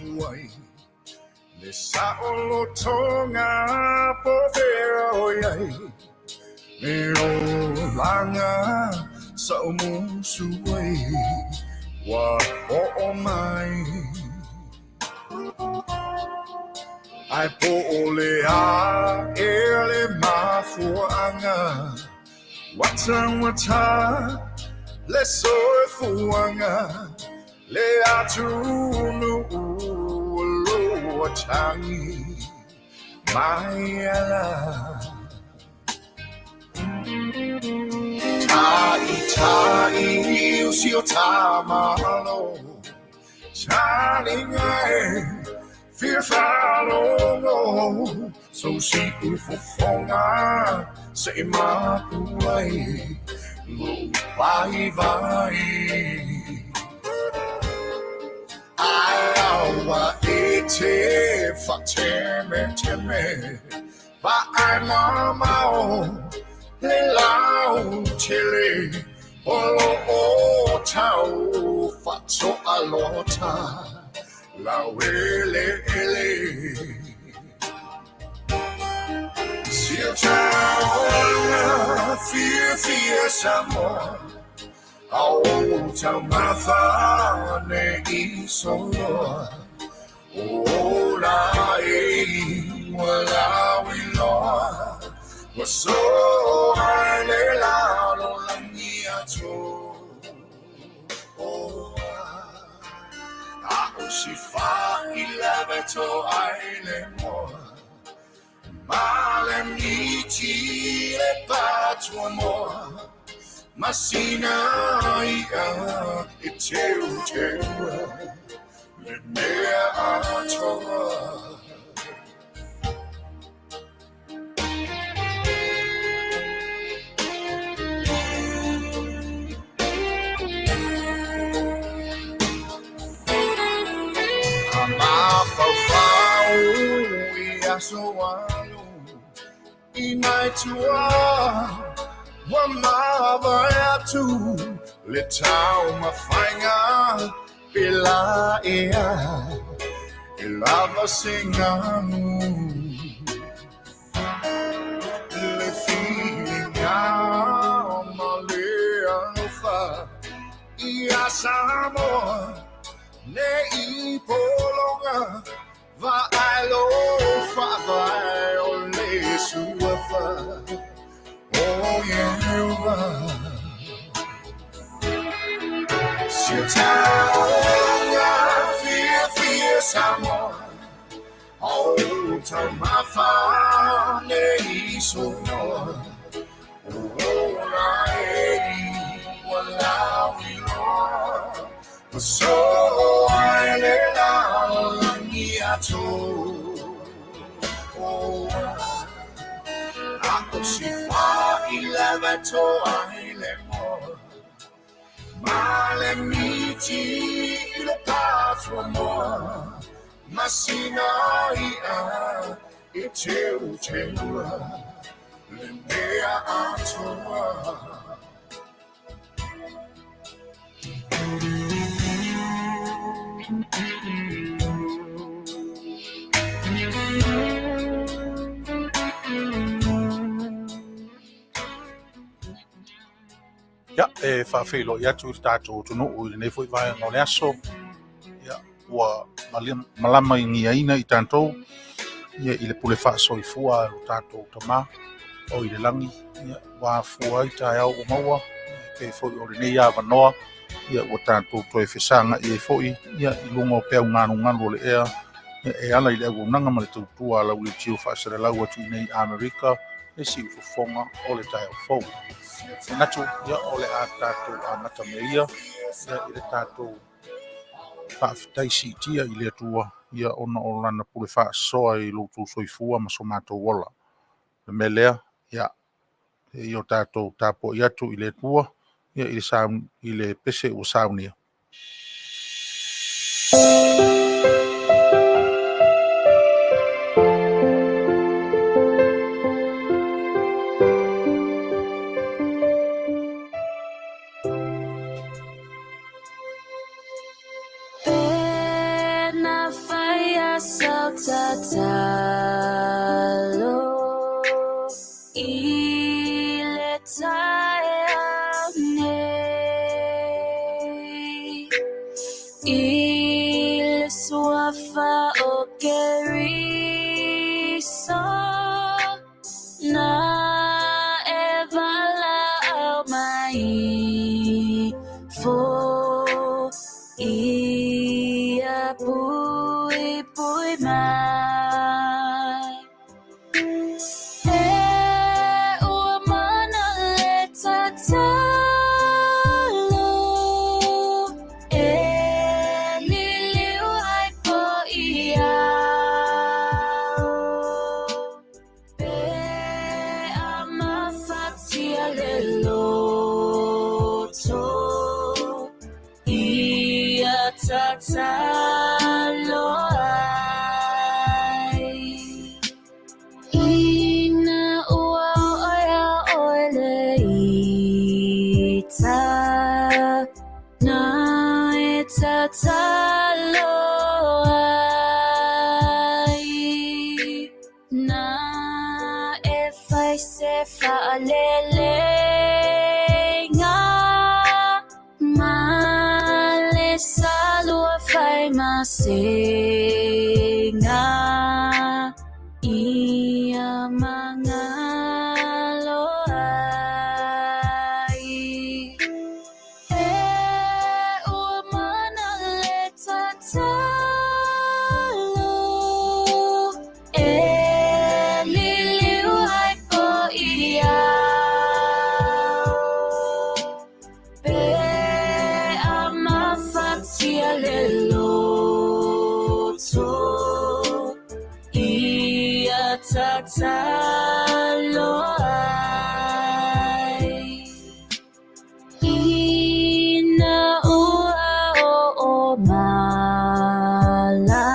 mafuai Le saolotoga po fea o i ai Le olaga sa ou musu ai Ua oo mai Ae po o le a ea le mafuaaga Ua taugata le soifuaga Le atunuu o lo o atagi mai ala Ta'ita'i o si o tā Malo Talinga e fia faalogo Sou siufofoga se'i mapu ai Lou vaivai Ae aua e te faatemeteme Vaai mamao le lautele O lo o tau faatoalota laueleele Si o taoga fiafia Samoa A o taumafa nei soloa O ola e ua lauiloa Ua soa i le lalolagi atoa A o si failave toa ai le moa Ma le miti le patuamoa Masina i'a e teuteua Le mea atoa. A mafaufau i aso alu I nai tua ua mavae atu Le taumafaiga pe la ea E lava se galu Le filiga ma le alofa Ia Samoa nei pologa Vaai lo faavae o le suafa O Ieova Si o taoga fiafia Samoa A o taumafa nei soloa O ola e ua lauiloa Ua soa i le lalolagi atoa A o si failave toa ai le moa Ma le miti i le patuamoa Masina i'a e teuteua Le mea atoa. Ia, e faafeiloai atu i le tatou atunuu i lenei foi vaega o le aso. Ia, ua malama igiaina i tatou ia, i le pule faasoifua a lo tatou Tamā o i le lagi. Ia, ua afua ai taeao ua maua, ia, pei foi o lenei avanoa, ia, ua tatou toe fesagai ai foi ia, i luga o peau galugalu o le ea, ia, e ala i le auaunaga ma le tautua a lau leitio faasalalau atu i nei Amerika, le siufofoga o le taeao fou. Manatu, ia, o le a tatou amata mea ia, ia, i le tatou faafetai siitia i le Atua, ia, ona o lana pule faasoa i lo outou soifua ma so matou ola. Le mea lea, ia, e i o tatou tapuai atu i le Atua, ia, i le, saun, i le pese ua saunia. Tatalo i le taeao nei, i le suafa o Keriso, na e valaau mai fo ia puipui mai. E ua mana le tatalo, e liliu ai po i ao. Pe a mafatia le loto, ia tatalo ai. Ina ua oo iā ʻoe le ita, na e tatalo ai. Na e fai se faalelega ma le salua fai masega ia magalo ai. E ua mana le tatalo, e liliu ai po i ao. Pe a mafatia le loto, ia tatalo ai. Ina ua oo mala,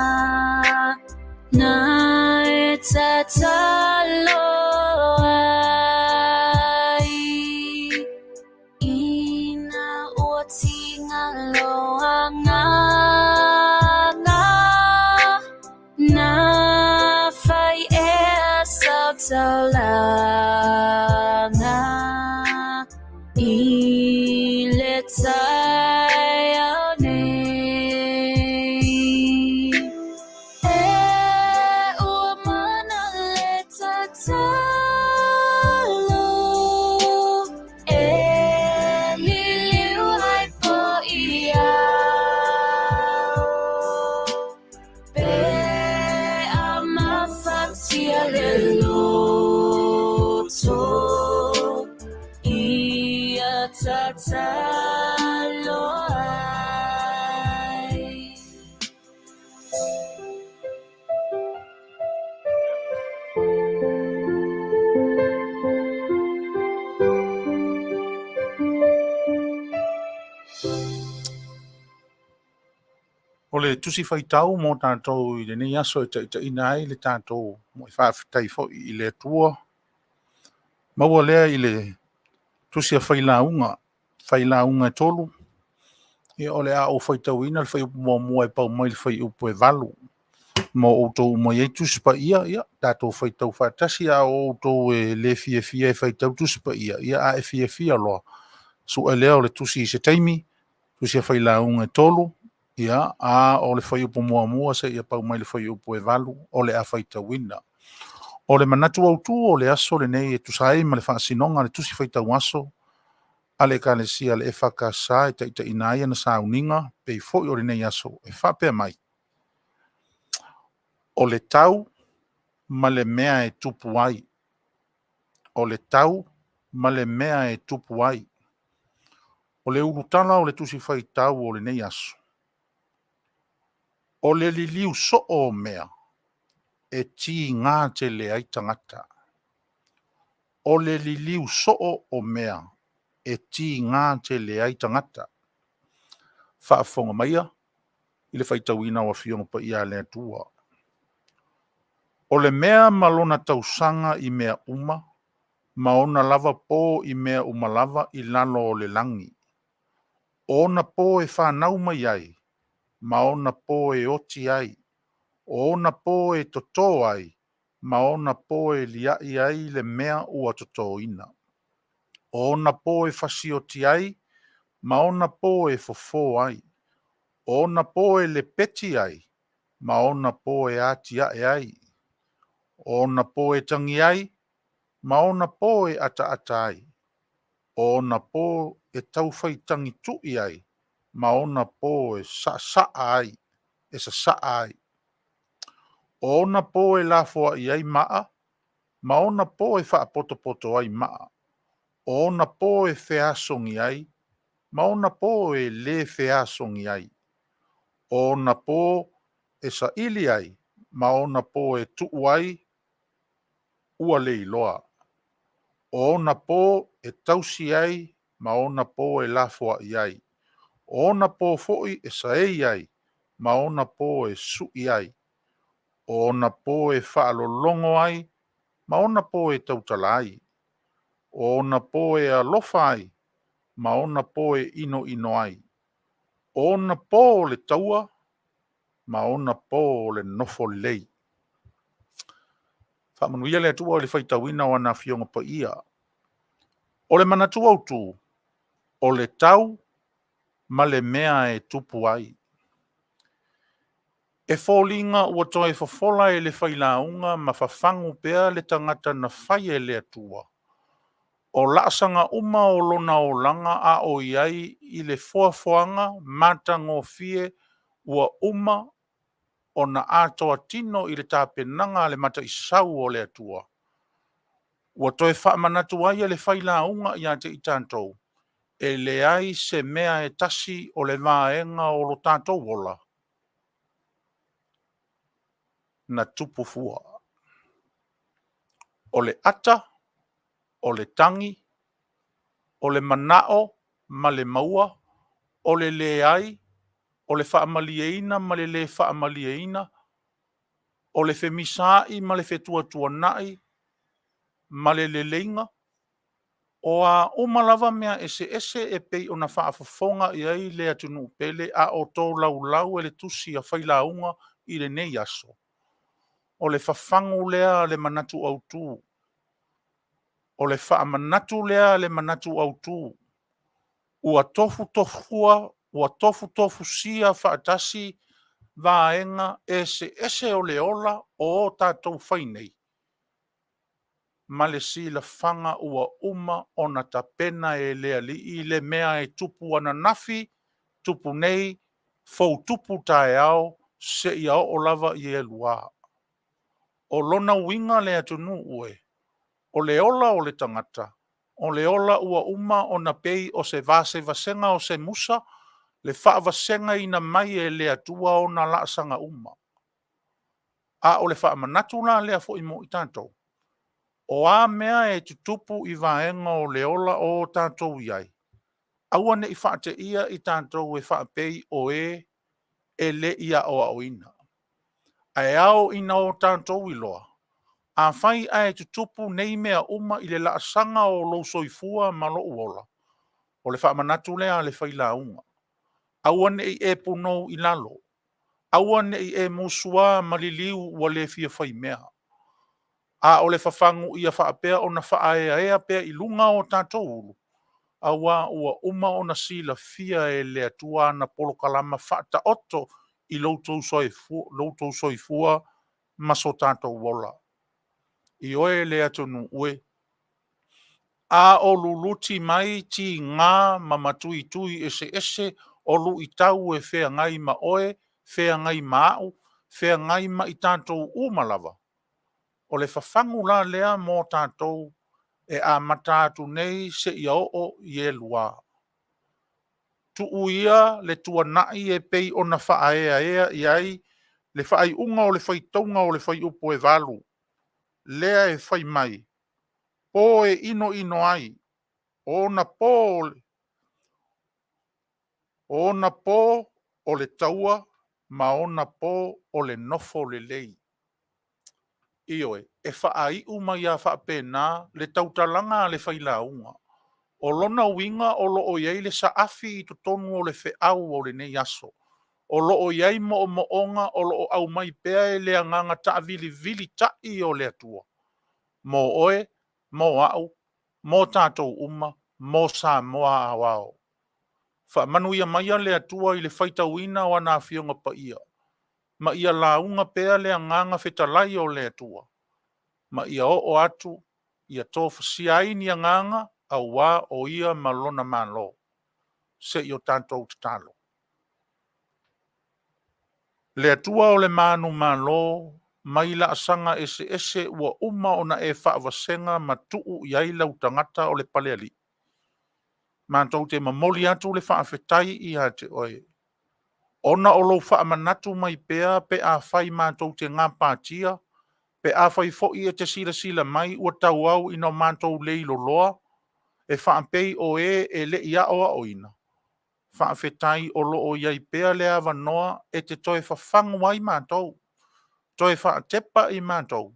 na e tatalo ai. Ina ua tiga lou agaga, na fai ea sau taulaga i le taeao nei. E ua mana le tatalo, e liliu ai po i ao. Pe a mafatia le loto, ia tatalo ai. O le tusi faitau mo tatou i lenei aso e taitaiina ai le tatou mo'i faafetai foi i le Atua. Maua lea i le tusi a Failauga, Failauga e 3, ia o le a ou faitauina le fuaiupu 1 e pau mai le fuaiupu e 8. Mo outou uma e i ai Tusi Paia, ia tatou faitau faatasi, a o outou e le fiafia e faitau Tusi Paia, ia a e fiafia loa, sue lea o le tusi i se taimi, tusi a Failauga e 3, ia, a o le fuaiupu 1 seia pau mai le fuaiupu e 8 o le a faitauina. O le manatu autu o le aso lenei e tusa ai ma le faasinoga a le tusi faitau aso a le Ekalesia a le EFKS e taitaiina ai ana sauniga pei foi o lenei aso e faapea mai. O le tau ma le mea e tupu ai. O le tau ma le mea e tupu ai. O le ulutala o le tusi faitau o lenei aso, o le liliu soo o mea e tiga tele ai tagata. O le liliu soo o mea e tiga tele ai tagata. Faafofoga maia i le faitauina o Afioga Paia a le Atua. O le mea ma lona tausaga i mea uma, ma ona lava po i mea uma lava i lalo o le lagi. O ona po e fanau mai ai, ma ona po e oti ai. O ona pō e totō ai, ma ona pō e liaʻi ai le mea ua totōina. O ona pō e fasioti ai, ma ona pō e fofō ai. O ona pō e lepeti ai, ma ona pō e atiae ai. O ona pō e tagi ai, ma ona pō e ataata ai. O ona pō e taufai tagituʻi ai, ma ona pō e sasaa ai, e sasaa ai. O ona pō e lafoai ai maa, ma ona pō e faapotopoto ai maa. O ona pō e feasogi ai, ma ona pō e lē feasogi ai. O ona pō e saili ai, ma ona pō e tuu ai, ua le iloa. O ona pō e tausi ai, ma ona pō e lafoai ai. O ona pō foi e saei ai, ma ona pō e suʻi ai. O ona pō e faalologo ai, ma ona pō e tautala ai. O ona pō e alofa ai, ma ona pō e inoino ai. O ona pō o le taua, ma ona pō o le nofo lelei. Faamanuia le Atua i le faitauina o ana Afioga Paia. O le manatu autu, o le tau ma le mea e tupu ai. E foliga ua toe fofola e le Failauga ma fafagu pea le tagata na fai e le Atua, o laasaga uma o lona olaga a o i ai i le foafoaga matagofie ua uma ona atoa tino i le tapenaga a le Mataisau o le Atua. Ua toe faamanatu ai e le Failauga ia te i tatou, e leai se mea e tasi o le vaega o lo tatou ola na tupu fua. O le ata, o le tagi, o le manao ma le maua, o le leai, o le faamalieina ma le lē faamalieina, o le femisaai ma le fetuatuanai ma le leleiga, o a uma lava mea eseese e pei ona faafofoga i ai le atunuu pele a o tolaulau e le tusi a Failauga i lenei aso, o le fafagu lea a le manatu autu. O le faamanatu lea a le manatu autu, ua tofutofusia faatasi vaega eseese o le ola o o tatou fai nei, ma le silafaga ua uma ona tapena e le Alii le mea e tupu ananafi, tupu nei, fou tupu taeao, seia oo lava i e lua. O lona uiga le atunuu e, o le ola o le tagata, o le ola ua uma ona pei o se vasevasega o se musa, le faavasegaina mai e le Atua ona laasaga uma. A o le faamanatu la lea foi mo i tatou, o a mea e tutupu i vaega o le ola o tatou i ai, aua ne i faateia i tatou e faapei o e e le i aoaoina. Ae ao ina o tatou iloa, afai ae tutupu nei mea uma i le laasaga o lou soifua ma lou ola, o le faamanatu lea a le Failauga, aua ne i e punou i lalo, aua ne i e musua ma liliu ua le fia faimea, a o le fafagu ia faapea ona faaeaea pea i luga o tatou ulu, auā ua uma ona silafia e le Atua ana polokalama faataoto i lo outou soifua ma so tatou ola. Ioe le atunuu e, a o luluti mai tiga ma matuitui eseese o luitau e feagai ma oe, feagai ma au, feagai ma i tatou uma lava, o le fafagu la lea mo tatou e amata atu nei seia oo i e lua. Tuu ia le tuanai e pei ona faaeaea i ai le faaiuga o le faitauga o le fuaiupu e 8, lea e fai mai, po e inoino ai, o ona po o le taua ma ona po o le nofo lelei. Ioe, e faaiu mai lava faapena le tautalaga a le Failauga. O lona uiga o lo o i ai le saafi i totonu o le feau o lenei aso. O loo i ai moomooga o loo aumai pea e le agaga taavilivili tai o le Atua mo oe, mo au, mo tatou uma, mo Samoa aoao. Faamanuia maia le Atua i le faitauina o ana Afioga Paia, ma ia lauga pea le agaga fetalai o le Atua, ma ia oo atu ia tofasia ai ni agaga aua o Ia ma lona Malo. Se i o tatou tatalo. Le Atua o le manumalo mai laasaga eseese ua uma ona e faavasega ma tuu i ai lau tagata o le Palealii, matou te momoli atu le faafetai ia te oe, ona o lou faamanatu mai pea pe afai matou te gapatia, pe afai foi e te silasila mai ua tauau ina matou leiloloa e faapei o e e le i aoaoina, faafetai o lo o i ai pea le avanoa e te toe fafagu ai matou, toe faatepa i matou,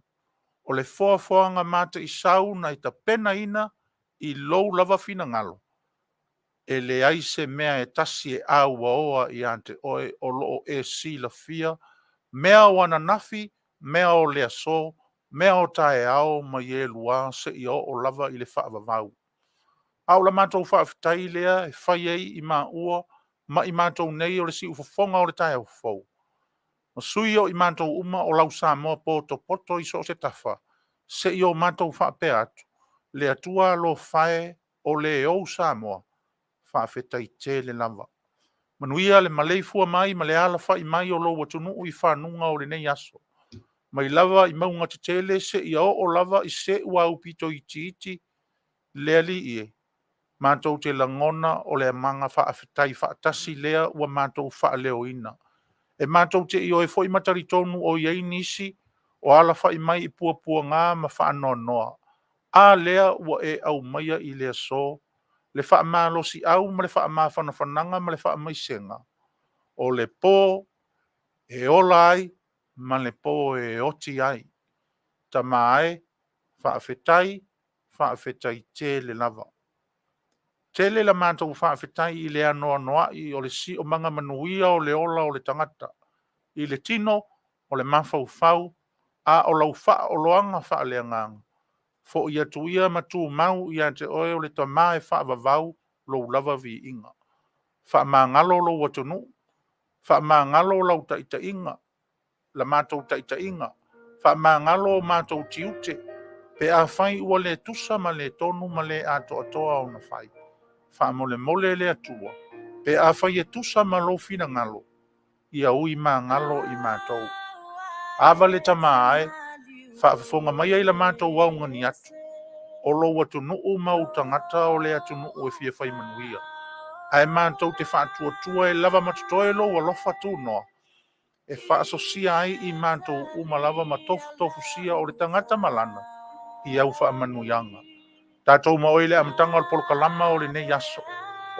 o le foafoaga mataisau na e tapenaina i lou lava finagalo, e leai se mea e tasi e auaoa ia te oe o lo o e silafia mea o ananafi, mea o le aso, mea o taeao ma ielua seia oo lava i le faavavau. A o la matou faafetai lea e fai ai i maua ma i matou nei o le siufofoga o le taeao fou, ma sui o i matou uma o lau Samoa potopoto i so o se tafa, se i o matou faapea atu, “Le Atua alofa e, o le ou Samoa, faafetai tele lava.” Manuia le maleifua mai ma le alafai mai o lou atunuu i fanuga o lenei aso, mai lava i mauga tetele seia oo lava i se aupito itiiti. Le Alii e, matou te lagona o le agaga faafetai faatasi lea ua matou faaleoina. E matou te ioe foi ma talitonu o i ai nisi o alafai mai i puapuaga ma faanoanoa. A lea ua e aumaia i le aso le faamalosiau ma le faamafanafanaga ma le faamaisega, o le po e ola ai ma le po e oti ai. Tama e, faafetai, faafetai tele lava. Tele la matou faafetai i le anoanoai o le siosiomaga manuia o le ola o le tagata, i le tino, o le mafaufau, a o lau faaoloaga faaleagaga, foi atu ia ma tumau ia te oe o le Tama e faavavau lou lava viiga. Faamagalo lou atunuu, faamagalo lau taitaiga, la matou taitaiga, faamagalo o matou tiute, pe afai ua le tusa ma le tonu ma le atoatoa ona fai. Faamolemole le Atua, pe afai e tusa ma lou finagalo, ia ui magalo i matou. Ava le Tama e, faafofoga maia i la matou augani atu, o lou atunuu ma ou tagata o le atunuu e fia fai manuia. Ae matou te faatuatua e lava ma totoe lou alofa tunoa, e faasosia ai i matou uma lava ma tofutofusia o le tagata ma lana i au faamanuiaga. Tatou ma oe i le amataga o le polokalama o lenei aso.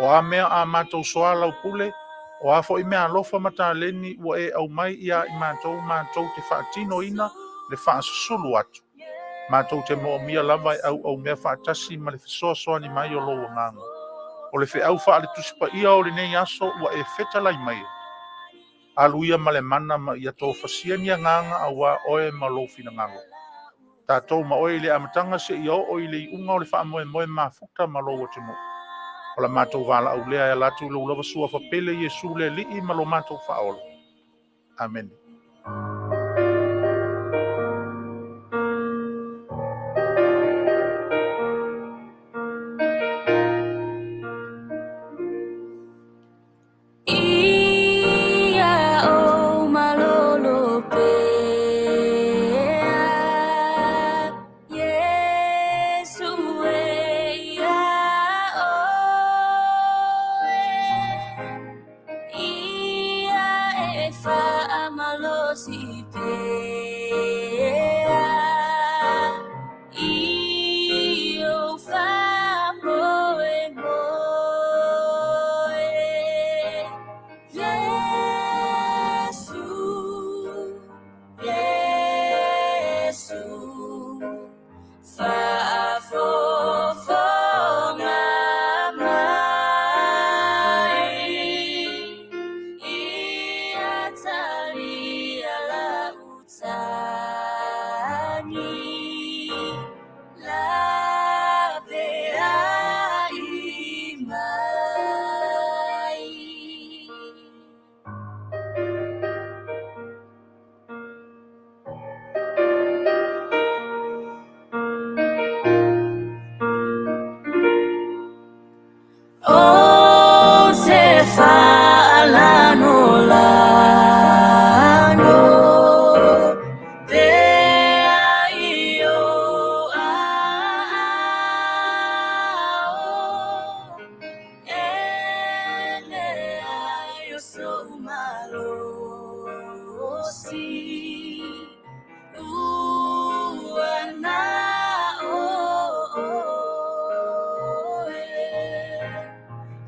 O a mea a matou soalaupule, o a foi meaalofa ma taleni ua e aumai ia i matou matou te faatinoina le faasusulu atu, matou te moomia lava e auaumea faatasi ma le fesoasoani mai o lou agaga. O le feau faale-Tusi Paia o lenei aso ua e fetalai mai, alu ia ma le mana ma ia tofasia ni agaga aua oe ma lou finagalo. Tatou ma oe i le amataga seia oo i le iuga o le faamoemoe mafuta ma lou atunuu. O la matou valaau lea e ala atu i lou lava suafa pele Iesu le Alii ma lo matou Faaola. Amene. Ia o malolo pea, Iesu e ia oe, Ia e faamalosi pea, i ou faamoemoe. Iesu, Iesu, faafofoga mai, i Ua na ʻoe.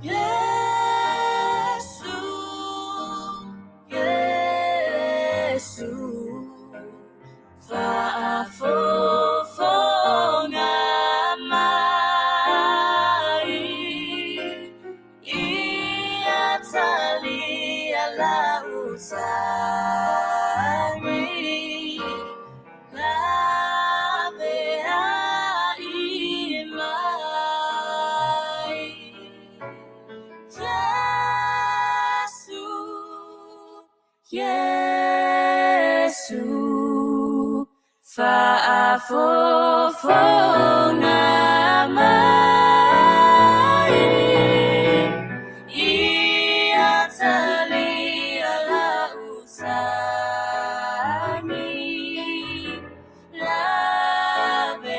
Iesu, Iesu, faafofoga mai, ia talia lau tagi, laveai mai. Iesu, Iesu, faafofoga mai, ia talia lau tagi, laveai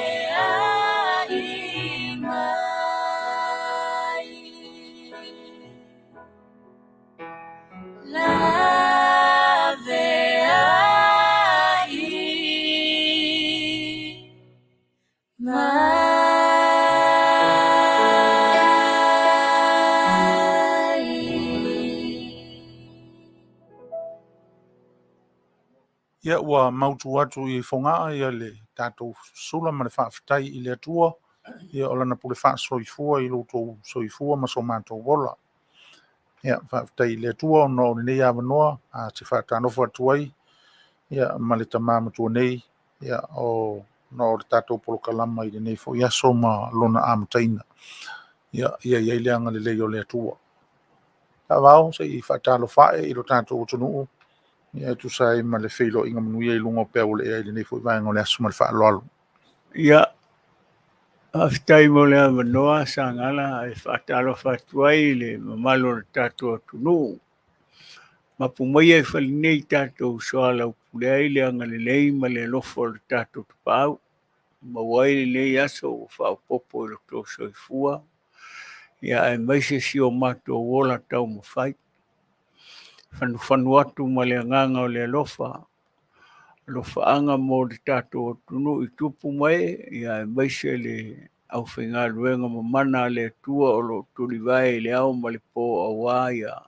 mai. Laveai mai. Ia ua mautu atu i Fogaa ia le tatou sula ma le faafetai i le Atua, ia o lana pule faasoifua i lo outou soifua ma so matou ola. Ia faafetai i le Atua ona o lenei avanoa a te faatalofa atu ai ia ma le tama matua nei ia o na o le tatou polokalama i lenei foi aso ma lona amataina. Ia ia i ai le agalelei o le Atua. Taavao se i faatalofa ae i lo tatou atunuu ia e tusa ai ma le feiloaiga manuia i luga o peau o le ea i lenei foi vaega o le aso ma le faaaloalo. Ia, faafetai mo le avanoa Sagala e faatalofa atu ai i le mamalu o le tatou atunuu. Mapu maia i fale nei tatou soalaupule ai le agalelei ma le alofa o le tatou Tapaau. Maua ai lenei aso ua faaopoopo i lo outou soifua, ia aemaise si o matou ola taumafai. Fanufanu atu ma le agaga o le alofa, alofaaga mo le tatou atunuu i tupu ma ee, ia aemaise le aufaigaluega mamana a le Atua o lo o tulivae i le ao ma le po aua ia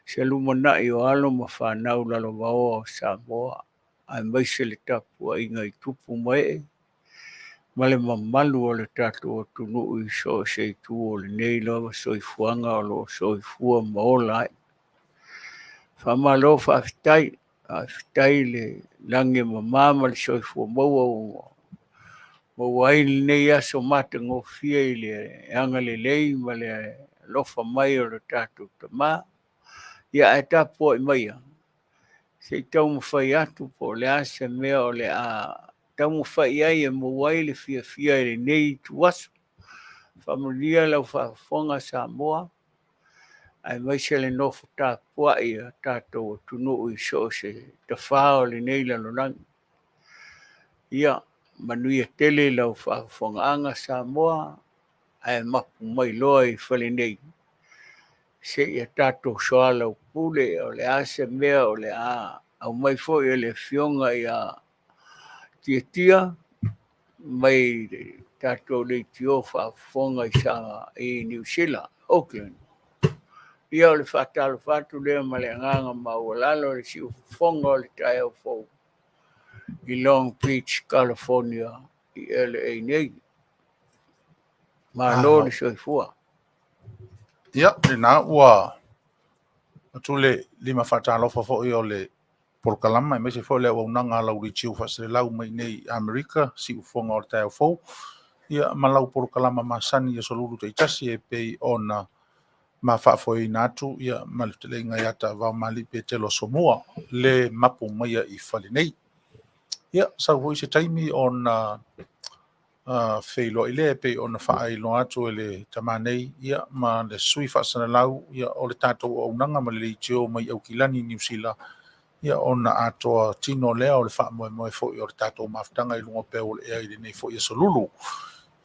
se lumanai o alo ma fanau lalovaoa o Samoa, aemaise le tapuaiga i tupu ma ee ma le mamalu o le tatou atunuu i so o se itu o lenei lava soifuaga o lo o soifua ma ola ai. Faamalo faafetai, faafetai le lagi e mama ma le soifua maua ua maua ai lenei aso matagofie i le agalelei ma le alofa mai o le tatou Tama. Ia ae tapuai maia se i taumafai atu po o le a se mea o le a taumafai ai e maua ai le fiafia i lenei ituaso. Faamanuia lau faafofoga Samoa, aemaise le nofo tapuai a tatou atunuu i so o se tafā o lenei lalolagi. Ia, manuia tele lau faafofogaaga Samoa, ae mapu mai loa i fale nei seia tatou soalaupule o le a se mea o le a aumai foi e le afioga ia Tiatia mai le tatou leitio faafofoga i Niu Sila, Auckland. Ia o le faatalofa atu lea ma le agaga maualalo i le siufofoga o le taeao fou i Long Beach, California i LA nei. Malo le soifua. Ia, lena ua atu le lima faatalofa foi o le polokalama, aemaise foi le auaunaga a lau leitio faaselelau mai nei Amerika, siufofoga o le taeao fou, ia ma lau polokalama masani i aso lulu taitasi e pei ona ma faafoeina atu ia ma le fetalaiga ia Taavao Malii Petelo Asomua le mapu maia i fale nei. Ia, sau foi se taimi ona feiloai lea e pei ona faailoa atu e le tama nei ia ma le sui faasalalau ia o le tatou auaunaga ma le leitio mai Aukilani, Niu Sila, ia ona atoa tino lea o le faamoemoe foi o le tatou mafutaga i luga o peau o le ea i lenei foi aso lulu.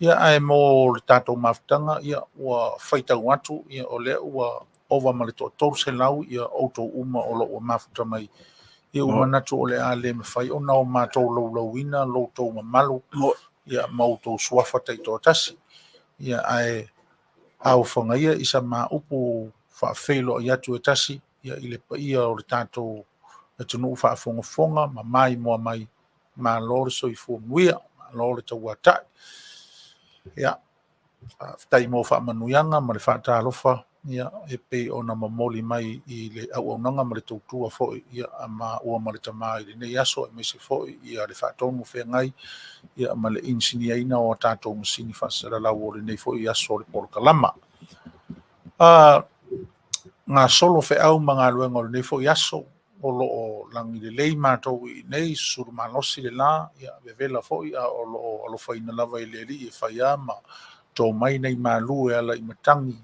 Ia ae mo le tatou mafutaga ia ua faitau atu ia o lea ua ova ma le 300 ia outou uma o lo o ua mafuta mai. Ia ua manatu o le a le mafai ona o matou laulauina lo outou mamalu ia ma outou suafa taitoatasi. Ia ae aofagaia i sa ma upu faafeiloai atu e tasi ia i le paia o le tatou atunuu faafogafoga ma maimoa mai, malo le soifua manuia, malo le tauatai. Ia, faafetai mo faamanuiaga ma le faatalofa ia e pei ona momoli mai i le auaunaga ma le tautua foi ia a maua ma le tama i lenei aso, aemaise foi ia le faatonu feagai ia ma le inisiniaina o a tatou masini faasalalau o lenei foi aso o le polokalama. Gasolo feau ma galuega o lenei foi aso, o lo o lagi lelei matou i inei, susulu malosi le la, ia vevela foi, a o lo o alofaina lava e le Alii e fai lava ma to mai nai malu e ala i matagi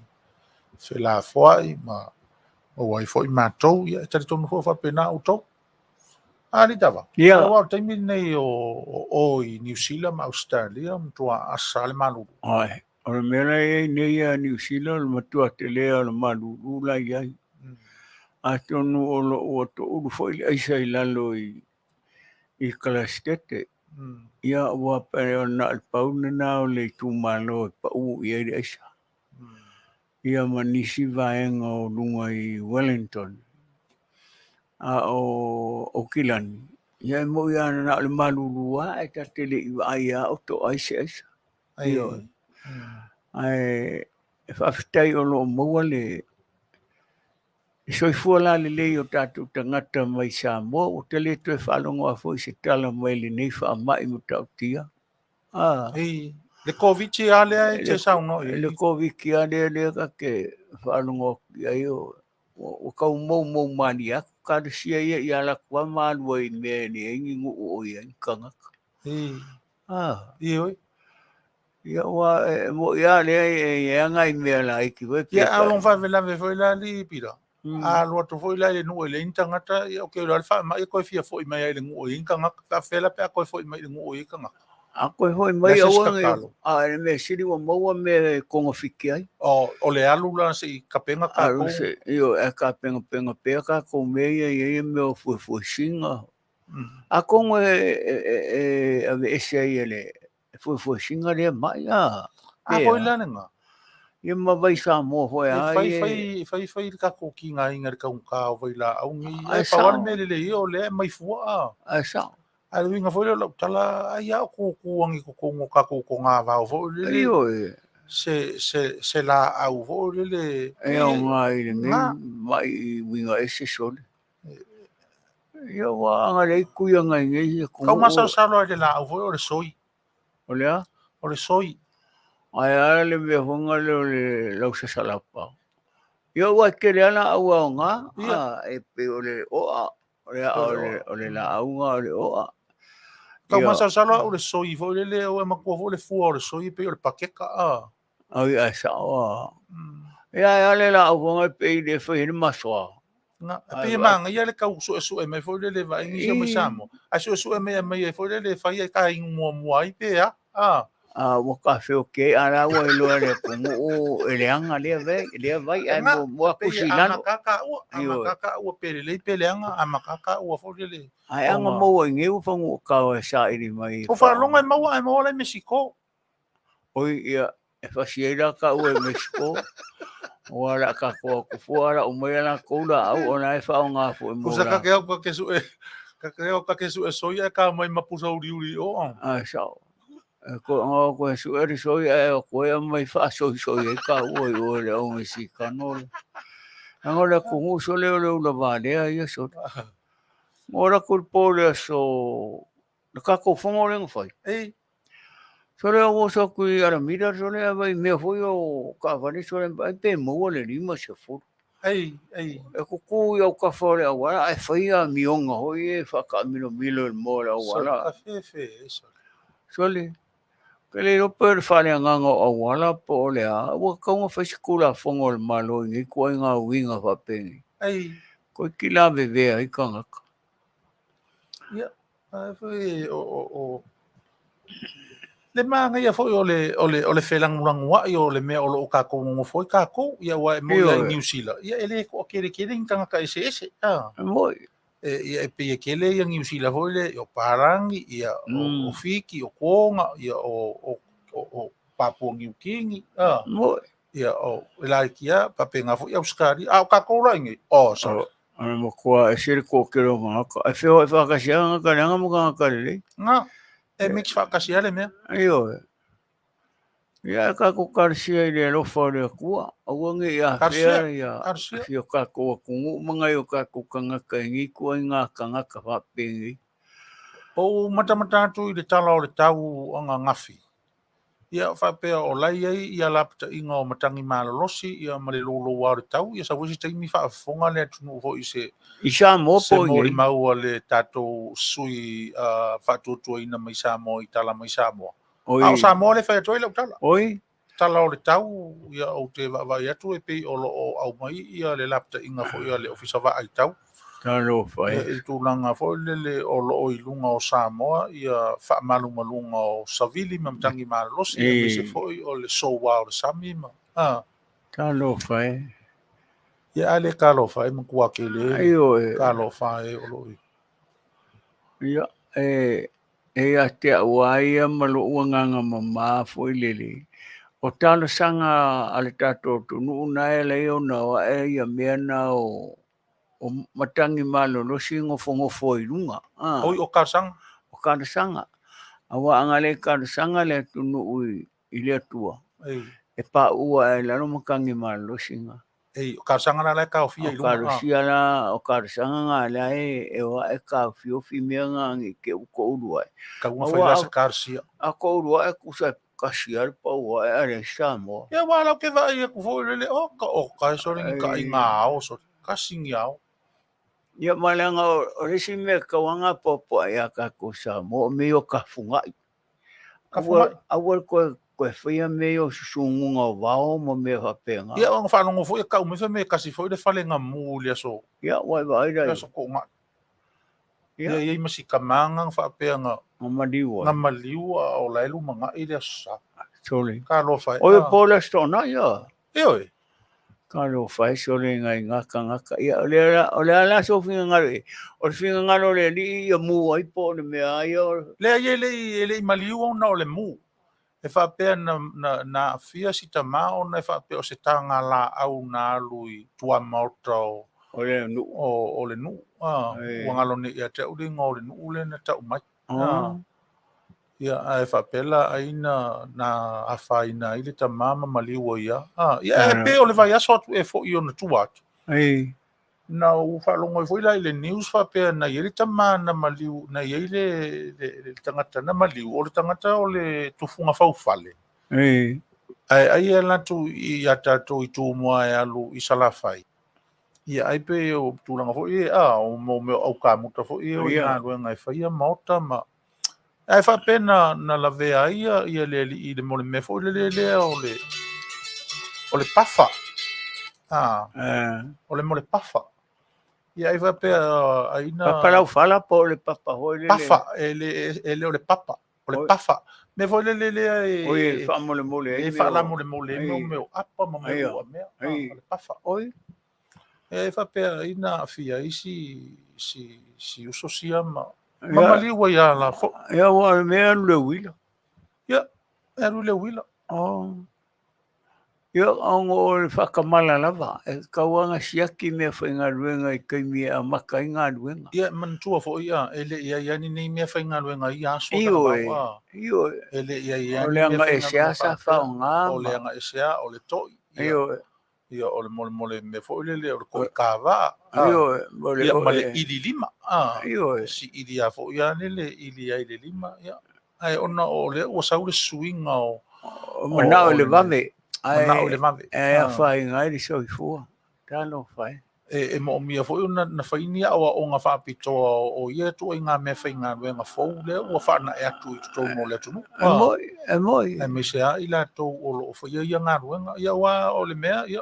felafoai ma maua ai foi matou. Ia e talitonu foi o faapena outou. A Litava, Ia. Aua o le taimi lenei o i Niu Sila ma Ausetalia, matua asa le malulu. Ai, o le mea la e i ai nei ia Niu Sila, o le matua tele o le malulu la i ai. Atonu o lo o ua toulu foi le aisa i lalo i Kalasitete. Ia ua pe o na o le pau lena o le itumalo e pau i ai le aisa. Ia ma nisi vaega o luga i Wellington. A o Aukilani, ia e moi lava na o le malulu lava ae ta te le i vaai lava o toa ai se aisa. Ioe. Ae e faafetai o lo o maua le soifua lalelei o tatou tagata mai Samoa. Ua ta le toe faalogo foi i se tala mai lenei faamai matautia. Le Koviti lava lea e te saunoa i ai. Le Koviti lava lea lea ta te faalogo atu i ai o ua tau moumou malie atu. Talosia ia ia alu atu lava ma alu ai i mea e leai ni nuu o i ai ni tagata. Ioe. Ia ua e moi lava lea e i ai nai mea laiti foi pe. Ia, a o lona faalavelave foi la alii Pita, a alu atu foi la i le nuu e leai ni tagata, ia ou te iloa le faamai e toe fia foi mai ai i le nuu e i ai ni tagata. Faapefea la pe a toe foi mai i le nuu e i ai tagata? A toe foi mai aua ne i, a o le mea sili ua maua mea e togafiti ai. O le alu la se i tapena tatou. Alu se i, ioe, ae tapenapena pea tatou mea ia e i ai mea o fuefuesina. Atonu e aveese ai e le fuefuesina lea mai a. A foi la lena. Ia ma vai Samoa foi a. Fai fai fai fai le tatou tigaina i le taugata o vailaau nei. Ai pau lava le mea lelei ia o lea e aumai fua a. Ai sao. Ae o le uiga foi lea o lau tala, ai lava o tutu ane i totonu o tatou togavao foi lele. Ioe. Se laau foi lele. E aoga i lenei mai uiga ese sole. Ia ua agalelei kui agai nei ia Kau masalosalo ai le laau foi o le soi. O le a? O le soi. Ae a le mea foi lea o le lausasalapa. Ia ua tele lava laau aoga, e pei o le oa, o le o le laauga o le oa. Kau masalosalo au le soi foi lele, ua matua foi le fua o le soi e pei o le pakeka a. Ai ae sao a. Ia ae a le laau foi lea pei le fai ai le masoa. Na, e pei e manaia le tau suesue mai foi lele vaai nisi o mai Samoa. Ae suesue mai aumai ai foi lele e fai ai ka inu muamua ai pe a. A. A ua kafeoke ai a la ua iloa e le atunuu e leaga lea vai, lea vai ae muamua tusi i lalo. Amata ka ua, amata ka ua pe lelei pe leaga, amata ka ua foi lele. Ae aga maua i nei ua fanua tao e saili mai. O faalogo e maua ae maua la i Mesiko. Oi ia, e fasi ai la taua i Mexico. Aua o le a tatou atu fua lau mai a latou laau o la e faaaoga foi mo Pusa ka ke au ka ke sue ka ke au ka ke sue soi ae ka mai ma pusa uliuli i o. Ae sao. E ko ngā koe sue ri soi ae o koe a mai faasoisoi ai taua i o le au Mexicano le. Leaga o le atunuu sole o le ula valea ia sole. Mo la ku le po le aso le tatou fono lea na fai. Ei. Sole ua oso atu i Alameda sole ae vaai mea foi o taavale sole ai pe maua le 50. Ei, ei. E tutu i autafa o le auala ae fai amioga foi ia e faataamilomilo i le moa o le auala. Sole, fe, fe, sole. Sole, ou te le iloa pe o le faaleagaga o auala po o le a, ua tatau ona fai se Tulafono a le Malo i nei ituaiga uiga faapenei. Ei. Toeitiiti lavevea ai tagata. Ia, ae foi o le manaia foi o le felagolagoai o le mea o lo o tatou nonofo ai tatou, ia aua e moni lava i Niu Sila, ia e le toateletele ni tagata eseese. E moni. Ia e pei e tele ia Niu Sila foi lea, ia o Palagi, ia o Fiti, o Toga, ia o Papua Niu Kini, ia o e laiti lava, faapena foi Ausetalia. A o tatou la i inei, oh sorry. O le matua ese le toatele o tagata. Ae feoai faatasi lava tagata leaga ma tagata lelei. Na, e mix faatasi lava le mea. Ioe. Ia ae tatou talosia i le alofa o le Atua, aua ne i afea ia si o tatou atunuu ma nai o tatou tagata i nei ituaiga tagata faapenei. Ou matamata atu i le tala o le tau ananafi, ia faapea o la e i ai ia lapataiga o matagi malolosi ia ma le louloua o le tau, ia sau foi se taimi faafofoga le atunuu foi i se I Samoa po o i inei? Se molimau a le tatou sui faatuatuaina mai Samoa i tala mai Samoa. Oi. A o Samoa lea e fai atu ai lau tala. Oi. Tala o le tau, ia ou te vaavaai atu e pei o lo o aumai ia le lapataiga foi a le Ofisa Vaai Tau. Talofa e. I tulaga foi lele o lo o i luga o Samoa ia faamalumaluga o savili ma matagi malolosi, aemaise foi o le soua o le sami ma, a. Talofa e. Ia a le talofa e matua tele. Ioe. Talofa e o lo o i. Ia, e E ia te au a ia ma lou agaga mama foi lele, o talosaga a le tatou atunuu na e ala ai ona o ae ia mea na o matagi malolosi nofonofo ai i luga. Oi, o talosaga? O talosaga. Aua a na le talosaga le atunuu i le Atua, e pauu ae i lalo matagi malolosi na. Ei, o talosaga la la e taofia i luga. O talosia la, o talosaga na la e o ae taofiofi mea na nei te i ua toulu ae. Tau na fai la se talosia. A toulu ae tusa e tasi lava le pau ae a leai se Samoa. Ia aua la ou te vaai atu foi lele, oka oka e sole ni taaiga ao sole, tasi ni ao. Ia ma leaga o le isi mea e tatau lava ona apoapoai ia tatou Samoa o mea ia o tafugai. Aua le toe faia mea ia o susunuga o vao ma mea faapena. Ia, ona faalogo foi e tau mai fai mai e tasi foi le fale na mu i le aso. Ia, ua e vaai la i ai. Le aso Toonai. Ia, e i ai ma si tama na faapea na. Na maliu ai. Na maliu a o la e lumanai le Aso Sa. Sole. Talofa e. Oi, po o le Aso Toonai, ia. Ioe. Talofa e sole nai na tagata. Ia, o le a la sou finagalo i ai? O le finagalo o le Alii ia mu ai po o le mea a ia o. Leai, e le i maliu ona o le mu. E faapea na aafia si tama ona e faapea o se taga laau na alu i tuamaota o O le nuu. O le nuu. Ua galo nei ia te au le igoa o le nuu lea na tau mai. Ia, ae faapea la ai na na afaina ai le tama ma maliu ai lava. A, ia, ae pei o le vaiaso atu ea foi i ona tua atu. Na ou faalogo ai foi la i le news faapea na i ai le tama na maliu, na i ai le le tagata na maliu, o le tagata o le tufuga faufale. Ae ai e alu atu ia tatou i Tumua e alu i Salafai. Ia ai pei o tulaga foi ia, a, o mea o aukamuta foi ia o i galuega e faia maota ma... Ae faapea na lavea ai ia le alii i le mo le mea foi lele lea o le o le pafa. A, o le mo le pafa. Ia ai faapea ai na... Papa laufala po o le papa foi lele. Pafa, e le o le papa. O le pafa. Mea foi lele lea e... Oi, e faamolemole ai. E faalamolemole ai mea o apa ma mea o mea. O le pafa. Oi. E faapea ai na aafia ai si uso sia ma maliu ai a la foi. Ia, aua o le mea e alu i le uila. Ia, e alu i le uila. Oh. Ia, ona o le faatamala lava, e tatau lava ona siaki meafaigaluega i taimi e amata ai galuega. Ia, manatua foi, a, e le i i ai lava ni nei meafaigaluega i ia aso. Ioe, ioe. E le i i ai lava ni meafaigaluega. O le aga ese sa faaaoga. O le aga ese o le toi. Ioe. Ia, o le molemole mea foi lele, o le koi kāwā. Ioe. Ia, ma le ili lima. Ioe. Si ili a foi a lele, ili ai le lima. Ia. Ae ona o lea ua sau le suiga o... O manao i le vave. Manao i le vave. Ae afaina ai le soifua. Talofa e. E moomia foi ona na fai ni aoaoga faapitoa o ia ituaiga meafaigaluega fou lea ua faanae atu i totonu o le atunuu. E moi, e moi. Aemaise lava i latou o lo o faia ia galuega. Ia aua o le mea, ia,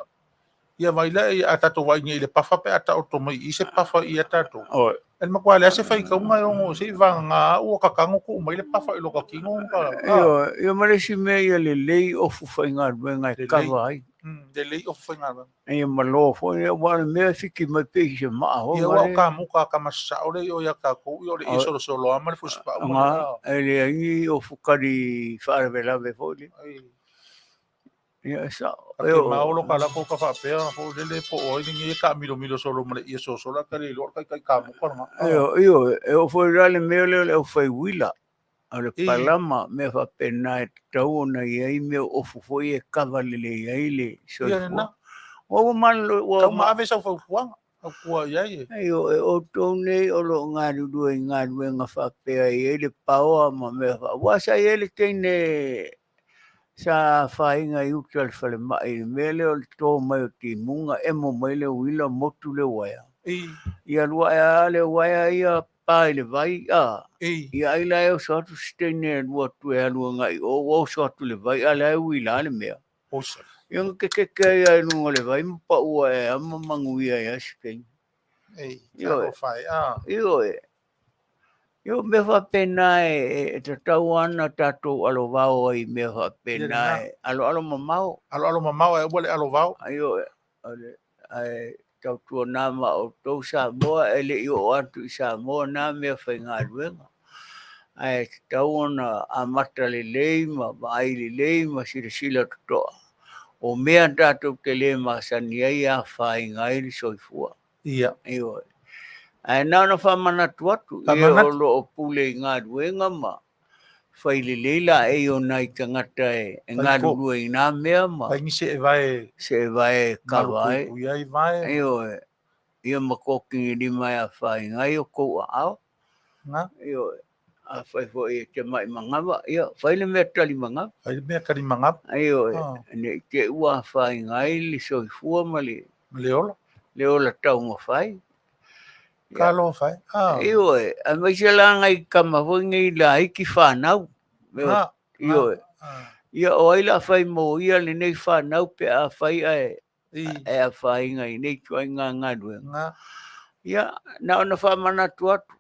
Ia vaai la, a tatou vaai nei i le pafa pe a taoto mai i se pafa ia tatou. Oi. E le matua leai se faitauga e ono se i vagana ua tatago tuu mai le pafa i lota tino ka. Ioe, ia ma le isi mea ia lelei ofu faigaluega e kava ai. Lelei ofu faigaluega. Ia ma lo foi lea, aua o le mea e fiki mai pei se maa foi. Ia, aua o kamuka a kama sasao lea i o ia tatou, ia o le ie solosolo lava ma le fusipau ma le. E leai ni ofu kali faalavelave foi lea. Ia e sao. A ke maolo ka lako ka faapea foi lele po o ai lenei e taamilomilo solo ma le ie sosola ae ka le iloa le taitai kamuka lena. Ioe, ioe, e oo foi la le mea lea o le aufai uila, o le palama, mea faapena e tatau ona i ai mea ofu foi e kava lelei ai le soifua. Ua malolo ua. Tau maave sau fautuaga fautua i ai e. Ioe, outou nei o lo o galulue i galuega faapea e i ai le paoa ma mea faa-. Aua sa i ai le teine sa afaina i uta i le falemai i le mea lea o le to mai o timuga, emo mai le uila motu le uaea. Ia alu ae lava le uaea ia pa i le vai, a. Ia ai la e oso atu si teine e alu atu e alu agai i o, ua oso atu i le vai, a o la e uila lava le mea. Ia na kekeke ai lava i luga o le vai ma pau ae lava ma manuia ai lava si teine. Ioe. Ioe. Ia o mea faapena e tatau lava ona tatou alovao ai i mea faapena e aloalo mamao. Aloalo mamao ae aua le alovao. Ioe, ae tautuana ma outou Samoa e le i oo atu i Samoa na mea faigaluega. Ae tatau ona amata lelei ma vaai lelei ma silasila totoa. O mea tatou te le masani ai e afaina ai le soifua. Ia. Ioe. Ae na ona faamanatu atu, ia o lo o pule i galuega ma fai lelei laei o nai tagata e galulue i nā mea ma Fai ni seevae seevae e kava ai. Malupuipuia ai vae. Ioe. Ia ma kokigilima e afaina ai o kou aao. Na. Ioe. Afai foi e te mai manava, ia fai le mea tali manava. Fai le mea tali manava. Ioe, ne i te i ua afaina ai le soifua ma le... Ma le ola. Le ola taumafai. Talofa e. Ioe, aemaise la nai tama foi nei laiti fanau. Ioe. Ia o ai la fai mo ia lenei fanau pe a fai ae e afaina i nei ituaiga galuega. Ia, na ona faamanatu atu,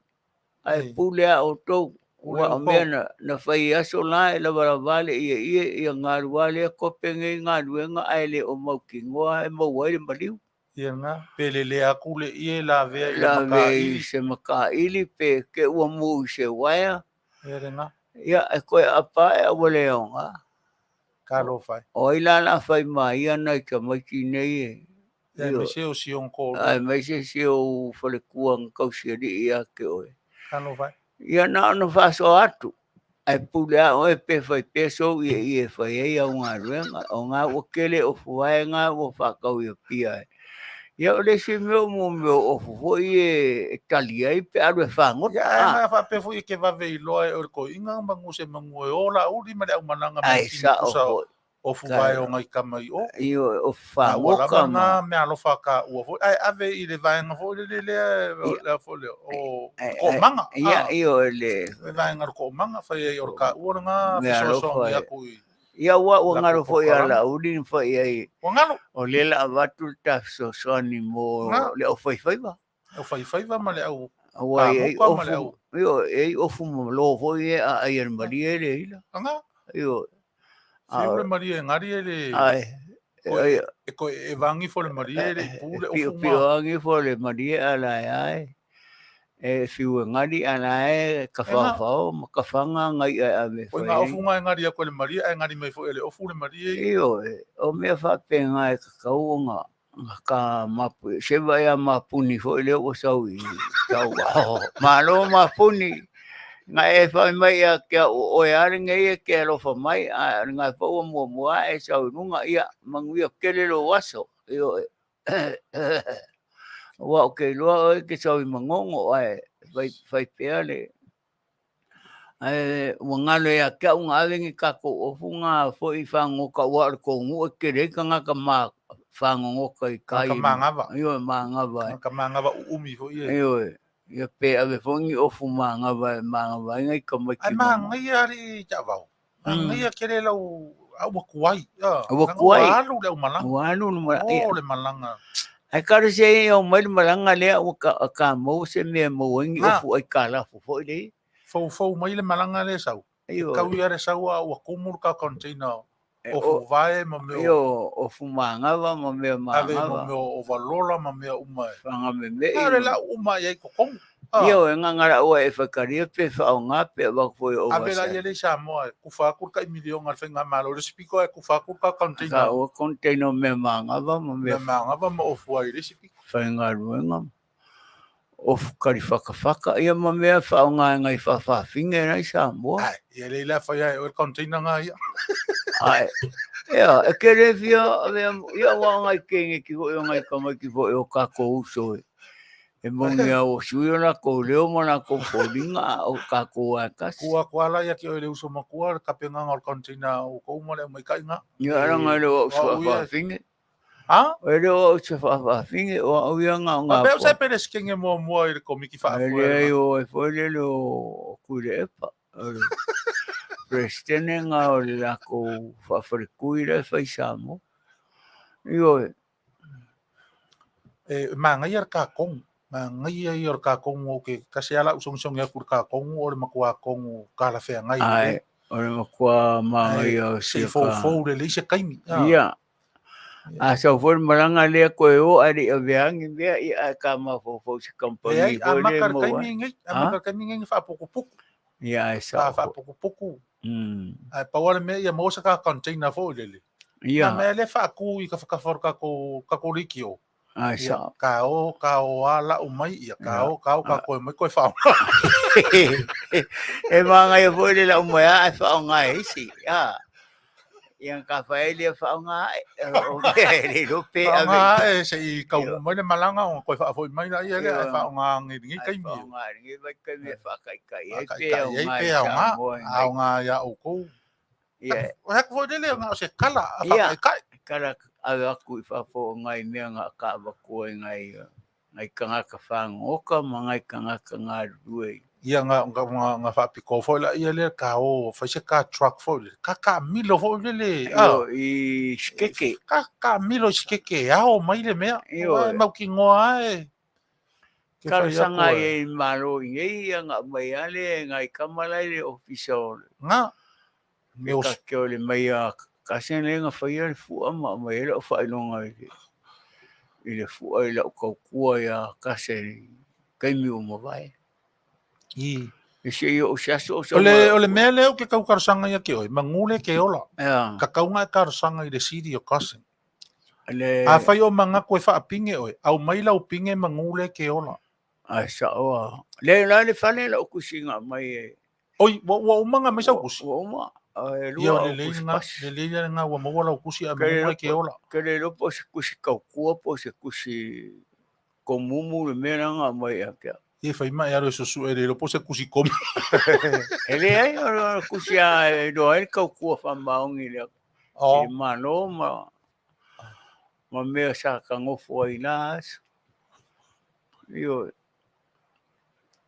ae pule a outou, aua o mea na fai i aso la e lavalava le ieie, ia galua lea kope nei galuega ae le o mautinoa e maua ai le maliu. Ia lena, pe lelea atu le ie lavea i le Lavea i makaili. se makaili pe te ua mu i se uaea. Ia lena. Ia, e toe aapa ae ua le aoga. Talofa e. O ai la la fai ma ia nai tamaiti nei e. Ia, aemaise o si ou toalua. Aemaise si ou faletua na tausialii ia te oe. Talofa e. Ia na ona faasoa atu, ae pule lava oe pe fai pea sou ieie e fai ai au galuega. O ga ua tele ofu vae ga ua faatau i Apia e. Ia o le isi mea o mea o ofu foi e tali ai pe alu e fagota. Ia, ae na faapea foi e ke vave iloa e oe le toeaina manu se manu e ola uli ma le aumalaga mai Ai sao foi. Ofu vae o nai tama i o. Ioe, ofu fagota ma. Ua lava na mea alofa ka ua foi, ae ave i le vaega foi lele lea, lea foi lea, o toomaga. Ia, ioe, le. Le vaega o le toomaga, fai ai o le taua lena fesoasoani atu i. Ia, ua ua galo foi ia Laauli na fai ai. Ua galo. O lea la avatu le ta fesoasoani mo le aufaifaiva. Aufaifaiva ma le au Aua e i ai ofu, ioe, e i ai ofu ma lo foi e aai e le malie le ila. Aga. Ioe. Fiu le malie e gali e le... Ai. E koe e vangi fo le malie e le ipu le ofu ma... Pio angi fo le malie a la e ae. E fiu e gali a la e ka whawhao ma ka whanga ngai e ave whai. Ko ngā ofu ngā e ngari ako le malie, ae ngari mai fo e le ofu le malie. Ioe, o mea whapenga e kakau o ngā ka mapu, se vai a mapuni foi lea ua sau i tau malo mapuni nga e fai mai ia ke au oe a lenei e ke alofa mai a nga foi ua muamua e sau i luga ia manuia tele lou aso ioe aua ou te iloa oe e te sau i Manono ae fai fai pea le Ae ua galo ia te au na ave ni tatou ofu na foi i fagogota aua o le tou nuu e tele ai tagata ma fagogota i tai. Tagata manava. Ioe, manava. Tagata manava uumi foi e. Ioe. Ia pe ave foi ni ofu manava e manava ai nai tamaiti. Ae manaia alii Taavao. Manaia tele lau a ua tuai. Ua tuai. Ua alu le aumalaga. Ua alu le malaga. O le malaga. Ae kalo se i ao mai le malaga lea ua ka maua se mea e maua ai ni ofu aitalafu foi lea. Foufou mai le malaga lea e sau. E tau ia le sau a ua tumu le ka container. Ofu vae ma mea Io, ofu magava ma mea ave mo magava. mea o valola ma mea uma e. Fagameme'i. A le lau uma i ai totonu. Ah, Io, e gagalaua e faitalia pe faaaogā pe avatu foi o ave la overseas. ia le Samoa e kufa aku le tai miliona a le faigamalo. Le isi pito e kufa aku le ka container. Ka ua container o mea magava ma Mea mea magava ma ofu ai i le isi pito. faigaluega. Ofu kalifakafaka ia ma mea faaaoga e nai faafafine la i Samoa. Ai, ia le la fai ai o le container ngā ia. Ae, ia, e ke le fia avea, ia ua ngai kenge ki foi o ngai tamaiti foi o kākou uso e. E moni a ua sui o lakou leo ma lakou foliga o kākou a e tasi. Kua kua la ia ki o le uso makua le kapenga o le container o kou ma le maikaiga. Ia ala ngai le o au se Au ia. faafafine. Ha? E le o au se faafafine, o au ia ngā o ngā A pe o poa. se pere skenge mua mua i le komiki E whaafua. leai o ai foi le le o Kuilepa. O le presidente ngā o le lakou faafalikui la e fai Samoa. Ioe. E mangaia le kakongu. Mangaia ia o le kakongu o ke kasi ala usongisongi aku le kakongu o le makua kongu kala whea ngai. Ae, o le makua mangaia o Se sia ka. fou le leise kaimi. Ah. Ia. A sau foi le malaga lea koe o ae le i aveagi mea ia ae ka mafaufau se E kampani ai, a foi le maka le maua kaimi ai. ngai, a Ha? maka le kaimi ngai whaapukupuku. Ia ae Ka sao foi. whaapukupuku. Mm. Ai paua le mea ia maua se ka container fo i lele. Ia. Na mea le whaaku i ka whakawharo kako riki o. Ae Ia, sao. ka o, ka o a lau mai, ia, ka Ia. o, ka o, ka koe mai, koe whaonga. E māngaia foi le lau mai a e whaonga e isi. Ia. Ia ka whae le whaonga e. O mea e le rope ave. Whaonga e se i kau Ia. mai le malanga o koe whaafoi mai la ia le Ia. ai whaonga ngi ngi Ai kaimi. whaonga ngi vai kaimi e whakaikai. Ai pe Whakaikai au ai ngā pe i au ngā. Samoa i ngai. Au ngā ia o kou. Ia. O heko foi lele ngā o se kala a Ia. whakaikai. Kala ave aku i whafo o ngai mea ngā ka avaku ai ngai, ngai kangaka whangoka ma ngai kangaka ngā rue. Ia ngā, ngā, ngā, ngā whaapiko foi la ia le ka o, whai se ka truck foi le. Ka ka milo foi lele. Io, i skeke. Ka ka milo i skeke ao mai le mea. Io. Ua e mau ki ngoa e. Ke Karo whai aku sanga e. e malo i ngei, ia ngā mai ale, ngai kamala i le ofisa o le. Ngā. Ke Me os- ka ke o le mai a ka se le ngā whai a le fua ma mai e lau whailonga i le, i le fua i lau kaukua i a ka se kaimi o mawai. I. E se i o se aso o se O le, mai- o le mea leo ke kau karasanga ia ke oi, mangule ke ola. Ia. Ka kaunga e karasanga i le siri o kase. Le A whai o manga koe whaapinge oi, au mai lau pinge mangule ke ola. A sa oa. Le la le whale lau kusinga mai e. Oi, wa, wa umanga mai sau kusi. Wa uma. A e Ia lua o au le lei kusi ngā, pas. le lei ngā wa maua lau kusi a Ke le mangule ke lopo- ola. Ke le lopo se kusi kaukua po se kusi komumu le mea ngā mai a kia. Ia whai mai aro e susu e le lopo se kusi komu. E le ai, o le kusi a e roa e kaukua whamaongi le Oh. I mano ma, ma mea sa ka ngofo ai la aso. Io.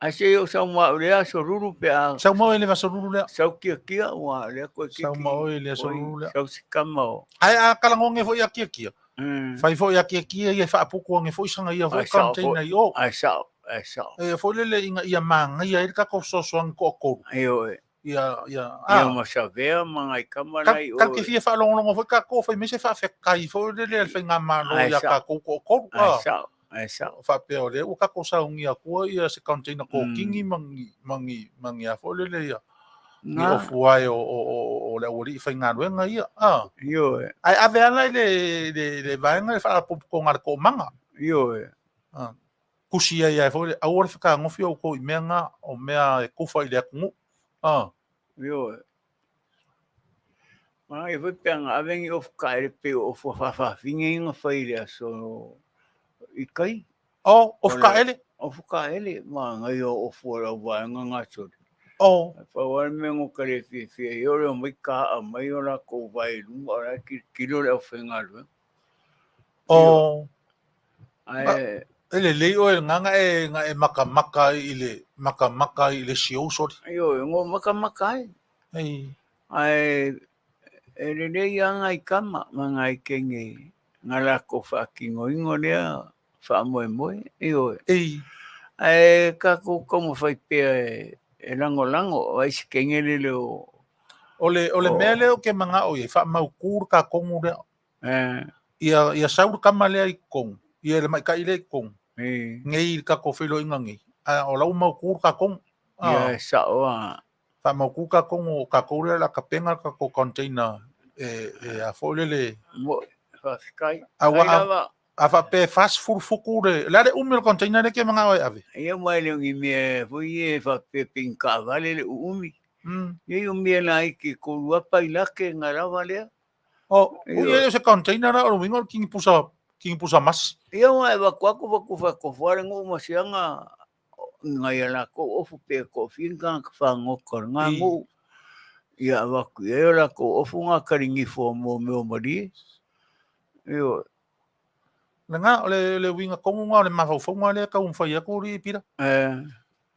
A se o sau ma o le aso ruru pe a Sau mau e le vasoruru lea. sau kia kia ua le koe kiki. Sau mau e le asoruru lea. Sau si kama o. Ai a kalangonge foi a kia kia. Mm. Whai foi a kia kia ia whaapuku ange foi sanga ia foi Ai, sao container i o. Ai sao, ai sao. E foi lele inga ia manga ia e kako sosoang ko koru. Io e. Ia ia Ia ah ma sa vea ma ngai kama ka nai o. ka ke fia whaalongolongo foi kako foi me se whaafekai foi lele al whainga malo Ai, ia sao. kako ko koru. Ai Ah. sao, ai sao. Whaapea o le ua kako saungi a kua ia se container ko Mm. kingi mangi mangi mangi a foi lele ia. Ni Ngā. ofu ai o o o o le awali i whainga ia. Ah. Io e. Ai ave ala i le le le vaenga le whaapupu ngā ko manga. Io e. Kusi ai ai foi le aua le whakaangofi au ko i mea ngā o mea e kufa i le akungu. Ah. Io e. Ma e foi pe nga avengi o whakaere pe o whawhawhinge inga whai le aso i kai. O, o O le- whakaele. O whakaele, ma ngai o o fua rau vaenga ngā sori. O, Whawara me ngo kare whiwhia, i ore o mai ka a mai o la kou vai lunga, o la ki kilo le au whengalue. o, Ai, e le lei oe nganga e nga e makamaka i le makamaka i le sio sori. io, ngo makamaka ai. Ei, Ai, e le lei a ngai kama, ma ngai kenge, ngā lako whakingo ingo lea, whaamoemoe, io. ei, Ai, ka kou komo whai pea e, e lango lango, ai si kenge lele o, O le mea lea ou te manao i ai, faamautu le tatonu lea. Ia sau le tama lea i totonu, ia le tamaitai lea i totonu, nei i le tatou feiloaiga nei, a o la ua mautu le tatonu. Ia, e sao lava. Faamautu le tatonu, o tatou lea o le a tapena le tatou container e a foi lele. Mo'i, faafetai. Aua a faapea e 40 futu le, o le a le umi o le container lea e te manao e ave? Ia aua e le o ni mea foi ia e faapea pei ni taavale le uumi. Ia o mea laiti e 3 lava pailate ona lava lea. O, ui e le o se container la, o le uiga o le kinipusa, kinipusa masi. Ia aua e avatu atu avatu faatofu lava le nuu ma siaga nai a latou ofu pe toafia ni tagata fagota o lena nuu. Ia avatu i ai o latou ofu na kalinifo mo mea o malie. Ioe. Lena, o le uiga tonu lena o le mafaufauga lea e taumafai atu alii Pita.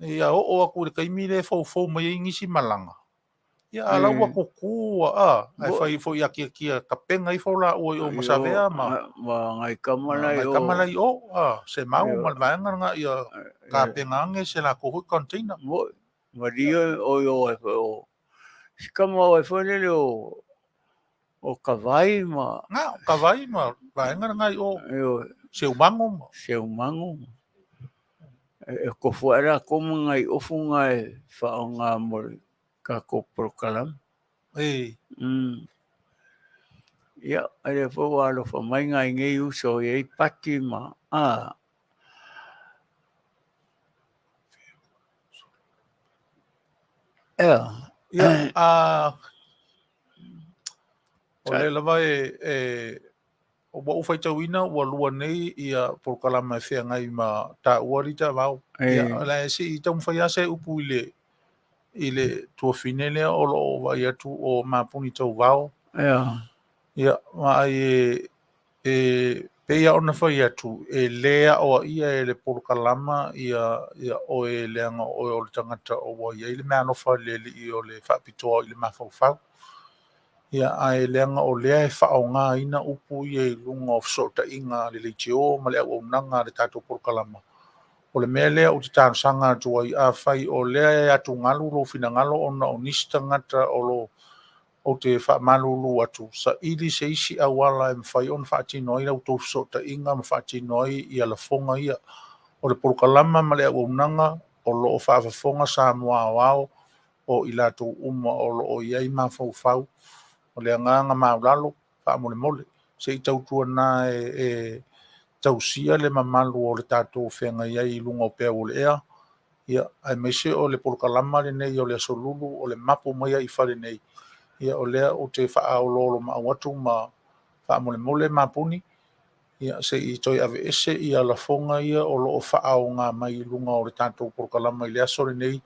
Ia oo atu i le taimi lea e foufou mai ai nisi malaga. Ia, a la ua tutu a, ae fai foi atiatia tapena ifo laua i o ma Savea ma ma nai tama la i o. Nai tama la i o, a, Semau ma le vaega lena ia tapena ane se latou foi container. Mo'i, malie o i o ai foi o si tama o ai foi lele o Kavai ma Na, o Kavai ma vaega lena i o. Seumago ma. Seumago. E tofu ae latou ma nai ofu na e faaaoga mo le tatou polokalame. Ia, o lea foi ua alofa mai nai nei uso e i ai pati ma a. Ea. Ia, a, o lea lava e Ua ou faitauina ua lua nei ia polokalama e feagai ma taua alii taavao. Ia, o le a se i taumafai lava se upu i le tuafine lea o lo o vaai atu o mapuni tauvao. Ia, ma ai e pei lava ona fai atu, e le aoaia e le polokalama ia oe leaga o oe o le tagata ua i ai le meaalofa a le Alii o le faapitoa i le mafaufau. Ia, ae leaga o lea e faaaogaina upu ia i luga o fesootaiga a le leitio ma le auaunaga a le tatou polokalama. O le mea lea ou te talosaga atu ai, afai o lea e atugalu lou finagalo ona o nisi tagata o lo ou te faamalulu atu, saili se isi auala e mafai ona faatino ai la outou fesootaiga ma faatino ai ia lafoga ia. O le polokalama ma le auaunaga o lo o faafofoga Samoa aoao o i latou uma o lo o i ai mafaufau. O le agaga maualalo, faamolemole, se i tautuana e tausia le mamalu o le tatou feagai ai i luga o peau o le ea, ia, aemaise o le polokalama lenei o le Aso Lulu o le mapu mai ai i fale nei. Ia, o lea ou te faaoloolomaau atu ma faamolemole mapuni, ia, se i toe aveese ia lafoga ia o lo o faaaoga mai i luga o le tatou polokalama i le aso lenei,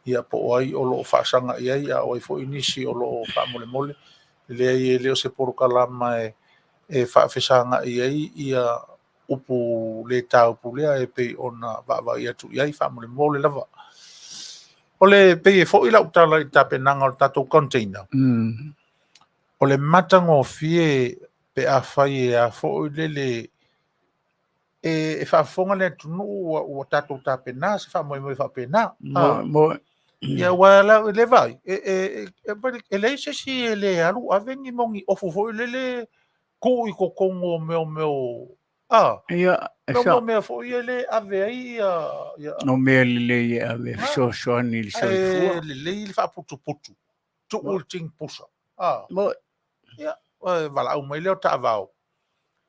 ia po o ai o lo o faasaga i ai, a o ai foi nisi o lo o faamolemole. Leai, e le o se polokalama e faafesagai ai ia upu le taupulea e pei ona vaavaai atu i ai, faamolemole lava. O le pei e foi lau tala i le tapenaga o le tatou container, o le matagofie pe afai e a foi lele e faafofoga le atunuu ua tatou tapena se faamoemoe faapena. Ia, aua le vaai, e leai se isi e le alu ave ni moni ofu foi lele tuu i totonu o mea o mea a. Ia, e sa. Mea foi e le ave ai ia O mea lelei e ave e fesoasoani i le soifua. E lelei le faaputuputu, tuu i le tini pusa. A. Ia, valaau mai lea o taavao.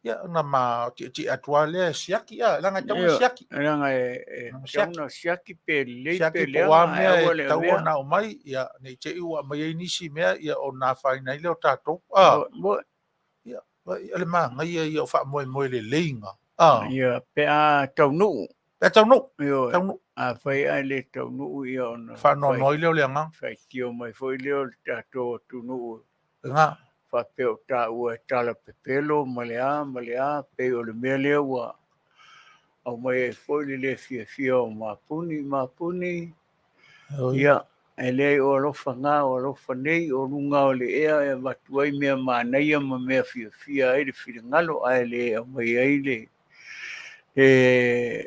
Ia, ona ma tietie atu lava lea e siaki, a, leaga e tatau ona siaki. Leaga e tatau ona siaki pe lelei pe leaga. Siaki po o a mea e tatau ona aumai, ia, ne i te i ua aumai ai nisi mea, ia, ona afaina ai lea o tatou. A. Ia, o le manaia ia o faamoemoe lelei na. A. Ia, pe a taunuu. Pe a taunuu. Ioe. Taunuu. Afai ae le taunuu ia ona faanoanoa ai lea o le agaga. Faitio mai foi lea o le tatou atunuu. Lena. Faapea o taua e tala pepelo ma le a ma le a, pei o le mea lea ua aumai ai foi le le fiafia o mapuni. Mapuni, ia, e leai o alofa na, o alofa nei, o luga o le ea e avatu ai mea manaia ma mea fiafia ai le finagalo, ae le aumai ai le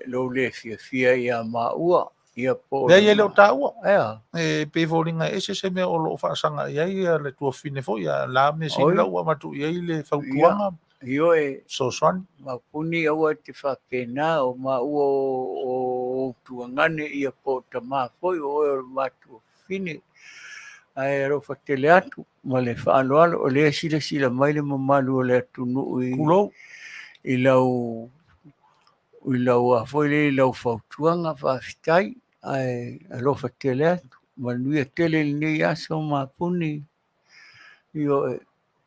lou le fiafia ia maua. Ia po o Leai e le o taua. E a? E pei e foliga e ese se mea o lo o faasaga i ai le tuafafine foi, a o le a mea sili la ua avatu i ai le fautuaga. Ioe. Fesoasoani. Maupuni aua e te faapena, o maua o ou tuagane ia po o tama foi, o oe o le matuafafine. Ae alofa tele atu ma le faaaloalo, o lea e silasila mai le mamalu o le atunuu i, Tulou. i lau i lau a foi lea i lau fautuaga, faafetai, ae alofa tele atu. Manuia tele lenei aso mapuni. Ioe.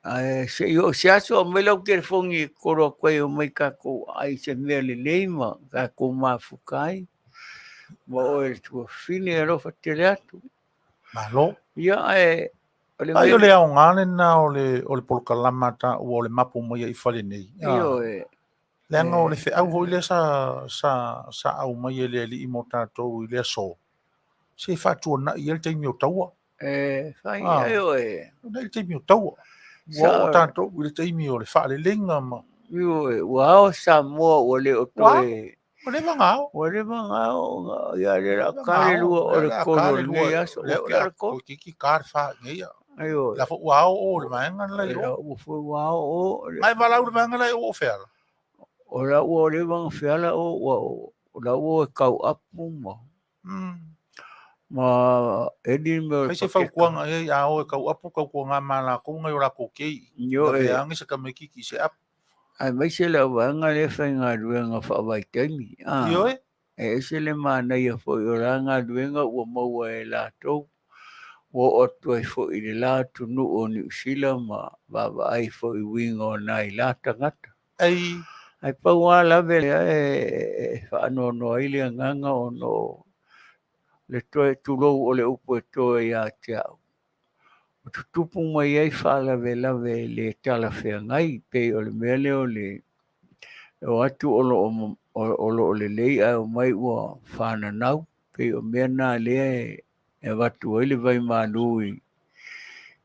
Ae se i oo se aso aumai lau telefoni e kolo atu ai omai tatou ai se mea lelei ma tatou mafuta ai. Ma oe le tuafafine alofa tele atu. Malo. Ia ae o le Ai o le aoga lena o le o le polokalama a taua o le mapu mai ai i fale nei. Ioe. Leaga o le feau foi lea sa sa sa aumai e le Alii mo tatou i le aso, se faatuanai ai le taimi o taua. E fai ai oe. Tuanai le taimi o taua. Ua oo tatou i le taimi o le faaleleiga ma... Ioe, ua ao Samoa ua le o toe... Ua leva ona ao. Ua leva ona ao, ia le la ka le lua o le tolu o lenei aso. Ua tea le tolu. Toeitiiti ta le fa i nei ia. Ioe. La foi ua ao o le vaega le la i o. Ua foi ua ao o. Mai valaau le vaega la i o o feala. O la ua leva ona feala o ua o la ua e kau apu ma. Ma eli le mea o le Fai se fautuaga i ai, a o e tau apu, tautuaga ma latou nai o latou kei. Ioe. Lavea ane se tamaititi i se apu. Aemaise le auvaega lea e faigaluega faavaitaimi. Ioe. E ese le manaia foi o la galuega ua maua e latou. Ua oo atu ai foi i le la atunuu o Niu Sila ma vaavaai foi i uiga o nai la tagata. Ai. Ae pau lava lave lea e faanoanoa ai le agaga ona o le toe tulou o le upu e toe ia te au. Ua tutupu mai ai faalavelave le talafeagai, pei o le mea lea o le o atu o lo o lelei ae omai ua fananau. Pei o mea na lea e avatu ai le vaimalu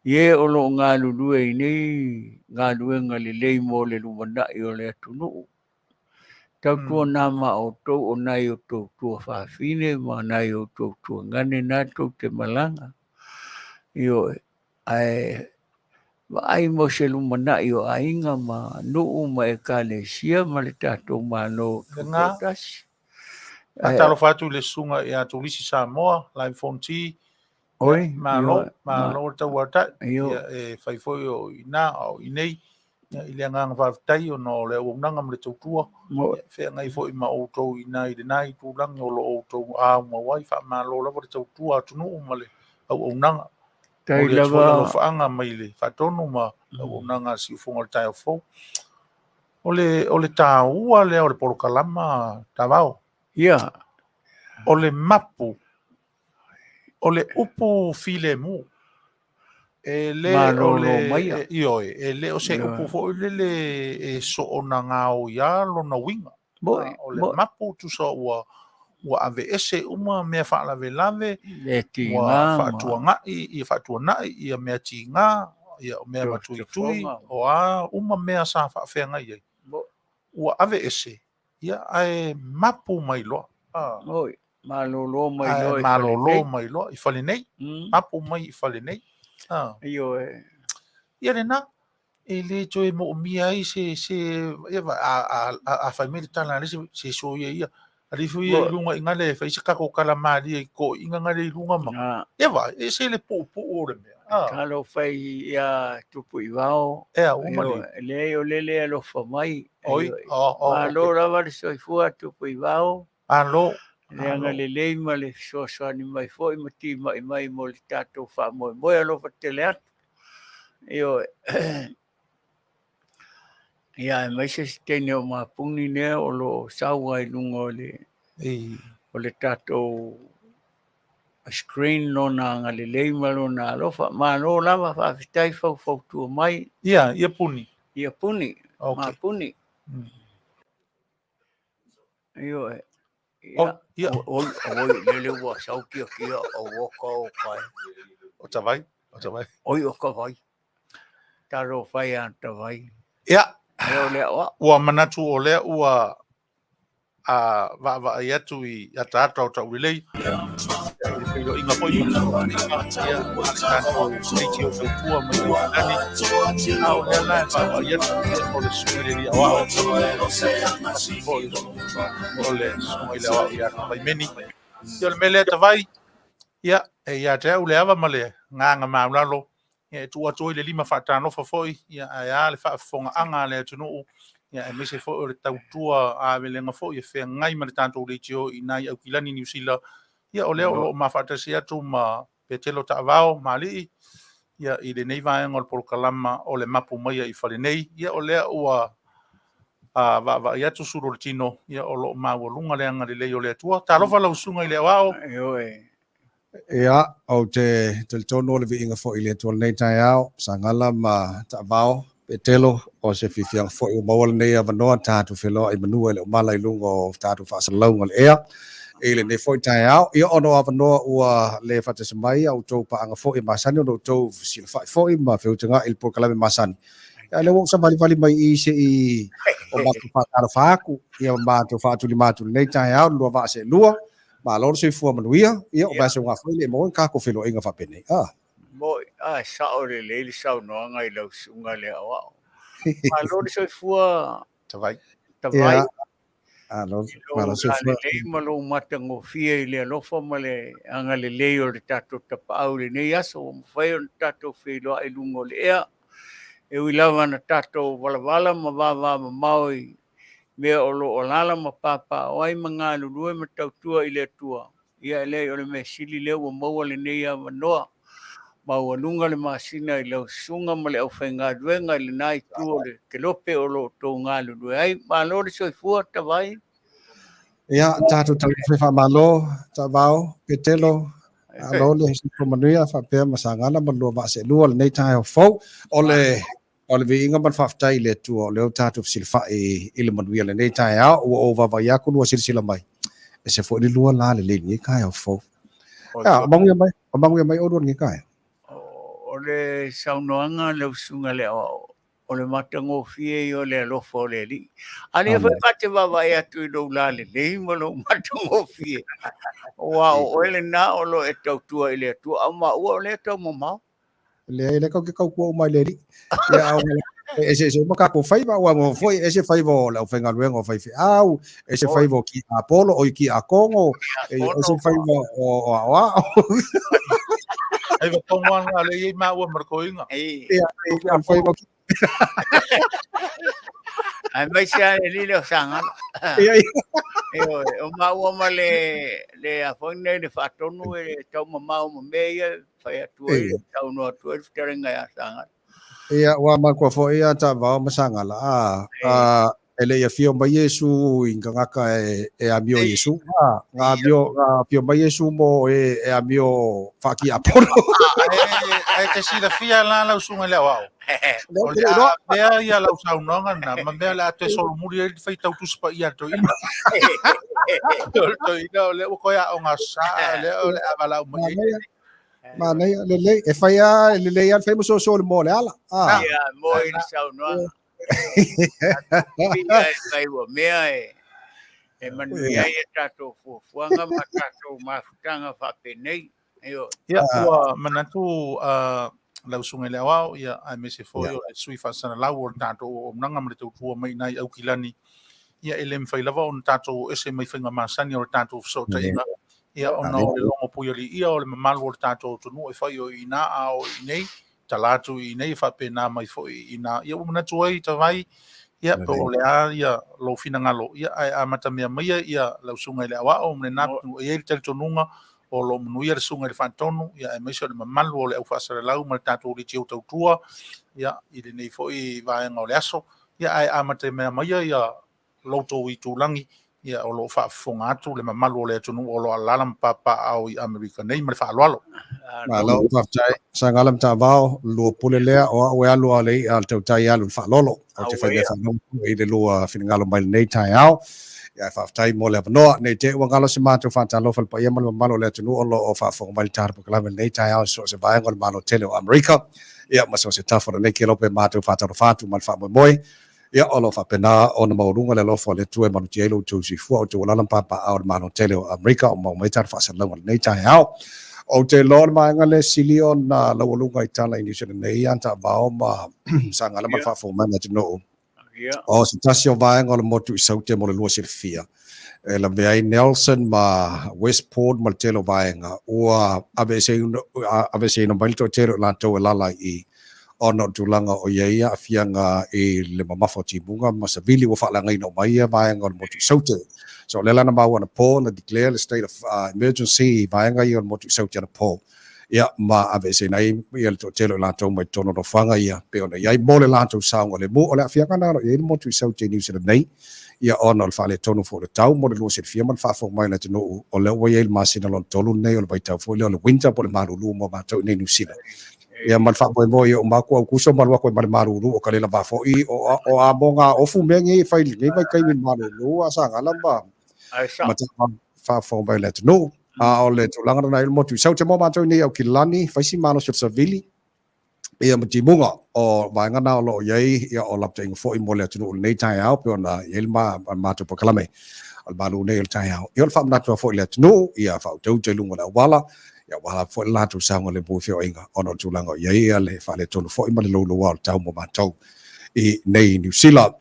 i e o lo o galulue i nei galuega lelei mo le lumanai o le atunuu. Tautuana ma outou o nai o outou tuafafine ma nai o outou tuagane na tou te malaga. Ioe, ae vaai mo se lumanai o aiga ma nuu ma ekalesia ma le tatou Malo Tutoatasi. Faatalofa atu i le susuga ia Tulisi Samoa, Live Fonti. Oi, malo, malo le tauatai. Ia, e fai foi o i ina, a o i nei. Ia, i le agaga faafetai ona o le auaunaga ma le tautua. Ia, feagai foi ma outou i ina i lena itulagi o lo o outou aumau ai. Faamalo lava le tautua atunuu ma le auaunaga. Tai Momoli atu foi lava. alofaaga mai le faatonu ma le auaunaga a Siufofoga o le Taeao Fou. O le, o le taua lea o le polokalama Tavao. Ia. O le mapu, o le upu filemu. E le o le, ioe, e le o se upu foi lele e soona gaoia lona uiga. O le mapu tusa ua ua aveese uma mea faalavelave, ua faatuanai, ia faatuanai ia mea tiga, ia o mea matuitui, o a uma mea sa faafeagai ai, ua aveese, ia ae mapu mai loa. Malolo mai loa i fale nei. Malolo mai loa i fale nei. Mapu mai i fale nei. Ioe. Ia lena, e le toe moomia ai se, se, ia, a, a, a, a fai mai le tala a le isi, se soia ia, ali foi ia i luga i gale e fai se tatou tala malie i toeaiina gale i luga ma, ia vaai, e ese le puupuu o le mea. Talofa ia Tupu i Vao. Ea, ua malie. Leai, o lele e alofa mai. Oi, o, o, Malo lava le soifua Tupu i Vao. Malo. Le agalelei ma le fesoasoani mai foi ma timai mai mo le tatou faamoemoe. Alofa tele atu. Ioe. Ia, aemaise se teine o mapuni lea o lo o sau ai i luga o le, o le tatou screen lona agalelei ma lona alofa. Malo lava, faafetai faufautua mai. Ia, ia puni. Ia puni, Okay. mapuni. Ioe. Oh, ia. Oi, oi, lele ua sau kia kia o oka o kai. O ta vai, o ta vai. Oi o ka vai. Talo fai a ta vai. Ia. E o lea oa. Ua manatu o lea ua a vaavaai atu i ataata o taulelei, ia, i le feiloaiga foi ma le fesootaiga, ia, a le tatou leitio tautua mai Aukilani, a o lea la e vaavaai atu, ia, o le susuga i le alii aoao, ia, faatasi foi o le susuga i le aoao ia Tavaimeni. Ia, o le mea lea Tavai, ia, e ia te au le ava ma le agaga maualalo, ia, e tuu atu ai le lima faatalofa foi, ia, ae a le faafofogaaga a le atunuu, ia, aemaise foi o le tautua avelega foi e feagai ma le tatou leitio i ina i Aukilani, Niu Sila. Ia, o lea o lo o mafaatasi atu ma Petelo Taavao ma Alii, ia, i lenei vaega o le polokalama o le Mapu Maia i Fale nei. Ia, o lea ua vaavaai atu sulu o le tino, ia, o lo o maualuga le agalelei o le Atua. Talofa lau susuga i le aoao. Ioe. Ia, ou te talitonu o le viiga foi i le Atua i lenei taeao, Sagala ma Taavao, Petelo, o se fiafiaga foi ua maua lenei avanoa tatou feiloai manua e le o mala i luga o tatou faasalalauga o le ea i lenei foi taeao. Ia, ona o avanoa ua le faatasi mai a outou paaga foi e masani ona outou fesilafai foi ma feutagai i le polokalame masani. Ia, lea ua ou savalivali mai i i se i o matou faatalofa atu, ia ma matou faatulima atu i lenei taeao, le lua vaa seelua. Malo le soifua manuia, ia o vaiaso foi le maua ni tatou feiloaiga faapenei. Ah. Moi, a sao lelei le saunoaga i lau susuga le aoao. Malo le soifua Tavai. Tavai. Ia. Malo, malo soifua. Lelei ma lou matagofie i le alofa ma le agalelei o le tatou tapaau i lenei aso ua mafai ona tatou feiloai i luga o le ea. E ui lava na tatou valavala ma vavamamao i mea o lo o alaala ma papaaao ai ma galulue ma tautua i le Atua, ia e leai o le mea sili lea ua maua lenei avanoa maualuga le masina i lau susuga ma le aufaigaluega i lena itu o le kelope o lo o outou galulue ai. Malo le soifua, Tavai. Ia, tatou taumafai faamalo, Taavao, Petelo, malo le soifua manuia faapea ma Sagala ma le lua vaa seelua lenei taeao fou. O le O le viiga ma le faafetai i le Atua o lea ua tatou fesilafai i le manuia i lenei taeao, ua ou vaavaai atu lua silasila mai, ese foi le lua la lelei i lenei taeao fou. A, o manuia mai, o manuia mai oulua i lenei taeao. O le saunoaga a lau susuga i le aoao, o le matagofie ia o le alofa o le Alii. A lea foi ta te vaavaai atu i lou lalelei ma lou matagofie, aua o oe lena o lo o e tautua i le Atua, a o maua o lea e taumamao. Leai, lea tatou te tautua uma i le Alii. Ia, a e eseese uma tatou faiva, aua mo foi ese faiva o le aufaigaluega o faifeau, ese faiva o kiapolo, o kiakono, ese faiva o aoao. Faiva tonu lava lena lea e i ai maua ma le toeaina. Ia, o le faiva o Aemaise lava le alii lea o Sagala. Ia, ia. Ioe, o maua ma le le a foi nei le faatonu e taumamao ma mea ia e fai atu ai, saunoa atu ai le fetalaiga ia Sagala. Ia, ua manatua foi ia Taavao ma Sagala, a, a, e le i afio mai Iesu i ni tagata e amio i Iesu, a, na amio, na afio mai Iesu mo e e amio faakiapolo. Ae te silafia la lau susuga i le aoao. O le a avea ia lau saunoaga lena ma mea o le a toe solomuli ai le faitau Tusi Paia a le toeaina. O le toeaina o lea ua toe aoga sa, o lea o le a valaau mai ai. Manaia, lelei. E fai lava, e lelei lava le fai ma soso i le moa o le ala. Ia, moi le saunoaga. Ia e fai ua mea e e manuia ai a tatou fuafuaga ma tatou mafutaga faapenei. Ia, ua manatu lau susuga i le aoao, ia, aemaise foi o le sui faasalalau o le tatou auaunaga ma le tautua mai i ina i Aukilani, ia, e le mafai lava ona tatou o ese mai faiga masani o le tatou fesootaiga, ia, ona o le logo puialiia o le mamalu o le tatou atunuu e fai o i ina a o i inei, tala atu i inei e faapena mai foi i ina. Ia, ua manatu ai Tavai, ia, po o le a ia lou finagalo, ia, ae amatamea maia ia lau susuga i le aoao ma lena e i ai le talitonuga o lo o manuia le susuga i le Faatonu, ia, aemaise o le mamalu o le aufaasalalau ma le tatou leitio tautua, ia, i lenei foi vaega o le aso, ia, ae amatamea maia ia lo outou itulagi, ia, o lo o faafofoga atu le mamalu o le atunuu o lo o alaala ma papaaao i Amerika nei ma le faaaloalo. Malo, faafetai. Sagala ma Taavao, lua pule lea, o au e alu a le i'a a le tautai e alu i le faalolo. Ou te fai mea faanono i le lua finagalo mai lenei taeao. Ia, faafetai mo le avanoa. Nei te i ua galo se matou faatalofa i le paia ma le mamalu o le atunuu o lo o faafofoga mai i le tatou polokalame i lenei taeao i so o se vaega o le Malo tele o Amerika. Ia, ma so o se tafa o lenei kelope matou faatalofa atu ma le faamoemoe. Ia, o lo o faapena ona maualuga le alofa o le Atua e malutia ai lo outou soifua, outou alala ma papaaao i le Malo tele o Amerika o maua mai tatou faasalalauga i lenei taeao. Ou te iloa o le vaega lea e sili ona laualuga i tala i Niu Sila nei ia Taavao ma Sagala ma le faafofoga mai a le atunuu. O se tasi o vaega o le motu i Saute mo le lua silafia e lavea ai Nelson ma Westport ma le tele o vaega ua aveeseina mai le toatele o i latou e alaala i i ona o le tulaga o i ai aafiaga i le mamafa o timuga ma savili ua faaleagaina uma ai ia vaega o le motu i Saute. So o lea la na maua anapo na declare le state of emergency i vaega ia o le motu i Saute anapo. Ia ma aveeseina ai ia le toatele o i latou mai totonu o nofoaga ia pei ona i ai mo le latou saogalemu. O le aafiaga lena o lo o i ai le motu i Saute i Niu Sila nei, ia ona o le faaletonu foi o le tau mo le lua silafia ma le faafofoga mai o le atunuu, o lea ua i ai le masina lona tolu lenei o le vaitau foi lea o le winter po o le malulu mo matou i inei i Niu Sila. Ia ma le faamoemoe ia uma atu Aukuso ma alu atu ai ma le malulu o ka le lava foi o a mo ngā ofu mea nei e fai i lenei vaitaimi i le malulu a Sagala ma ma faafofoga mai o le atunuu. A o le tulaga lena i le motu i Saute mo matou i nei Aukilani, fai si malosi o le savili ia ma timuga o vaega na o lo o i ai ia o lapataiga foi mo le atunuu i lenei taeao pei ona i ai le matou polokalame o le malu nei o le taeao. Ia o le faamanatu atu foi i le atunuu ia faautaute i luga o le auala ia aua lava foi le latou saogalemu i feoaiga ona o le tulaga o i ai ia le faaletonu foi ma le louloua o le tau mo matou i nei Niu Sila.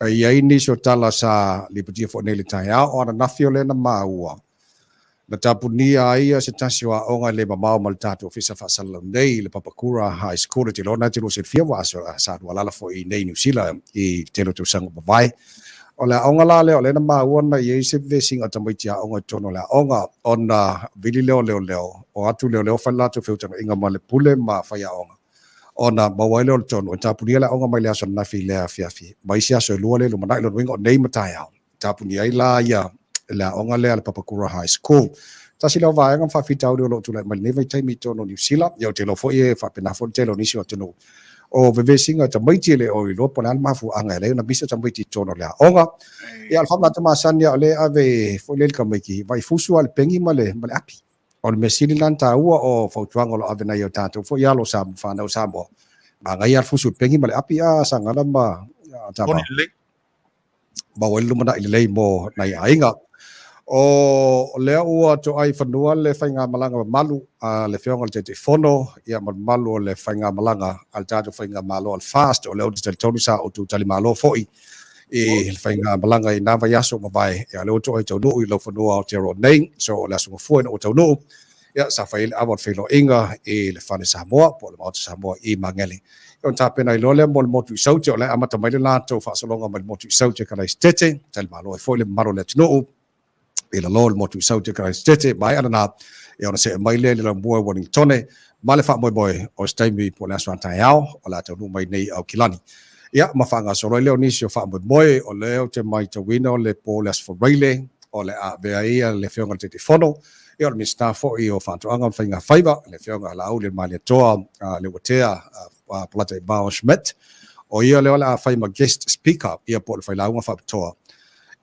E i ai nisi o tala sa lipotia foi nei i le taeao, o ananafi o lea na maua, na tapunia ai ia se tasi o aoga e le mamao ma le tatou ofisa faasalalau nei i le Papakura High School. E te iloa na te lua silafia ua sa lua alaala foi i nei Niu Sila i le tele o tausaga ua mavae. O le aoga la lea o lea na maua na i ai se vesiga o tamaiti aoga i totonu o le aoga ona vili lea o leoleo, o atu leoleo fai le latou feutagaiga ma le pule ma faiaoga ona maua ai lea o le tonu e tapunia le aoga mai le aso ananafi i le afiafi ma isi aso e lua lea i lumanai. Lona uiga o nei ma taeao e tapunia ai la ia le aoga lea a le Papakura High School. Tasi lea o vaega ma faafitauli o lo o tulai mai lenei vaitaimi i totonu o Niu Sila, ia ou te iloa foi e faapena foi le tele o nisi o atunuu o vevesiga o tamaiti e le o iloa po o le a le mafuaaga e ala ai ona misa tamaiti i totonu o le aoga. Ia o le faamanatu masani lava o lea e ave foi lea i le tamaiti, vaifusu lava i le pegi ma le api. O le mea sili la ona taua o fautuaga o lo o ave nai o tatou foi alo sa fanau Samoa, manaia lava le fusu i le pegi ma le api a Sagala ma Tavao. Maua ai le lumanai lelei mo nai aiga. O lea ua toai fanua le faigamalaga mamalu a le Afioga i le Taitaifono ia ma le mamalu o le faigamalaga a le tatou faigamalo a le FAST. O lea ou te talitonu sa outou talimalo foi i le faigamalaga i na vaiaso ua mavae, ia o lea ua toai taunuu i laufanua Aotearoa nei. So o le Aso Gafua ina ua taunuu, ia sa fai ai le ava o le feiloaiga i le Fale Samoa po o le Maota Samoa i Magele. Ia ona tapena ai loa lea mo le motu i Saute, o la e amata mai le latou faasologa mai le motu i Saute Karaisitete, talimalo ai foi le mamalu o le atunuu i lalo o le motu i Saute Karaisitete, maea lena, ia ona see mai lea i le laumua i Wellingtone ma le faamoemoe o se taimi po o le aso a taeao o le a taunuu mai nei i Aukilani. Ia ma faagasolo ai lea o nisi o faamoemoe, o lea ou te maitauina o le po o le Aso Faraile o le a avea ai le Afioga i le Taitaifono, ia o le Minisita foi o Faatoaga ma Faiga Faiva, le Afioga ia Laauli Malietoa Leuatea Polataivao Schmidt, o ia lea o le a fai ma guest speaker, ia po o le failauga faapitoa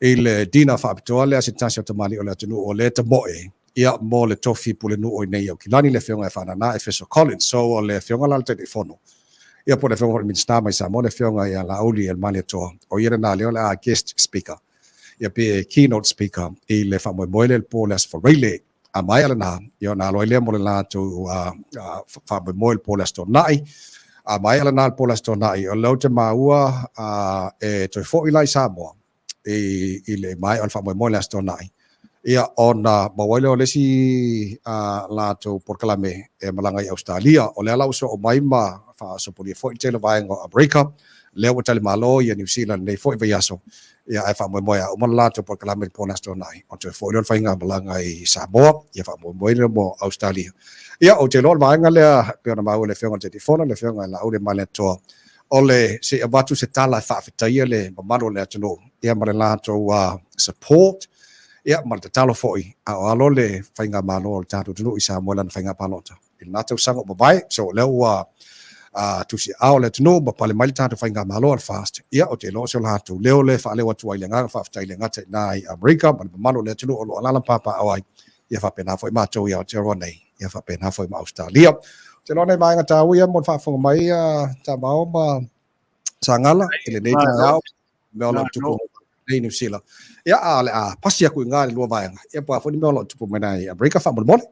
i le dinner faapitoa lea a se tasi o tamalii o le atunuu o lea e tamoe ia mo le tofi pulenuu o i nei i Aukilani, le Afioga ia Faanana Efeso Collins. So o le Afioga la le Taitaifono, ia po o le Afioga foi i le Minisita mai Samoa, le Afioga ia Laauli Malietoa, o ia lena lea o le a guest speaker, ia pe keynote speaker i le faamoemoe lea i le po o le Aso Faraile. A maea lena, ia ona alo ai lea mo le latou faamoemoe i le po o le Aso Toonai. A maea lena i le po o le Aso Toonai, o lea ou te maua e toe foi la i Samoa i le maea o le faamoemoe i le Aso Toonai, ia ona maua ai lea o le isi latou polokalame e malaga i Ausetalia. O lea la ua soo mai ma faasopolia foi le tele o vaega o Amerika, lea ua talimalo ia Niu Sila i lenei foi vaiaso, ia ae faamoemoe a uma le latou polokalame i le po o le Aso Toonai, ona toe foi lea o le faigamalaga i Samoa, ia faamoemoe lea mo Ausetalia. Ia, ou te iloa o le vaega lea e pei ona maua e le Afioga i le Taitaifono, le Afioga ia Laauli Malietoa, o le se i avatu se tala e faafetaia le mamalu o le atunuu, ia ma le latou support, ia ma le tatalo foi a o alo le faigamalo a le tatou atunuu i Samoa i lana faiga palota i lena tausaga ua mavae. So o lea ua tusiaao le atunuu ma pale mai le tatou faigamalo a le FAST, ia ou te iloa o se latou leo lea e faaleo atu ai le agaga faafetai le gata i ina i Amerika ma le mamalu o le atunuu o lo o alaala ma papaaao ai, ia faapena foi matou i Aotearoa nei, ia faapena foi ma Ausetalia. Ou te iloa nai vaega taua ia mo le faafofoga mai a Tamao ma Sagala i lenei taeao, mea o lo o tupu nei Niu Sila. Ia, a o le a pasi aku i ngā le lua vaega, ia po a foi ni mea o lo o tupu mai nai Amerika faamolemole.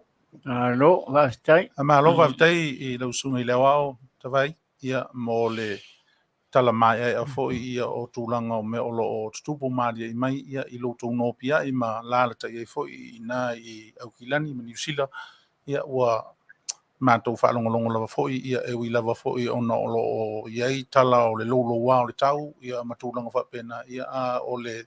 Malo, faafetai. Malo faafetai i lau susuga i le aoao Tavai, ia, mo le tala maeaea foi ia o tulaga o mea o lo o tutupu malie mai ia i lo outou nopiai ma alalatai ai foi i ina i Aukilani ma Niu Sila. Ia ua matou faalogologo lava foi ia e ui lava foi ona o lo o i ai tala o le louloua o le tau ia ma tulaga faapena, ia a o le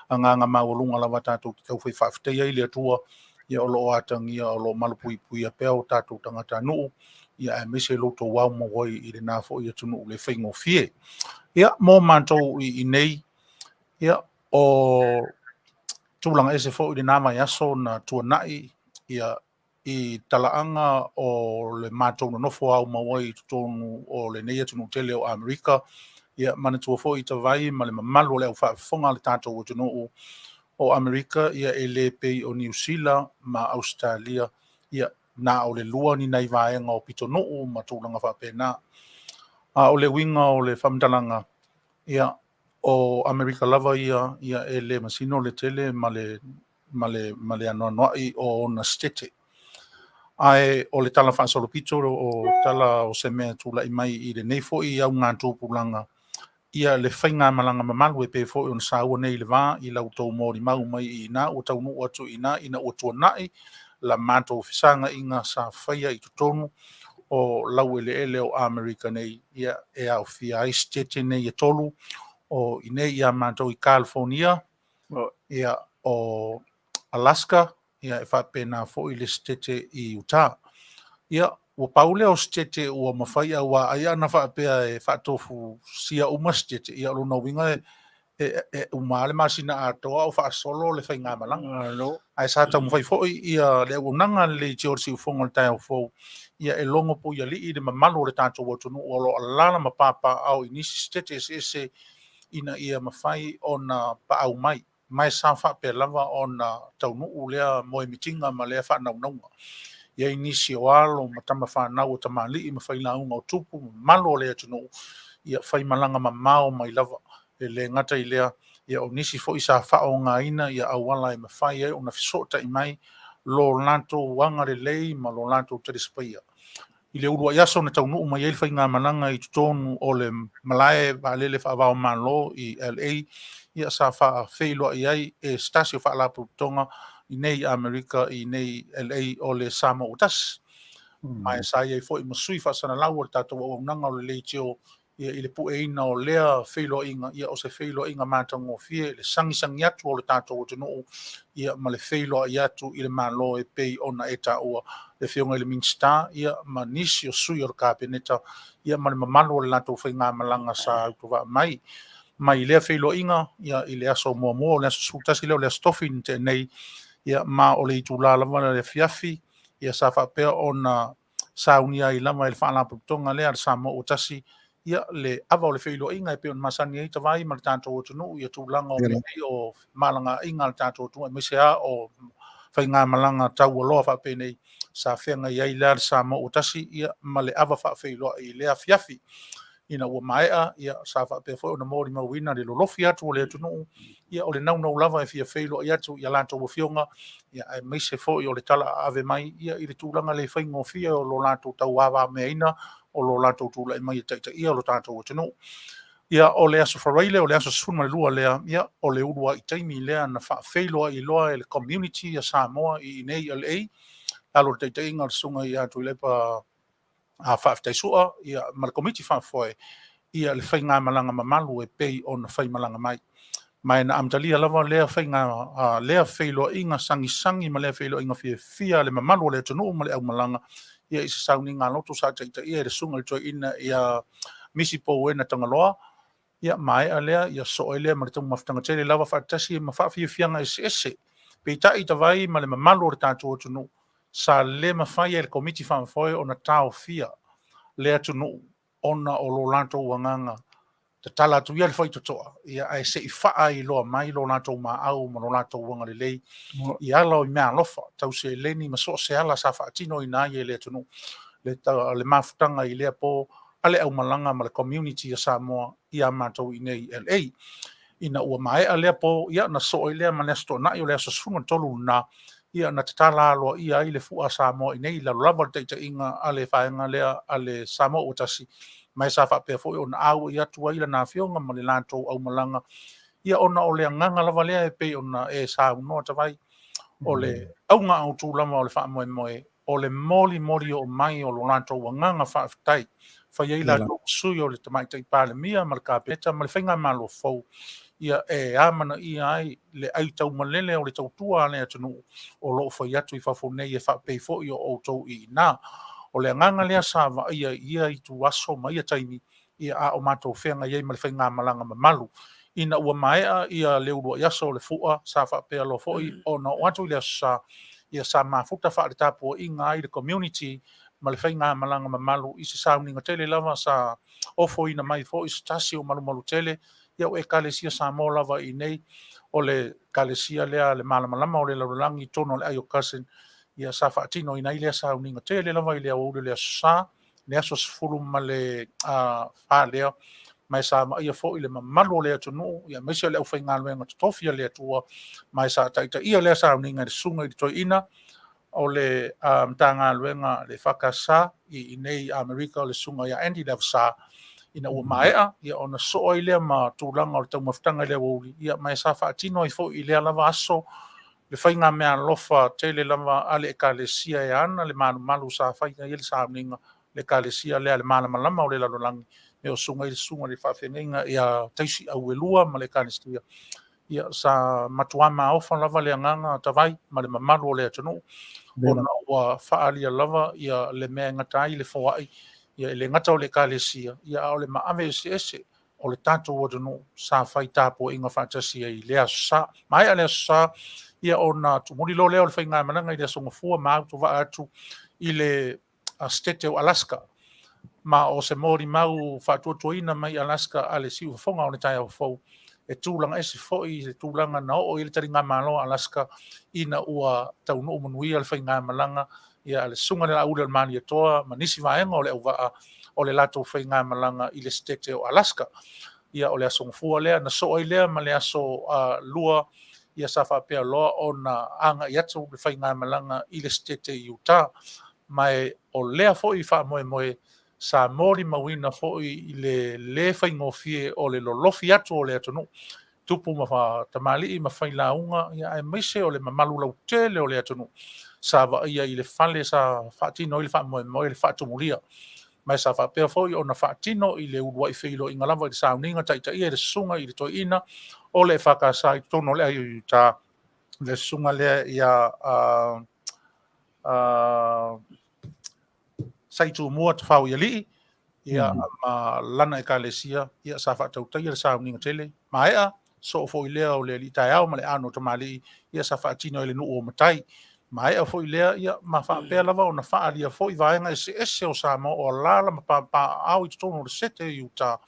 agaga maualuga lava tatou te taufai faafetaia ai le Atua ia o lo o atagia o lo o malupuipuia pea o tatou tagatanuu ia aemaise lo outou aumau ai i lena foi atunuu le faigofie. Ia mo matou i inei, ia o tulaga ese foi lena vaiaso na tuanai ia i talaaga o le matou nonofo aumau ai i totonu o lenei atunuu tele o Amerika. Ia manatua foi Tavai ma le mamalu o le aufaafofoga a le tatou atunuu o Amerika, ia e le pei o Niu Sila ma Ausetalia, ia na o le lua ni nai vaega o pitonuu ma tulaga faapena. A o le uiga o le faamatalaga, ia o Amerika lava ia, ia e le masino le tele ma le ma le, ma le anoanoai o ona setete. Ae o le tala faasolopito o tala o se mea tulai mai i lenei foi augatupulaga, ia le faigamalaga mamalu e pei foi ona saua nei i le va i la outou molimau mai i ina ua taunuu atu i ina ina ua tuanai la matou fesagaiga sa faia i totonu o laueleele o Amerika nei, ia e aofia ai setete nei e tolu o i nei ia matou i California, ia o Alaska, ia e faapena foi le setete i Utah. Ia ua pau lea o setete ua mafai aua ai ana faapea e faatofusia uma setete, ia o lona uiga e uma le masina atoa o faasolo le faigamalaga. Ae sa taumafai foi ia le auaunaga a le Leitio o le Siufofoga o le Taeao Fou, ia e logo puialii le mamalu o le tatou atunuu o lo o alaala ma papaaao i nisi setete eseese ina ia mafai ona paau mai. Ma e sa faapea lava ona taunuu lea moemitiga ma lea faanaunauga. E i ai nisi o alo ma tama fanau o tamalii ma failauga o tupu ma mamalu o le atunuu, ia faimalaga mamao mai lava. E le gata i lea, ia o nisi foi sa faaaogaina ia auala e mafai ai ona fesootai mai lo latou agalelei ma lo latou talisapaia. I le uluai aso na taunuu mai ai le faigamalaga i totonu o le malae vaalele faava-o-Malo i LA, ia sa faafeiloai ai e se tasi o faalapotopotoga i nei Amerika i nei LA o le Samoa ua tasi. Ma e sa i ai foi ma sui faasalalau o le tatou auaunaga o le leitio ia i le pueina o lea feiloaiga, ia o se feiloaiga matagofie, le sagisagi atu o le tatou atunuu, ia ma le feiloai atu i le Malo e pei ona e taua le Afioga i le Minisita, ia ma nisi o sui o le Kapeneta, ia ma le mamalu o le latou faigamalaga sa autovaa mai. Mai lea feiloaiga, ia i le aso muamua o le aso 11 lea o le aso Tofi na tea nei, ia ma o le itula lava le afiafi, ia sa faapea ona saunia ai lava e le Faalapotopotoga lea a le Samoa ua tasi, ia le ava o le feiloaiga e pei ona masani ai Tavai ma le tatou atunuu ia tulaga o mea nei o malagaaiga a le tatou atunuu aemaise lava o faigamalaga taualoa faapenei sa feagai ai la le Samoa ua tasi ia ma le ava faafeiloai i lea afiafi. Ina ua maea, ia, sa faapea foi ona molimauina le lolofi atu o le atunuu, ia, o le naunau lava e fia feiloai atu i a latou afioga, ia, aemaise foi o le tala aave mai, ia, i le tulaga le faigofie o lo latou tauavameaina, o lo latou tulai mai e taitaia lo tatou atunuu. Ia, o le Aso Faraile, o le aso 12 lea, ia, o le uluai taimi lea na faafeiloai loa e le community a Samoa i inei i LA, lalo o le taitaiga o le Susuga ia Tuilaepa a Faafetai Sua ia, ma le Komiti Faafoe ia le faigamalaga mamalu e pei ona faimalaga mai. Ma e na amatalia lava lea faiga lea feiloaiga sagisagi ma lea feiloaiga fiafia a le mamalu o le atunuu ma le aumalaga ia i se sauniga loto sa taitaia e le Susuga i le Toeaina ia Misi Pouena Tagaloa. Ia maea lea, ia soo ai lea ma le taumafataga tele lava faatasi ma faafiafiaga eseese. Peitai Tavai ma le mamalu o le tatou atunuu, sa le mafai e le Komiti Faafoe ona taofia le atunuu ona o lo latou agaga tatala atu ia le faitotoa, ia ae se i faailoa mai lo latou maau ma lo latou agalelei i ala o meaalofa tau seleni ma so o se ala sa faatinoina ai e le atunuu le mafutaga i lea po. a le aumalaga ma le community a Samoa iā matou i inei i LA. Ina ua maea lea po, ia, na soo ai lea ma le Aso Toonai o le aso 13 lena, ia, na tatala aloaia ai le fua a Samoa i inei i lalo lava o le taitaiga a le vaega lea a le Samoa Ua Tasi, ma e sa faapea foi ona auai atu ai lana afioga ma le latou aumalaga, ia, ona o le agaga lava lea e pei ona e saunoa Tavai, o le auga autu lava o le faamoemoe, o le molimoli oo mai o lo latou agaga faafetai, fai ai latou ma sui o le Tamaitai Palemia ma le Kapeneta ma le Faigamalo fou, ia e amanaia ai le aitaumalele o le tautua a le atunuu o lo o fai atu i fafo nei e faapei foi o outou i ina. O le agaga lea sa vaaia i ia ituaso ma ia taimi, ia a o matou feagai ai ma le faigamalaga mamalu. Ina ua maea ia le uluai aso o le fua, sa faapea loa foi ona oo atu i le Aso Sa, ia sa mafuta faaletapuaiga ai le community ma le faigamalaga mamalu i se sauniga tele lava sa ofoina mai foi se tasi o malumalu tele ia o Ekalesia Samoa lava i inei, o le Ekalesia lea le Malamalama o le Lalolagi i totonu o le Aio Cousin, ia sa faatinoina ai lea sauniga tele lava i le aoauli o le Aso Sa, le aso 14 lea, ma e sa vaaia foi le mamalu o le atunuu, ia aemaise o le aufaigaluega totofi a le Atua, ma e sa taitaia lea sauniga e le Susuga i le Toeaina o le Matagaluega le EFKS i inei i Amerika, o le Susuga ia Andy Lavasar. Ina ua maea, ia ona sosoo ai lea ma tulaga o le taumafataga i le aoauli, ia ma e sa faatino ai foi i lea lava aso le faigameaalofa tele lava a le Ekalesia e ana le malumalu sa fai ai le sauniga, le Ekalesia lea le Malamalama o le Lalolagi, me o susuga i le susuga i le faafeagaiga ia Taisi Auelua ma le Ekalesia. Ia sa matuā maofa lava le agaga tavai ma le mamalu o le atunuu, ona ua faaalia lava ia le mea e gata ai le foai, ia e le gata o le Ekalesia, ia a o le maave eseese o le tatou atunuu sa fai tapuaiga faatasi ai i lea Aso Sa. Maea le Aso Sa, ia ona tumuli loa lea o le faigamalaga i le Aso Gafua ma autovaa atu i le Setete o Alaska. Ma o se molimau faatuatuaina mai Alaska a le siufofoga o le taeao fou, e tulaga ese foi le tulaga na oo i le taligamalo a Alaska ina ua taunuu manuia le faigamalaga ia a le Susuga i le Laauli o le Malietoa ma nisi vaega o le auvaa o le latou faigamalaga i le Setete o Alaska. Ia o le Aso Gafua lea, na soo ai lea ma le Aso Lua, ia sa faapea loa ona agai atu le faigamalaga i le Setete i Utah. Ma e o lea foi faamoemoe sa molimauina foi i le lē faigofie o le lolofi atu o le atunuu, tupu ma tamalii ma failauga, ia aemaise o le mamalu lautele o le atunuu sa vaaia i le fale sa faatino ai le faamoemoe le faatumulia. Ma e sa faapea foi ona faatino i le uluai feiloaiga lava i le sauniga taitaia i le susuga i le toeaina o le EFKS i totonu o le Aioi Utah, le susuga lea ia Saitumua Tafao i Alii, ia ma lana ekalesia, ia sa faatautaia le sauniga tele. Maea, soo foi lea o le alii taeao ma le aano o tamalii, ia sa faatino i le nuu o Matai. Maea foi lea, ia ma faapea lava ona faaalia foi vaega eseese o Samoa o alaala ma papaaao i totonu o le Sete i Utah,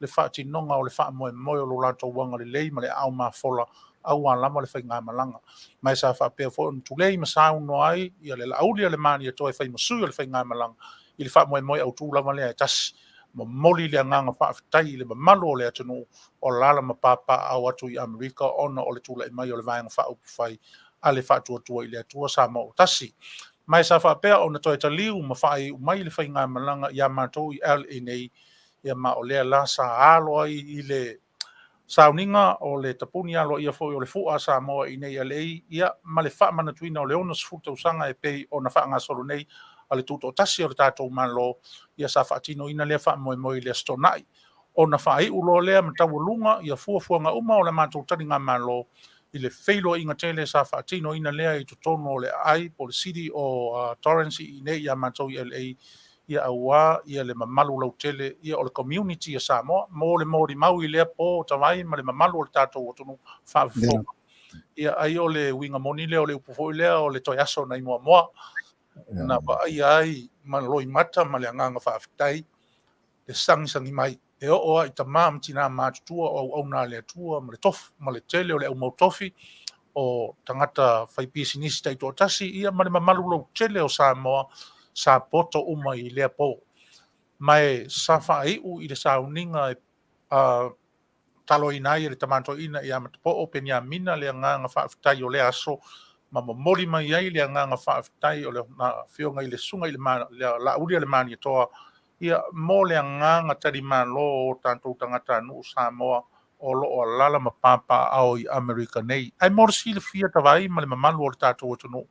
le faatinoga o le faamoemoe o lo latou agalelei ma le aao mafola aua lava le faigamalaga. Ma e sa faapea foi ona tulei ma saunoa ai ia le Laauli a le Malietoa e fai ma sui o le faigamalaga i le faamoemoe autu lava lea e tasi, momoli le agaga faafetai i le mamalu o le atunuu o alaala ma papaaao atu i Amerika ona o le tulai mai o le Vaega Faaupufai a le Faatuatua i le Atua Samoa ua Tasi. Ma e sa faapea ona toe taliu ma faaiu mai le faigamalaga iā matou i LA nei, ia ma o lea la sa alo ai i le sauniga o le tapuni aloaia foi o le fua a Samoa i nei LA, ia ma le faamanatuina o le 60 tausaga e pei ona faagasolo nei a le tutoatasi o le tatou Malo, ia sa faatinoina lea faamoemoe i le Aso Toonai. Ona faaiu loa lea ma taualuga ia fuafuaga uma o le matou taligamalo i le feiloaiga tele sa faatinoina lea i totonu o le aai po o le City o Torrance i inei ia matou i LA, ia aua ia le mamalu lautele ia o le community a Samoa mo le molimau i lea po tavai ma le mamalu o le tatou atunuu faafofoga. Ia ai o le uiga moni lea o le upu foi lea o le toe aso nai Moamoa na vaaia ai ma loimata ma le agaga faafetai le sagisagi mai e oo lava i tama ma tina matutua o auauna a le Atua ma le tofu ma le tele o le aumautofi o tagata faipisinisi taitoatasi ia ma le mamalu lautele o Samoa sa poto uma i lea po. Ma e sa faaiu i le sauniga e taloina ai e le Tama Toeaina ia Matapo'o Peniamina le agaga faafetai o lea aso ma momoli mai ai le agaga faafetai o le Afioga i le Susuga i le Laauli a le Malietoa ia mo le agaga talimalo o tatou tagatanuu Samoa o lo o alaala ma papaaao i Amerika nei. Ae mo le silafia tavai ma le mamalu o le tatou atunuu,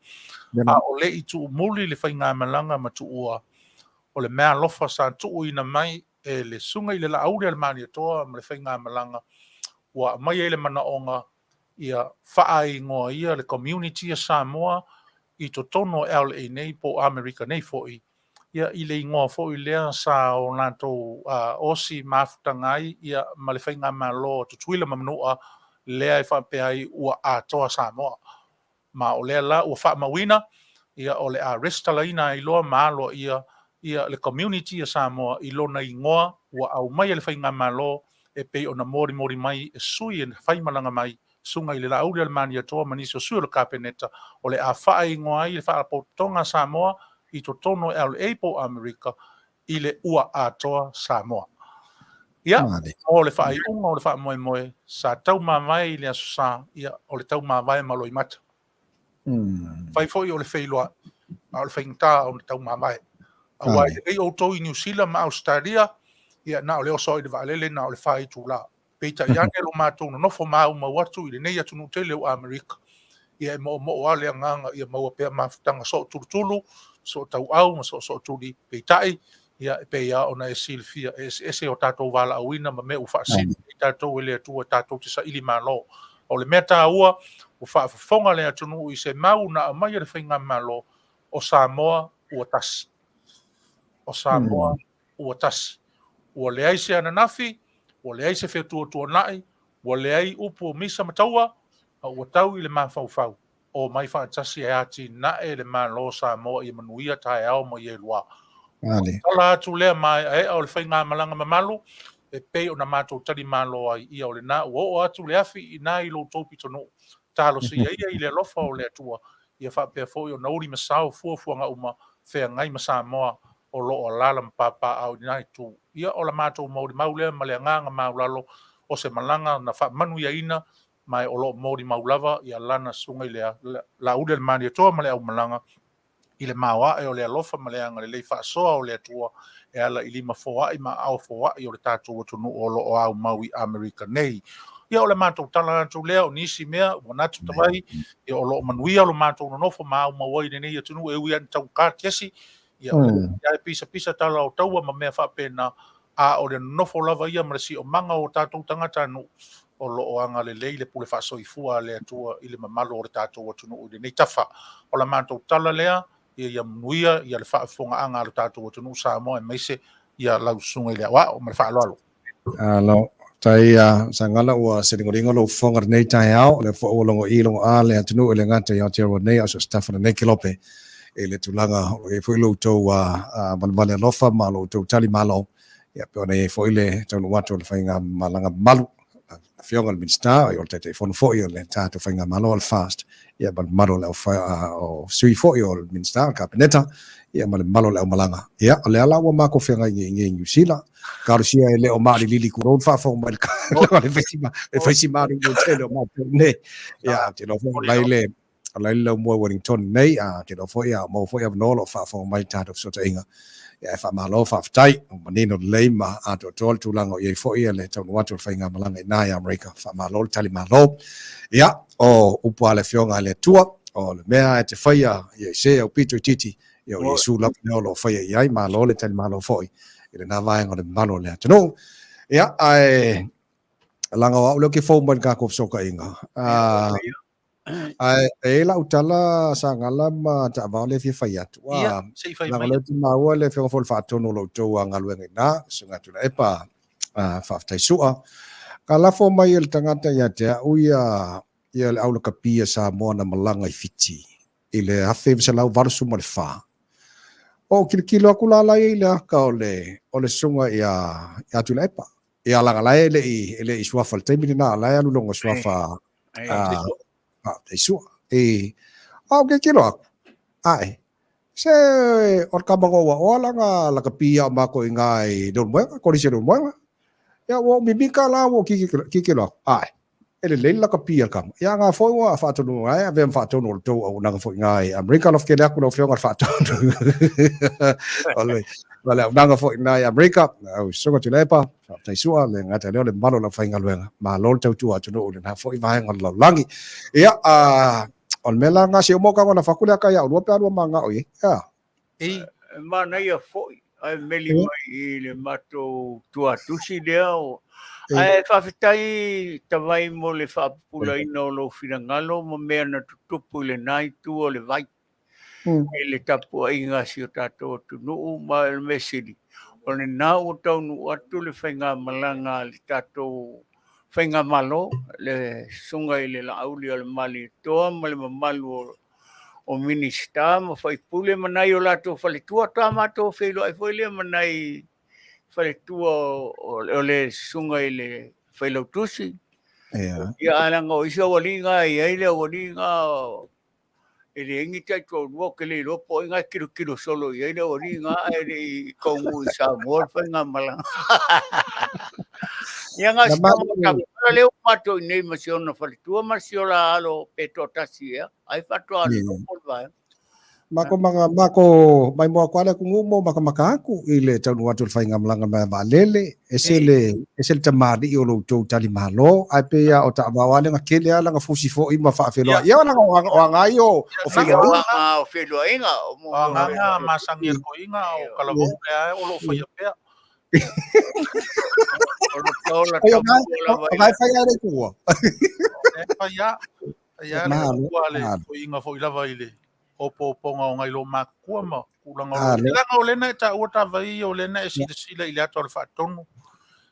a o le i tuumuli le faigamalaga ma tuua, o le meaalofa sa tuuina mai e le Susuga i le Laauli a le Malietoa ma le faigamalaga ua aumai ai le manaoga ia faaigoa ia le community a Samoa i totonu o LA nei po o Amerika nei foi, ia i le igoa foi lea sa o latou osi mafutaga ai ia ma le faigamalo a Tutuila ma Manua lea e faapea ai ua atoa Samoa. Ma o lea la ua faamauina, ia o le a resitalaina ai loa ma aloaia ia le community a Samoa i lona igoa ua aumai e le faigamalo e pei ona molimoli mai e sui e faimalaga mai, Susuga i le Laauli a le Malietoa ma nisi o sui o le Kapeneta, o le a faaigoa ai le Faalapotopotoga a Samoa i totonu o LA po o Amerika i le Ua Atoa Samoa. Ia, o le faaiuga o le faamoemoe sa taumavae i le Aso Sa, ia, o le taumavae ma loimata. Fai foi o le feiloai, a o le faigata ona taumavae. Aua e lelei outou i Niu Sila ma Ausetalia, ia, na o le oso ai i le vaalele, na o le 4 itula. Peitai ane lo matou nonofo maumau atu i lenei atunuu tele o Amerika, ia e moomoo lava le agaga ia maua pea mafutaga sootulutulu, sootauau ma soosootuli. Peitai, ia e pei lava ona e silafia, e eseese o tatou valaauina ma mea ua faasili i tatou e le Atua tatou te saili malo. O le mea taua, ua faafofoga le atunuu i se mau na aumai e le Faigamalo, o Samoa ua tasi. O Samoa ua tasi. Ua leai se ananafi, ua leai se fetuatuanai, ua leai upu o misa ma taua, a ua tau i le mafaufau, omai faatasi e atinae le Malo o Samoa ia manuia taeao ma ia lua. Tala atu lea maeaea o le faigamalaga mamalu, e pei ona matou talimalo ai, ia o lena ua oo atu le afi i ina i lo outou pitonuu. Talosia ia i le alofa o le Atua, ia faapea foi ona uli ma sao fuafuaga uma feagai ma Samoa o lo o alaala ma papaaao i lena itu. Ia o la matou molimau lea ma le agaga maualalo o se malaga na faamanuiaina ma o lo o molimau lava ia lana susuga i le Laauli a le Malietoa ma le aumalaga i le maoae o le alofa ma le agalelei faasoa o le Atua e ala i lima foai ma aao foai o le tatou atunuu o lo o aumau i Amerika nei. Ia o le matou tala atu lea o nisi mea ua manatu tavai, ia o lo o manuia lo matou nonofo ma aumau ai i lenei atunuu e ui lava ina taugata tiasi, ia o lea e pisapisa tala o taua ma mea faapena, a o le nonofo lava ia ma le siomaga o tatou tagatanuu o lo o agalelei le pule faasoifua a le Atua i le mamalu o le tatou atunuu i lenei tafa. O la matou tala lea, ia manuia ia le faafofogaaga a lo tatou atunuu Samoa aemaise ia lau susuga i le aoao. Ma le faaaloalo. Alo, tai a Sagala ua seligoligo lou fofoga i lenei taeao, o lea foi ua logo i logo a le atunuu e le gata i Aotearoa nei a o so o se tafa o lenei kelope i le tulaga o lo o i ai foi lo outou valevale alofa ma lo outou tali malo, ia pei ona i ai foi le taunuu atu o le faigamalaga mamalu Afioga i le Minisita, o le Taitaifono foi o le tatou Faigamalo o le FAST, ia ma le mamalu o le o sui foi o le Minisita o le Kapeneta, ia ma le mamalu o le aumalaga. Ia, o lea la ua matou feagai nei i Niu Sila. Talosia e le o maalilili tulou le faafofoga mai le le faisi malulu tele o matou nei. Ia, ou te iloa foi o la e i le O la e i le laumua i Wellington nei, a ou te iloa foi a maua foi avanoa o lo o faafofoga mai i le tatou fesootaiga. Ia ae faamalo, faafetai, ua manino lelei ma atoatoa le tulaga o i ai foi le taunuu atu o le faigamalaga i ina i Amerika. Faamalo le tali malo. Ia, o upu a le Afioga a le Atua, o le mea e te faia ia i se aupito itiiti, ia o Iesu lava lea o lo o faia i ai. Malo le tali malo foi i lena vaega o le mamalu o le atunuu. Ia, ae leaga o au lea ou te fou mai i le tatou fesootaiga. Ae e i ai lau tala Sagala ma Taavao lea e fia fai atu. Ia, se i fai mai. Leaga o lea ou te maua le afioga foi i le faatonu o lo outou galuega i ina, Susuga Tuilaepa Faafetai Sua. Na lafo mai e le tagata ia te au ia ia le aulakapi a Samoa na malaga i Fiti i le 1984. Ou tilotilo atu la la i ai i le aka o le o le susuga ia ia Tuilaepa. Ia leaga la e le i e le i suafa i le taimi lena, la e alu lona suafa Faafetai Sua. E, a ou tilotilo atu, ae, Se o le kama ua oa langa lakapi ia o makou i ina i Leulumoega, Kolisi o Leulumoega. Ia ua ou mimika la ua ou kikilo aku, ae, e lelei le lakapi a le kama. Ia nga foi ua faatonu ai, avea ma faatonu o le tou auaunaga foi i ina i Amerika. Alofa tele atu lau Afioga i le faatonu o le o le auaunaga foi i ina i Amerika. Lau Susuga Tuilaepa, faafetai sua, le gata lea o le mamalu o le aufaigaluega. Malo le tautua atunuu i lena foi vaega o le lalolagi. Ia, a O le mea la lena, se uma o ka ona fatu lea ka ia olua pe a lua manao i ai. Ea. E manaia foi ae meli mai i le matou tuatusi lea. Ae faafetai Tavai mo le faapupulaina o lou finagalo ma mea na tutupu i lena itu o le vai i le tapuaiga a si o tatou atunuu. Ma o le mea sili, o lena ua taunuu atu le faigamalaga a le tatou Faigamalo, le Susuga i le Laauli o le Malietoa ma le mamalu o Minisita ma faipule ma nai o latou faletua. Faatoa matou feiloai foi lea ma nai faletua o le Susuga i le Failautusi. Ia, ae leaga o isi aualii na e i ai le aualii na e leai ni taitoalua, ou te le iloa po o ai na e tilotilo solo i ai le aualii na, ae le i taunuu i Samoa le faigamalaga. Ia na o si tama lea ua matou i inei ma si ona faletua ma si ola alo pe toatasi ea, ai faatoa alu le vaega. Mako manga mako mai mo aku ale ku mo maka maka aku i le taunu atu le faigamalaga mai vaalele ese le ese le tamalii o lo outou talimalo ae pei lava o taavao lava lea na tele lava lana fusi foi ma faafeiloai ia lana o agai o o feiloaiga o feiloaiga o agaga masani a toeaiina o talavou lea o lo o faia pea. O lo tola o gai fai ai le tua. E fai a ia le tua le toeaiina foi lava i le opoopoga o nai lo matutua ma tulaga o le o lena e taua Tavai o lena e silasila i le ata o le faatonu.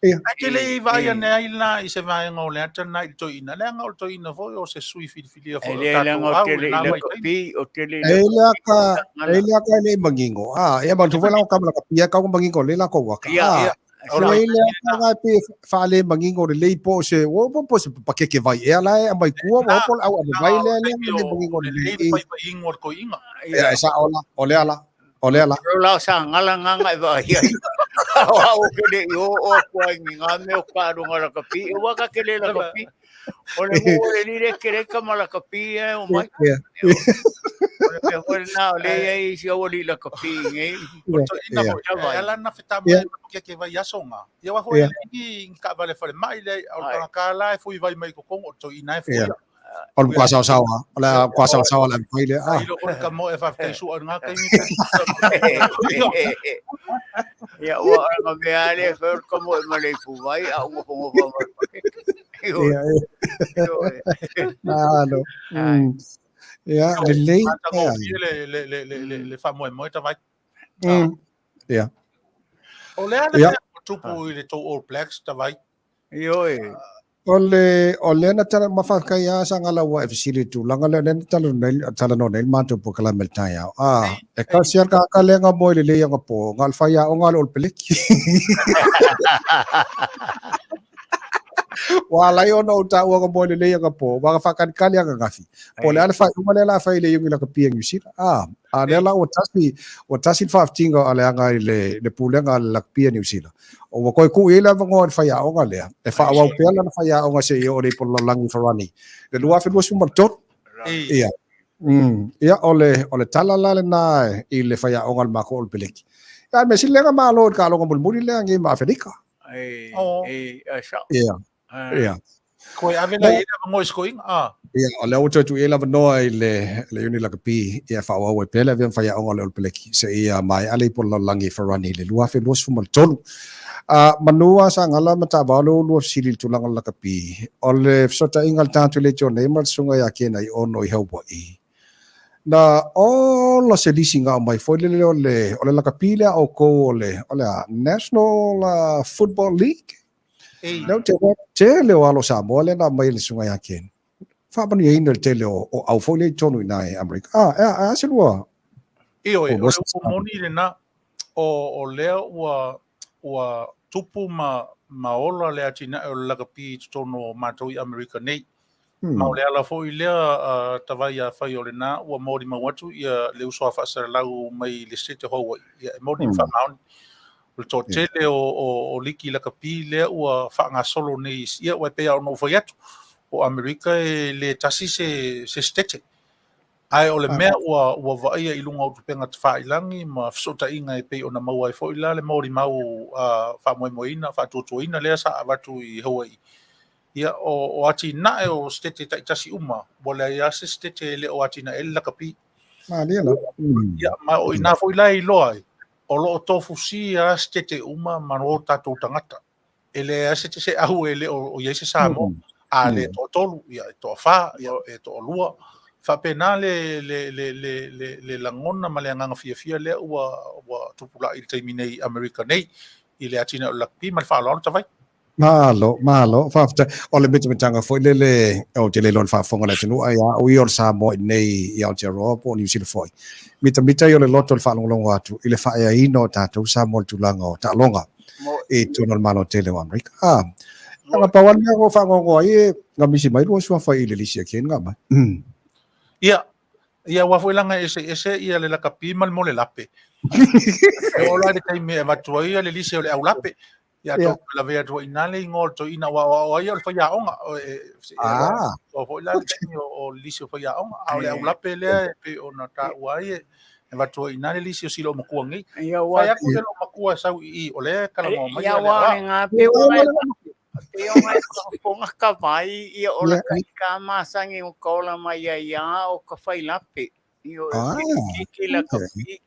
Ae te le i vaai ane ai la i se vaega o le ata lena i le toeaina, leaga o le toeaina foi o se sui filifilia foi o tatou au i lena vaitaimi. E le aka, e le aka e le mangingo. Ah, ia ma tu la ka la pia ka mangingo le la ko waka. Ah, o le aka ga pe fa le mangingo le le po se o po po se pakeke vai e ala e mai kua o po au a vai le le le mangingo le le pai pai ingo ko inga. Ia sa ola, o le ala. O lea la. O la sa ngala nganga e vaai ai. O au ke le i o o kua i ngā mea o ka runga la kapi. E waka ke le la kapi. O le mo le ni le ke le ka ma la kapi e o mai. O le mea foi na o le ia i si au li la kapi ngai. O to ina mo e ala na feta mai ke ke vai aso nga. Ia wa hoi ni ka vale fale mai le o ka ka la e fui vai mai ko kongo to ina e fui. O le kuasaosaoa, o le kuasaosaoa le mafai lea. Ah. Ai loko ka mo e faafetai sua ngā taimi. Ia ua nga mea le fe ka mo e malei fuvai a ua fongo fa mai pakeke. Ia, ia. Malo. Ia, lelei. Le le le le le faamoemoe Tavai. Ia. O le a le mea ua tupu i le tou All Blacks Tavai? Ioe. O le, o lea na tala, ma faafetai lava Sagala ua e fesili i le tulaga lea, o lea na talanoa nei le matou polokalame i le taeao. A, e kasi lava le tagata lea na moe lelei anapo, na o le faiaoga lava o le peleki. Ua ala ai ona ou taua na moe lelei anapo, aua na faatalitali ananafi. Po o le a le faaiuga lea o le a fai i le Iuni Lakapi a Niu Sila. A, a lea la ua tasi, ua tasi le faafitiga a Leaga i le Pulega a le Lakapi a Niu Sila. Ua toe tuu i ai le avanoa i le faiaoga lea, e faaauau pea lana faiaoga seia oo i le ipu lalolagi Farani i le 2023. Ia. Ia, o le, o le tala la lena i le faiaoga a le matou o le peleki. Ia, a le mea sili lea na malo i le taaloga mulimuli lea nei ma Afelika. Ia. Ia. Koe ave la i le avanoa i Sikoiga, a. Ia, o lea ua toe tuu i ai le avanoa i le, le Iuni Lakapi, ia faaauau ai pea le avea ma faiaoga o le Olopeleki, seia maea le ipu lalolagi Farani i le 2023. A, manu a Sagala ma Taavao le ulua fesili i le tulaga o le lakapi, o le fesootaiga a le tatou leitio nei ma le susuga ia Kena i Ono i Hawaii. Na ola se lisi na aumai foi lele o le, o le lakapi lea a outou o le, o le a, National Football League? Lea ou te iloa tele o alo Samoa lea na aumai e le susuga ia Ken. Faamanuiaina le tele o, o au foi lea i totonu i ina i Amerika. Ah, e a, e a se lua? Ioe, o le upu moni lena, o, o lea ua, ua tupu ma, ma ola le atinae o le lakapi i totonu o matou i Amerika nei. Ma o le ala foi lea, Tavai, afai o lena ua molimau atu ia le uso a faasalalau mai le State o Hawaii, ia e moni ma faamaoni. O le toatele o liki lakapi lea ua faagasolo nei, ia ua e pei lava ona ou fai atu, o Amerika e le tasi se State. Ae o le mea ua vaaia i luga o upega tafailagi ma fesootaiga e pei ona maua ai foi la le molimau faamoemoeina, faatuatuaina lea sa avatu i Hawaii. Ia, o atinae o setete taitasi uma, ua leai lava se setete e le o atinae ai le lakapi. Malie la. Ia, ma o i ina foi la e iloa ai, o lo o tofusia lava setete uma ma o tatou tagata. E leai lava se au e le o i ai se Samoa. A le toatolu, ia, e toafa, ia, pe toalua. Faapena le lagona ma le agaga fiafia lea ua tupula'i i le taimi nei i Amerika nei i le atinae o le lakapi ma le faaaloalo Tavai. Malo, malo, faafetai. O le mitamitaga foi lele, ou te le iloa i le faafofoga a le atunuu, ae a au ia o le Samoa i inei i Aotearoa po o Niu Sila foi, mitamita ia o le loto i le faalogologo atu i le faaeaina o tatou Samoa i le tulaga o taaloga i totonu o le Malo tele o Amerika. Ah, na pau lava le mea ua ou faanoanoa ai e na misi mai lua suafa i le lisi a Ken nga mai. Ia, Ia aua foi laga e eseese ia le lakapi ma le mole lape. E oo la i le taimi e avatu ai le lisi o le au lape. Ia tou lavea atu ai i ina le igoa o le toeaina aua o ai o le faiaoga. O foi la le taimi o le lisi o faiaoga. A o le au lape lea e pei ona taua ai e avatu ai i ina le lisi o si loomatua nei. Fai atu le loomatua e sau i i o lea e talanoa mai ia le Pei ona e faafofoga ka vai, ia o la ka ika masani o ka ola mai ai ia o ka fai lape. Ia o ke la ka pi.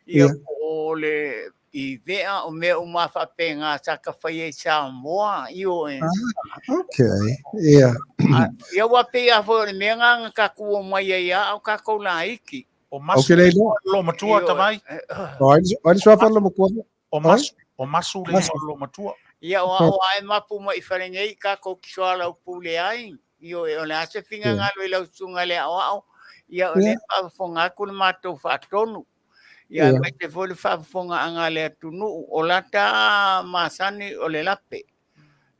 Ia o le i vea o mea uma faapena sa ka fai ai Samoa. Ia o e. Okay. Ia. Ia ua pei a foi o le mea nga ka ku o mai ai ia o ka kou laiki. O masu lo matua tavai. O ai o suafa lo matua. O Masu, o Masu le igoa o lo matua. Ia, o ao ae mapu mai i fale nei, kākou ki soalau pule ai. Ioe, o le a se finagalo i lau susuga i le aoao, ia o lea e faafofoga atu le matou faatonu. Ia, aemaise foi le faafofogaaga a le atunuu, o lata masani o le lape.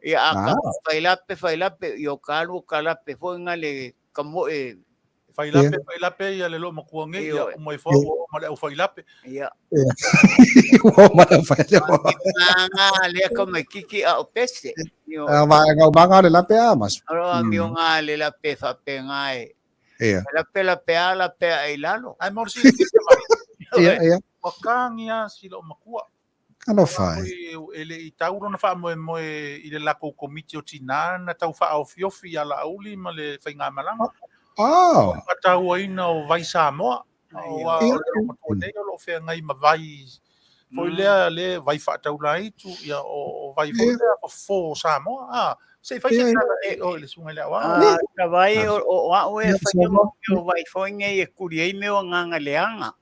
Ia, a ka fai lape, fai lape, ia o ka alu o ka lape foi nga le ka moe. Fai lape, fai lape, ia le loomatua nei, ia uma ifo ua oo ma le au fai lape. Ia. Ua oo ma le au fai lape. Nga lea ka mai kiki a o pese. A vaega o manga le lape a mas. Alo a mio nga le lape faapena e. Ia. Lape lape a lape a i lalo. Ai mo si mai. Ia, ia. Ua kangia si loomatua. Alofa e. E le i tau lona faamoemoe i le latou komiti o tinā na tau faaofiofi ia Laauli ma le faigamalaga. Oh. O le faatauaina o vai Samoa. Aua o le matua nei o lo o feagai ma vai foi lea le vai faataulaitu, ia o vai foi lea fofo o Samoa. Ah, se i fai se tala e oe le susuga i le aoao. Ka vai o au e whai o vai foi nei e kuri ai me o nganga leanga.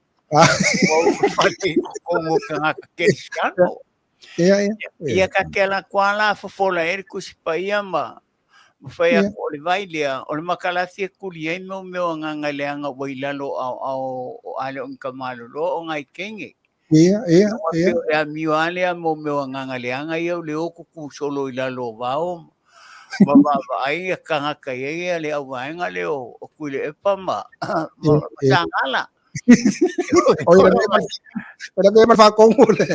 Ia, ia. Ia ka ke la kwa la fofola e le kusi paia ma ma fai aku o le vai lea, o le makalasi e kuli ai mea o nganga leanga ua i lalo o aoao o ale o ka malolo o ngai kenge. Ia, ia, ia. O le amio a lea mo mea o nganga leanga ia o le o kuku solo i lalo o vao ma vaavaai ia kangaka ia ia le au vaenga le o Tuilaepa ma Sagala. O ia le mea ma le faakogu le.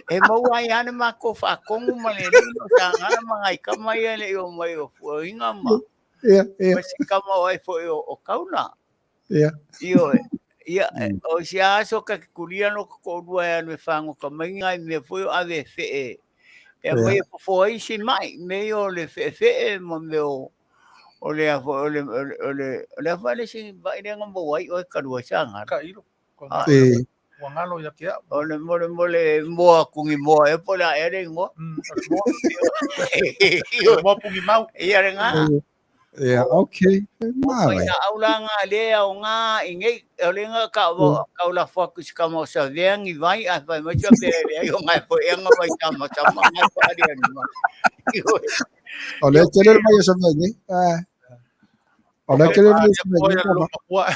E maua ai lava le matou faakogu ma le alii o Sagala ma nai tama ia e le i omai o Fuaina ma Ia, ia. ma si tama o ai foi o Kauna. Ia. Ioe. Ia, o isi aso ka te kulia no ka toalua e alu e fagota mai nai mea foi o ave e fee. E aumai e fofo ai isi mai, mea ia o le feefee ma mea o o le a foi o le o le o le o le a foi le isi vaai lea na maua ai oe talu ai Sagala. Ka ilo. Ah, E, Ua galo ia te au. O le mo le mo le moa kungi moa e po le a ea le ingoa. O le moa. O le moa pungi mau. Ia le ngā. Ia, okay. Mai a au la ngā le au ngā i nei, o le ngā ka o ka o la fo ku si ka mo sa vea ngi vai a vai mai sa vea le ai o ngā fo e ngā vai ta ma ta ma ngā fo ari ani ma. O le tele le mai o sa vea nei. Ah. O le tele le mai o sa vea nei.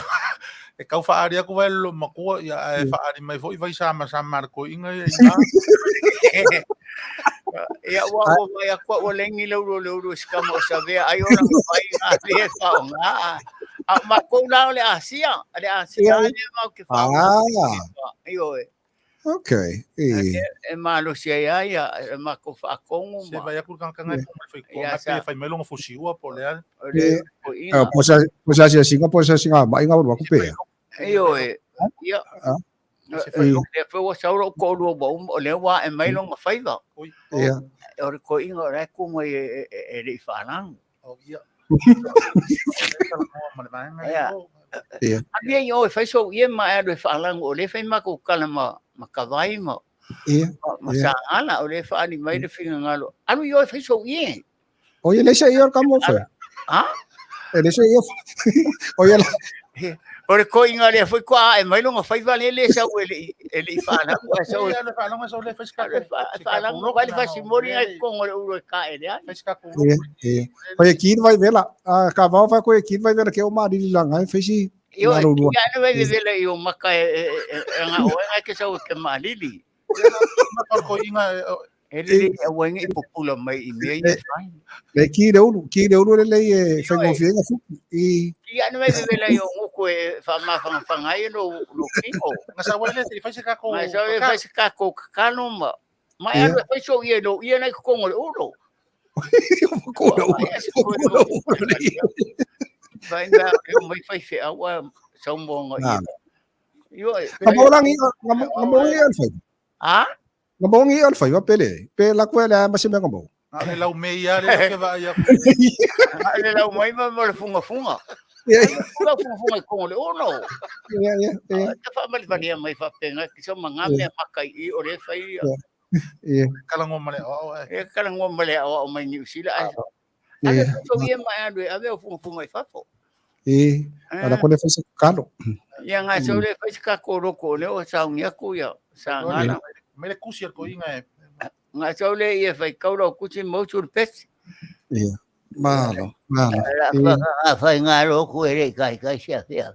E kau whaari aku vai lo makua ia e whaari mai foi vai sama sama ko inga ia ina. Ia ua ua vai aku ua lengi le ulu o le ulu i se kama o Savea ai ona vai ngā le whaonga. A o makou la o le Asia, le Asia le mau ke whaonga. Ah. Ioe. Okay. E. E malosi ai ai ia e makou whaakongo Se ma. vai aku kanga kanga po mai fai Ia, ko sa- pe fai mai longa fusiua po le a. O le Eh, ina. Po sa po sa sia singa po sa singa ma inga ulu aku pe. Ioe. Ia. Ah. Se fai Le fe ua sauro ko lua wa o le wa e mai longa whaiva. oi. Ia. O le ko inga o le ku mai e e le i whalangu. O ia. Ma le vaenga Ia. o. Alia i o e whai so ia ma e alu e whalangu o le whai mako kala ma ma kawai ma Ia. ma Ia. sāngala o le whaali mai le finga ngalo. Alu i o e whai so ia. O ia le se ia o ka mo fe. Ha? E le se ia. O ia O le ko inga le foi kwa e mai longa whaiva le le sau e le e le i whalangu e sau e Ia le whalonga sau le fai ska le whalangu vai le whasimori ngai kongo le ulu e ka e le ai. Fai ska ko. Ia. Ia. O ia ki vai vela. A ka vao fa ko e ki vai vela ke o ma rili langa e fesi. Io e Ngalo lua. kia ane vai vevela i o maka e e e e nga o e ngai ke sau e ke maalili. Ma ko inga E le le e wainga i popula mai i mea i e whai. Le ki le ulu, ki le ulu le le e whaingofie nga fuku. I Ki ane vai vevela i o ngoko e whamawhangawhanga ai no no kingo. nga sa wale le fai ska ko. Mai sau e fai se kako kakano ma. Mai Ia. alu e fai so ia no ia nei kongo le ulo. ko le ulu. Ko le ulu le ia. Vai na e mai fai fe awa sau monga ia. Io e. Nga mo langi nga mo ngi al fai. Ha? Nga mo ngi al fai wa pele. Pe la ko le ma se me nga mo. Na le lau me ia le ke va ia. Le lau mai ma mo le funga funga. Ia Funga funga funga i kongo le ulo. ia ia ia. Ta fa mali vania mai fa penga ki so manga me maka i o le fai Ia. Ia. Kala ngo male o e. e kala ngo male o mai New Zealand. Ai Ia. so ia mai alu e ave o funga funga i fafo. I ala ko le fai se kalo. Ia nga so le fai ka ko roko le o sa ngia ku ia sa ngana. Me le kusi ko inga e. Nga so le ia fai kau ro kusi mo chu pes. Ia. Malo, malo. La fa fa ngā rōku e rei kai kai sia fia.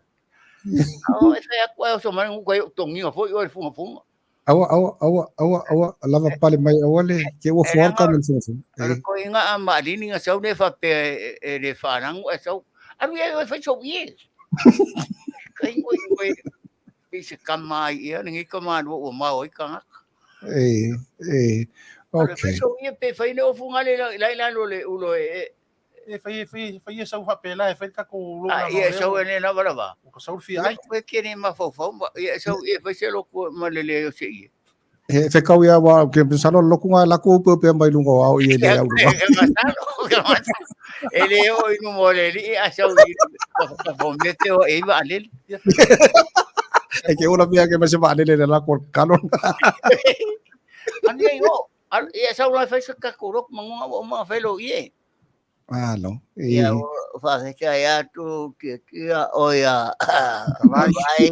O e fai aku o so mai ngu kai tongi o foi o le funga funga. Awa awa awa awa awa lava pale mai awa le ke ua fuar ka mel funga funga. Ala ko inga a ma lini nga sau le fa pe e le wharangu e sau. Aru ia e fai sau ie. Kai ngoi ngoi i se kama ia ngi kama ro o ma oi ka. E e Okay. okay. Sau ia pe fai le ofu ngale la la la lo le ulo e E fai fai fai sau fa pela e fai ka ko lo a ia sau e ne na vara va. Ko sau fi ai. Koe ke ni ma fau fau ia sau ia fai se lo ko ma le le o se ia. He whekau ia wa ke salo loku ngā laku upe upe mai lunga o au i e le au E E le o inu mo le li a sau i ka fo mete o e va le. E ke ula mea ke mase wa le le laku kalo. Ani ai o ia sau la fai se ka ko rok mangunga o ma fai lo ie. Malo. E Ia o whawhetai atu kia kia o ia Kawai. vai.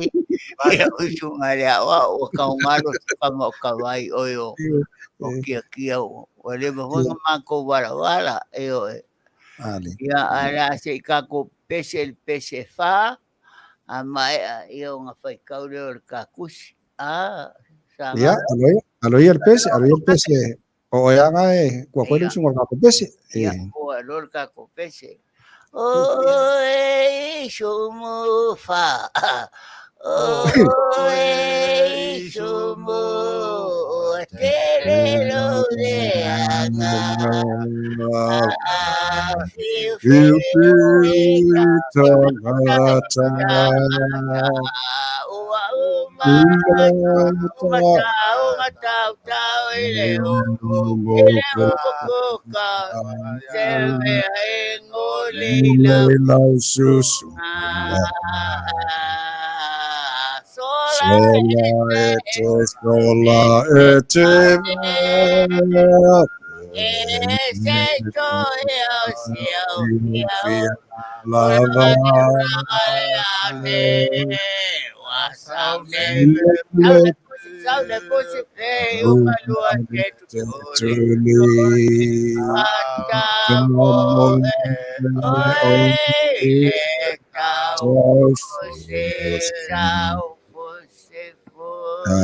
Ia usu ngā lea wa o kau ngaro te kama o ka vai o yo o kia kia o. O le mahoinga mākou wala wala e o e. Ale. Ia ala se i kako pese le pese wha a mai a ia o ngā whai kaure o le kakusi. A, sa Ia, alo ia, alo ia le pese, alo ia le pese. O ia nga e, kua koe le usunga o kako pese. E, Ia, o a lor kako pese. Oi, sumu fa. Oi, sumu tele lo de anga. Fiu Fiu fiu fiu tangata. Ua uma uma tau uma tau tau ele o ele o koka se me engoli la Lau susu. Sola Sola ete, sola ete. ese to eo sio Lava. Tuli. Ma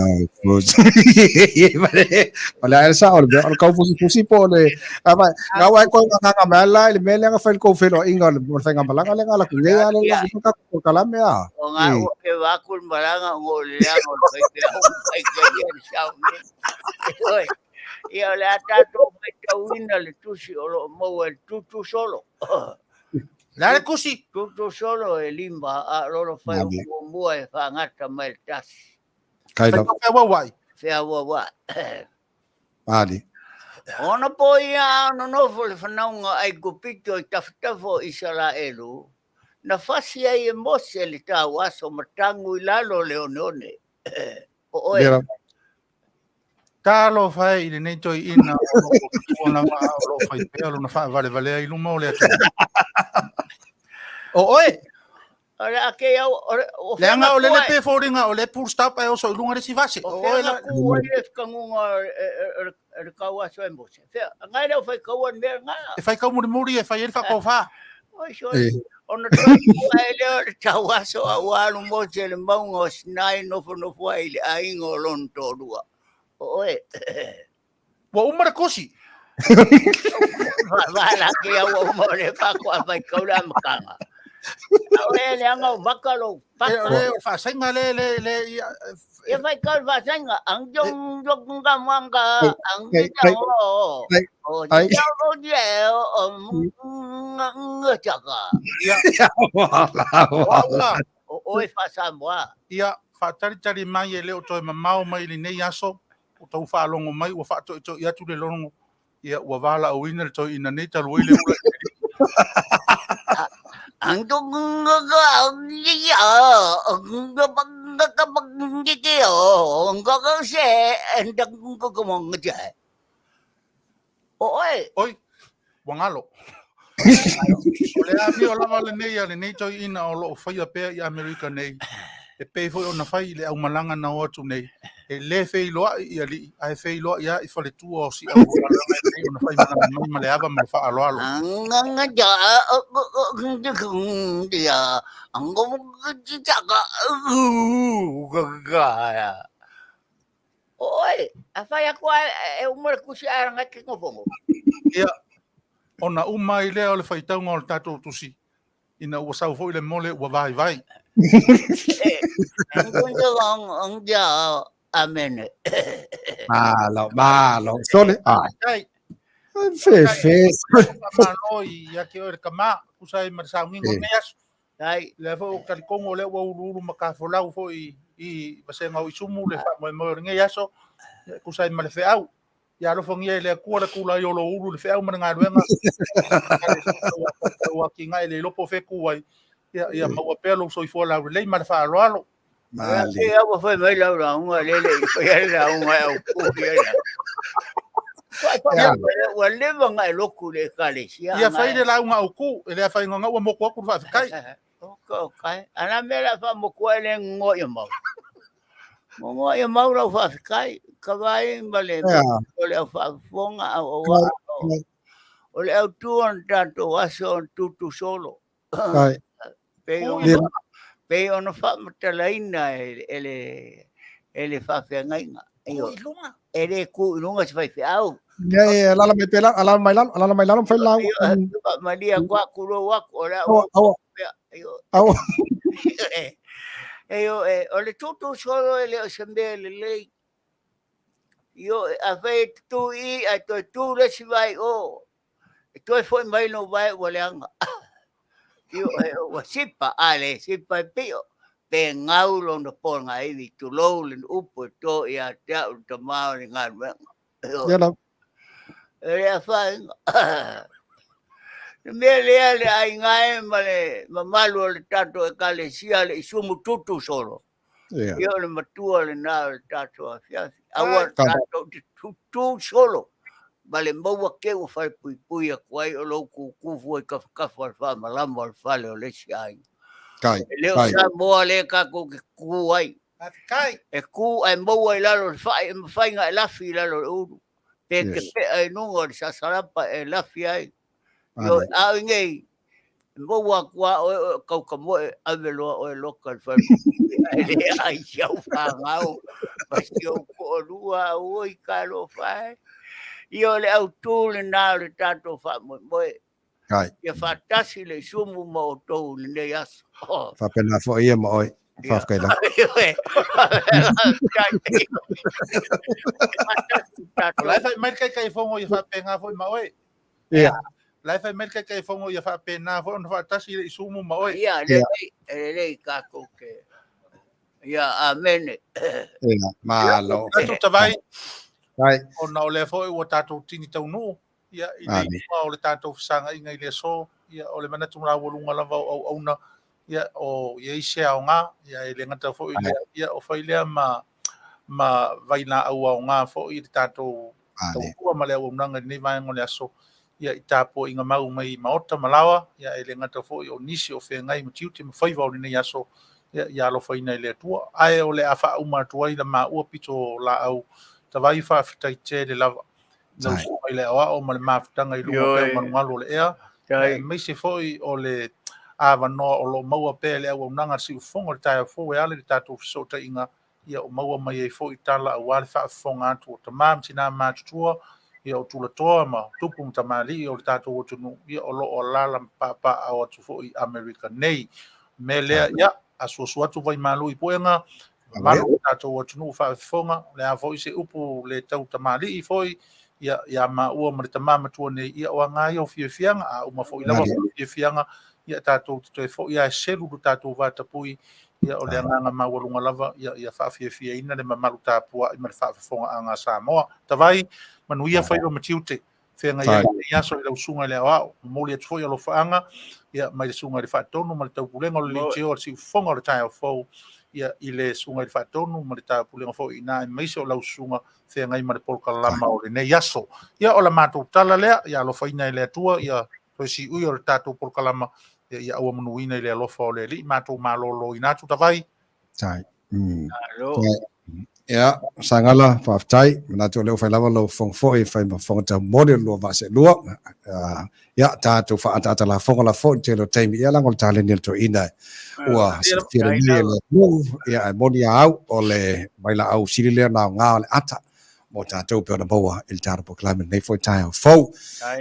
le ae sao le mea o le kau fusifusi po o le a vai ngā wai koe ngā ngā mea la i le mea lea nga whai le kou wheloaiga o le o le faigamalaga lea nga ala ku nei a le la ka ko kalame a. O ngā ua ke wā ku le malaga o ngō le leaga o le faifeau mai ka ia le sao nei. Ioe, ia o le a tātou faitauina le tusi o lo o maua e le tutu solo. Le a le tusi? Tutu solo e lima a lolo fai o muamua e whaangata mai le tasi. Kai lava. Wheauauai. Wheauauai. Ali. Ona po ia a nonofo le whanaunga Aikupito i tafatafa o Isaraelu, na fasi ai e Mose le tauaso ma tagu i lalo le oneone. O oe. Lea Talofa e i lenei toeaina o lo o matua lava a o lo o fai pea lona faavalevalea i luma o le atunuu. O oe! O le a ke au, o le, o Leaga o lele pe foliga o le full stop ae oso i luga le isi vase. O fea nga ku ai le whakangunga o le kau aso e Mose. Fea, ngai leo whai kaua ni mea ngā. E whai kau murimuri e whai e le whakauwhā. Oi, sorry. Ona toi kua e leo le tau aso a ua alu Mose le maunga o Sinai nofo nofo ai le aiga o lona toalua. O oe. Ua uma le kosi. Wala ke au o mo le pa ko a whai kau le amataga. Au e le anga o maka lo E, o le whaasainga le, le, le, ia, E whai kau le whaasainga, ang jong jong ka manga, ang ki o, o, o, o, o, nga chaka. Ia, Wala. O oe whaasamoa. Ia, whaataritari mai e le o toe mamao mai lenei aso, o tau faalogo mai ua faatoito'i atu le logo, ia ua valaauina le toeaina nei talu ai le ula i le alii. Oi, ua galo. O le amio lava lenei a lenei toeaina o lo o faia pea i Amerika nei, e pei foi ona fai i le aumalaga na o atu nei, e le feiloai i alii, ae feiloai lava i faletua o si aumalaga e pei ona fai malaga mai ma le ava ma le faaaloalo. Oi, a whai aku a e uma le kusi a ranga ki ngofongo. Ia, ona uma ai lea o le faitauga o le tatou tusi, ina ua sau foi le mole ua vaivai. Amene. Malo, malo. Sole, ai. Kai. Fe, fe. Malo ia te oe le tama, tusa ai ma le sauniga o lenei aso. Ai. Lea foi o talikongo o lea ua uluulu ma kafolau foi i vasega o Isumu le faamoemoe o lenei aso, e tusa ai ma le feau. Ia alofagia e le Atua le tulai o lou ulu i le feau ma le galuega. Ua atinae le iloa po o fea e tu ai. Ia, ia maua pea lou soifua laulelei ma le faaaloalo. Mali. E au fai mai lau lauga le le i fai ai lauga e au pu ia ia. Ua leva nga e loku le ekalesia. Ia fai le lauga au ku, e le afai nga ua moku aku le faafetai. Oka oka. Ana mea la fa moku ai le ngo ia mau. Ngo ia mau lau faafetai. Ka vai ma le o le au faafofoga au au o le au tu o tatou aso o tutu solo. Pei ona, pei ona faamatalaina e le, e le faafeagaiga. Ku i luga. E le ku i luga se faifeau. Ia, ia, alala mai pea, alala mai lalo, alala mai lalo, fai lau. Malia aku aku lou aku, o le au. Aua, aua. Ioe, o le tutu solo e le o se mea lelei. Ioe, afai e tutū i i, ae toe tū le isi vae i o. E toe foi mai lou vae ua leaga. Ioe, ua sipa, a le sipa e pio, pe gau lona pologaivi, tulou le upu e to ia te au le tama o le galuega. Ia lau. E le afaina. Le mea lea le aiga e ma le mamalu o le tatou ekalesia le isumu tutu solo. Ia. Ia o le matua lena o le tatou afiafi. Aua tatou te tutu solo ma le maua ke ua falepuipui atu ai o lou kūkū fua i kafakafa o le faamalama o le fale o le isi aiga. Kai. E le o Samoa lea tatou te kū ai. Faafetai. E kū ae maua i lalo o le fai e mafai ona e lafi i lalo o le ulu. Pe Yes. te pea i luga o le sasalapa e lafi ai. Ioe, a o i nei, E maua atu lava oe o kaukamoe ave loa oe loka i le falemai ae le ai si au fanau ma si ou toalua auoi talofa e. Ia o le autu lena o le tatou faamoemoe. Ai. Ia faatasi le isumu ma outou i lenei aso. Faapena foi ia ma oe. Faafetai lava. O la e fai mai le Taitaifono ia faapena foi ma oe. Ia. La e fai mai le Taitaifono ia faapena foi ona faatasi le isumu ma oe. Ia, lelei, e lelei tatou te. Ia, amene. Ia, malo. Tatou tavai. Ai. Ona o lea foi ua tatou tini taunuu ia i le iuga o le tatou fesagaiga i le aso, ia o le manatu laualuga lava o auauna, ia o i ai se aoga, ia e le gata foi i lea, ia o fai lea ma ma vailaau aoga foi i le tatou tautua ma le auaunaga i lenei vaega o le aso, ia i tapuaiga mau mai i maota ma laoa, ia e le gata foi o nisi o feagai ma tiute ma faiva o lenei aso, ia ia alofaina e le Atua. Ae o le a faauma atu ai la maua pito laau tavai faafetai tele lava lau susuga i le aoao ma le mafutaga i luga pea o malumalu o le ea, aemaise foi o le avanoa o lo o maua pea e le auaunaga a le Siufofoga o le taeao fou e ala i le tatou fesootaiga, ia o maua mai ai foi tala aua le faafofoga atu o tama ma tina matutua, ia o tulatoa ma tupu ma tamalii o le tatou atunuu, ia o lo o alaala ma papaaao atu foi i Amerika nei. O le mea lea, ia, asuasu atu vaimalu i puega, mamalu o le tatou atunuu faafofoga, o le a foi se upu le tau tamalii foi, ia, ia maua ma le tama matua nei, ia o aga ia o fiafiaga, a uma foi lava fiafiaga, ia tatou te toe foi lava e selu lo tatou vatapuʻi, ia o le agaga maualuga lava, ia, ia faafiafiaina le mamalu tapuai ma le faafofogaaga a Samoa. Tavai, manuia faiva ma tiute. Feagai ai lenei aso i lau susuga i le aoao. Momoli atu foi alofaaga ia mai le susuga i le Faatonu ma le Taupulega o le Leitio o le Siufofoga o le taeao fou ia i le susuga i le Faatonu ma le Taupulega foi i ina aemaise o lau susuga feagai ma le polokalama o lenei aso. Ia o la matou tala lea, ia alofaina e le Atua ia toe siui o le tatou polokalama ia ia auamanuina i le alofa o le Alii matou maloloina atu tavai. Tai. Ia, Sagala, faafetai. Manatu o lea ua fai lava lou fofoga foi e fai ma fofoga taumoli o le lua vaa seelua. Ia, tatou faaataata lafoga la foi i le tele o taimi. Ia, leaga o le taleni a le toeaina ua silafia lelei e le atunuu. Ia, ae moni a au, o le vailaau sili lea ona aoga o le ata mo tatou e pei ona maua i le tatou polokalame i lenei foi taeao fou.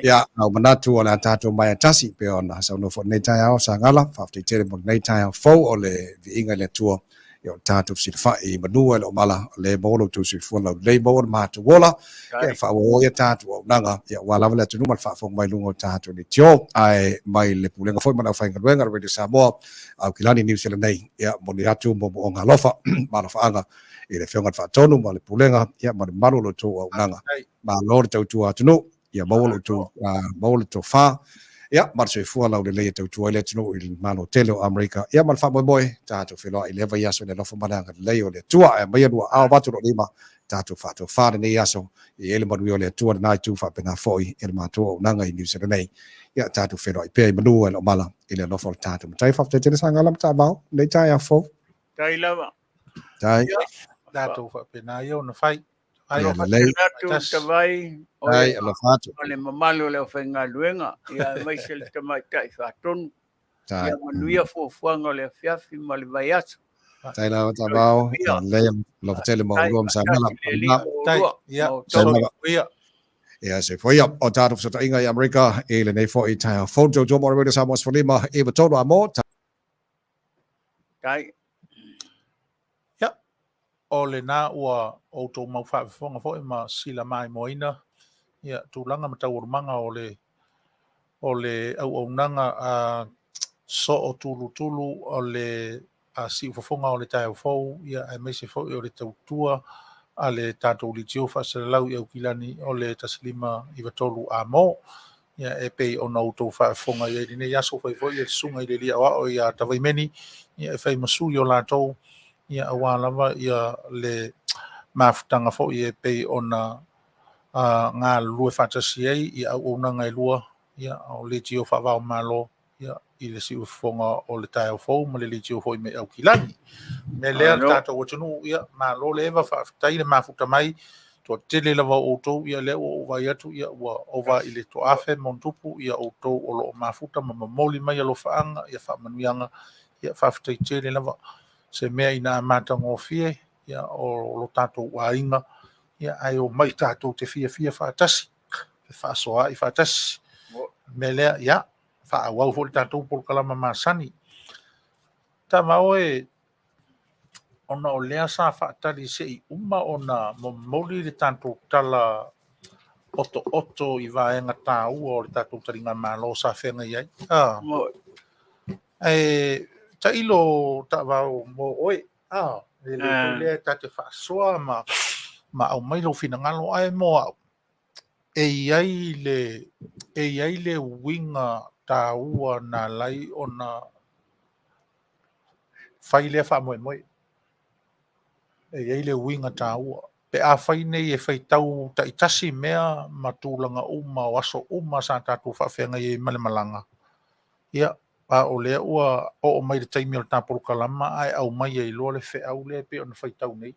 Ia, a ua manatu o le a tatou maea tasi e pei ona saunoa foi i lenei taeao, Sagala, faafetai tele mo lenei taeao fou o le viiga i le Atua. Ia, o le tatou fesilafai i manu e le o mala, o lea e maua lo outou soifua laulelei, maua lo matou ola, ia faaauau ai a tatou auaunaga, ia aua lava le atunuu ma le faafofoga mai i luga o tatou leitio. Ae mai le Pulega foi ma le aufaigaluega a le Radio Samoa, Aukilani, Niu Sila nei, ia momoli atu moomooga alofa ma alofaaga i le Afioga i le Faatonu ma le Pulega, ia ma le mamalu o lo outou auaunaga. Malo le tautua atunuu, ia maua lo outou, maua le tofa, ia ma le soifua laulelei e tautua ai le atunuu i le Malo tele o Amerika, ia ma le faamoemoe, tatou feiloai i lea vaiaso i le alofa ma le agalelei o le Atua. Ae aumaia lua aao avatu lou lima, tatou faatofa lenei aso, e i ai le manuia o le Atua lena itu faapena foi i le matou auaunaga i Niu Sila nei. Ia tatou feiloai pea i manu e le o mala i le alofa o le tatou Matai. Faafetai tele Sagala ma Taavao, lenei taeao fou. Tai lava. Tai. Tatou faapena ia ona fai. Ai, Ia lelei. Atu tavai o Ai, alofa atu. le mamalu o le aufaigaluega, ia aemaise le tamaitai faatonu. Tai. Ia manuia fuafuaga o le afiafi ma le vaiaso. Tai lava Taavao. Ia lelei, alofa tele mo ulua ma Sagala. Tai. Ia, soifua. Ia, soifua ia. O tatou fesootaiga i Amerika i lenei foi taeao fou. Tautua mo le Radio Samoa 15 i 3 a mo. Tai. Ia, o lena ua outou mau faafofoga foi ma sila maimoaina ia tulaga ma taualumaga o le o le auaunaga a soo tulutulu o le a siufofoga o le taeao fou, ia aemaise foi o le tautua a le tatou leitio faasalalau i Aukilani o le 1593 Amo. Ia, e pei ona outou faafofoga i ai i lenei aso, fai foi e le susuga i le Alii Aoao ia Tavaimeni, ia e fai ma sui o latou, ia aua lava ia le mafutaga foi e pei ona galulue faatasi ai i auaunaga e lua, ia o leitio faavao Malo, ia i le siufofoga o le taeao fou ma le leitio foi mai Aukilani. O le mea lea le tatou atunuu, ia malo le eva, faafetai le mafuta mai. Toatele lava o outou, ia lea ua ou vaai atu, ia ua ova i le toafe ma ona tupu, ia outou o lo o mafuta ma momoli mai alofaaga, ia faamanuiaga, ia faafetai tele lava. Se mea ina matagofie, ia o lo tatou aiga, ia ae omai tatou te fiafia faatasi, fefaasoaai faatasi. Mea lea, ia, faaauau foi le tatou polokalama masani. Tama oe, ona o lea sa faatali se i uma ona momoli le tatou tala otooto i vaega taua o le tatou taligamalo sa feagai ai. Ae tailo taavao mo oe. E le foi lea ta te faasoa ma aumai lou finagalo, ae mo au, e i ai le uiga taua na alai ona fai lea faamoemoe. E i ai le uiga taua. Pe a fai nei e faitau taitasi mea ma tulaga uma o aso uma sa tatou faafeagai ai ma le malaga, ia, a o lea ua oo mai le taimi o le ta polokalama ae aumai ai loa le feau lea pei ona faitau nei.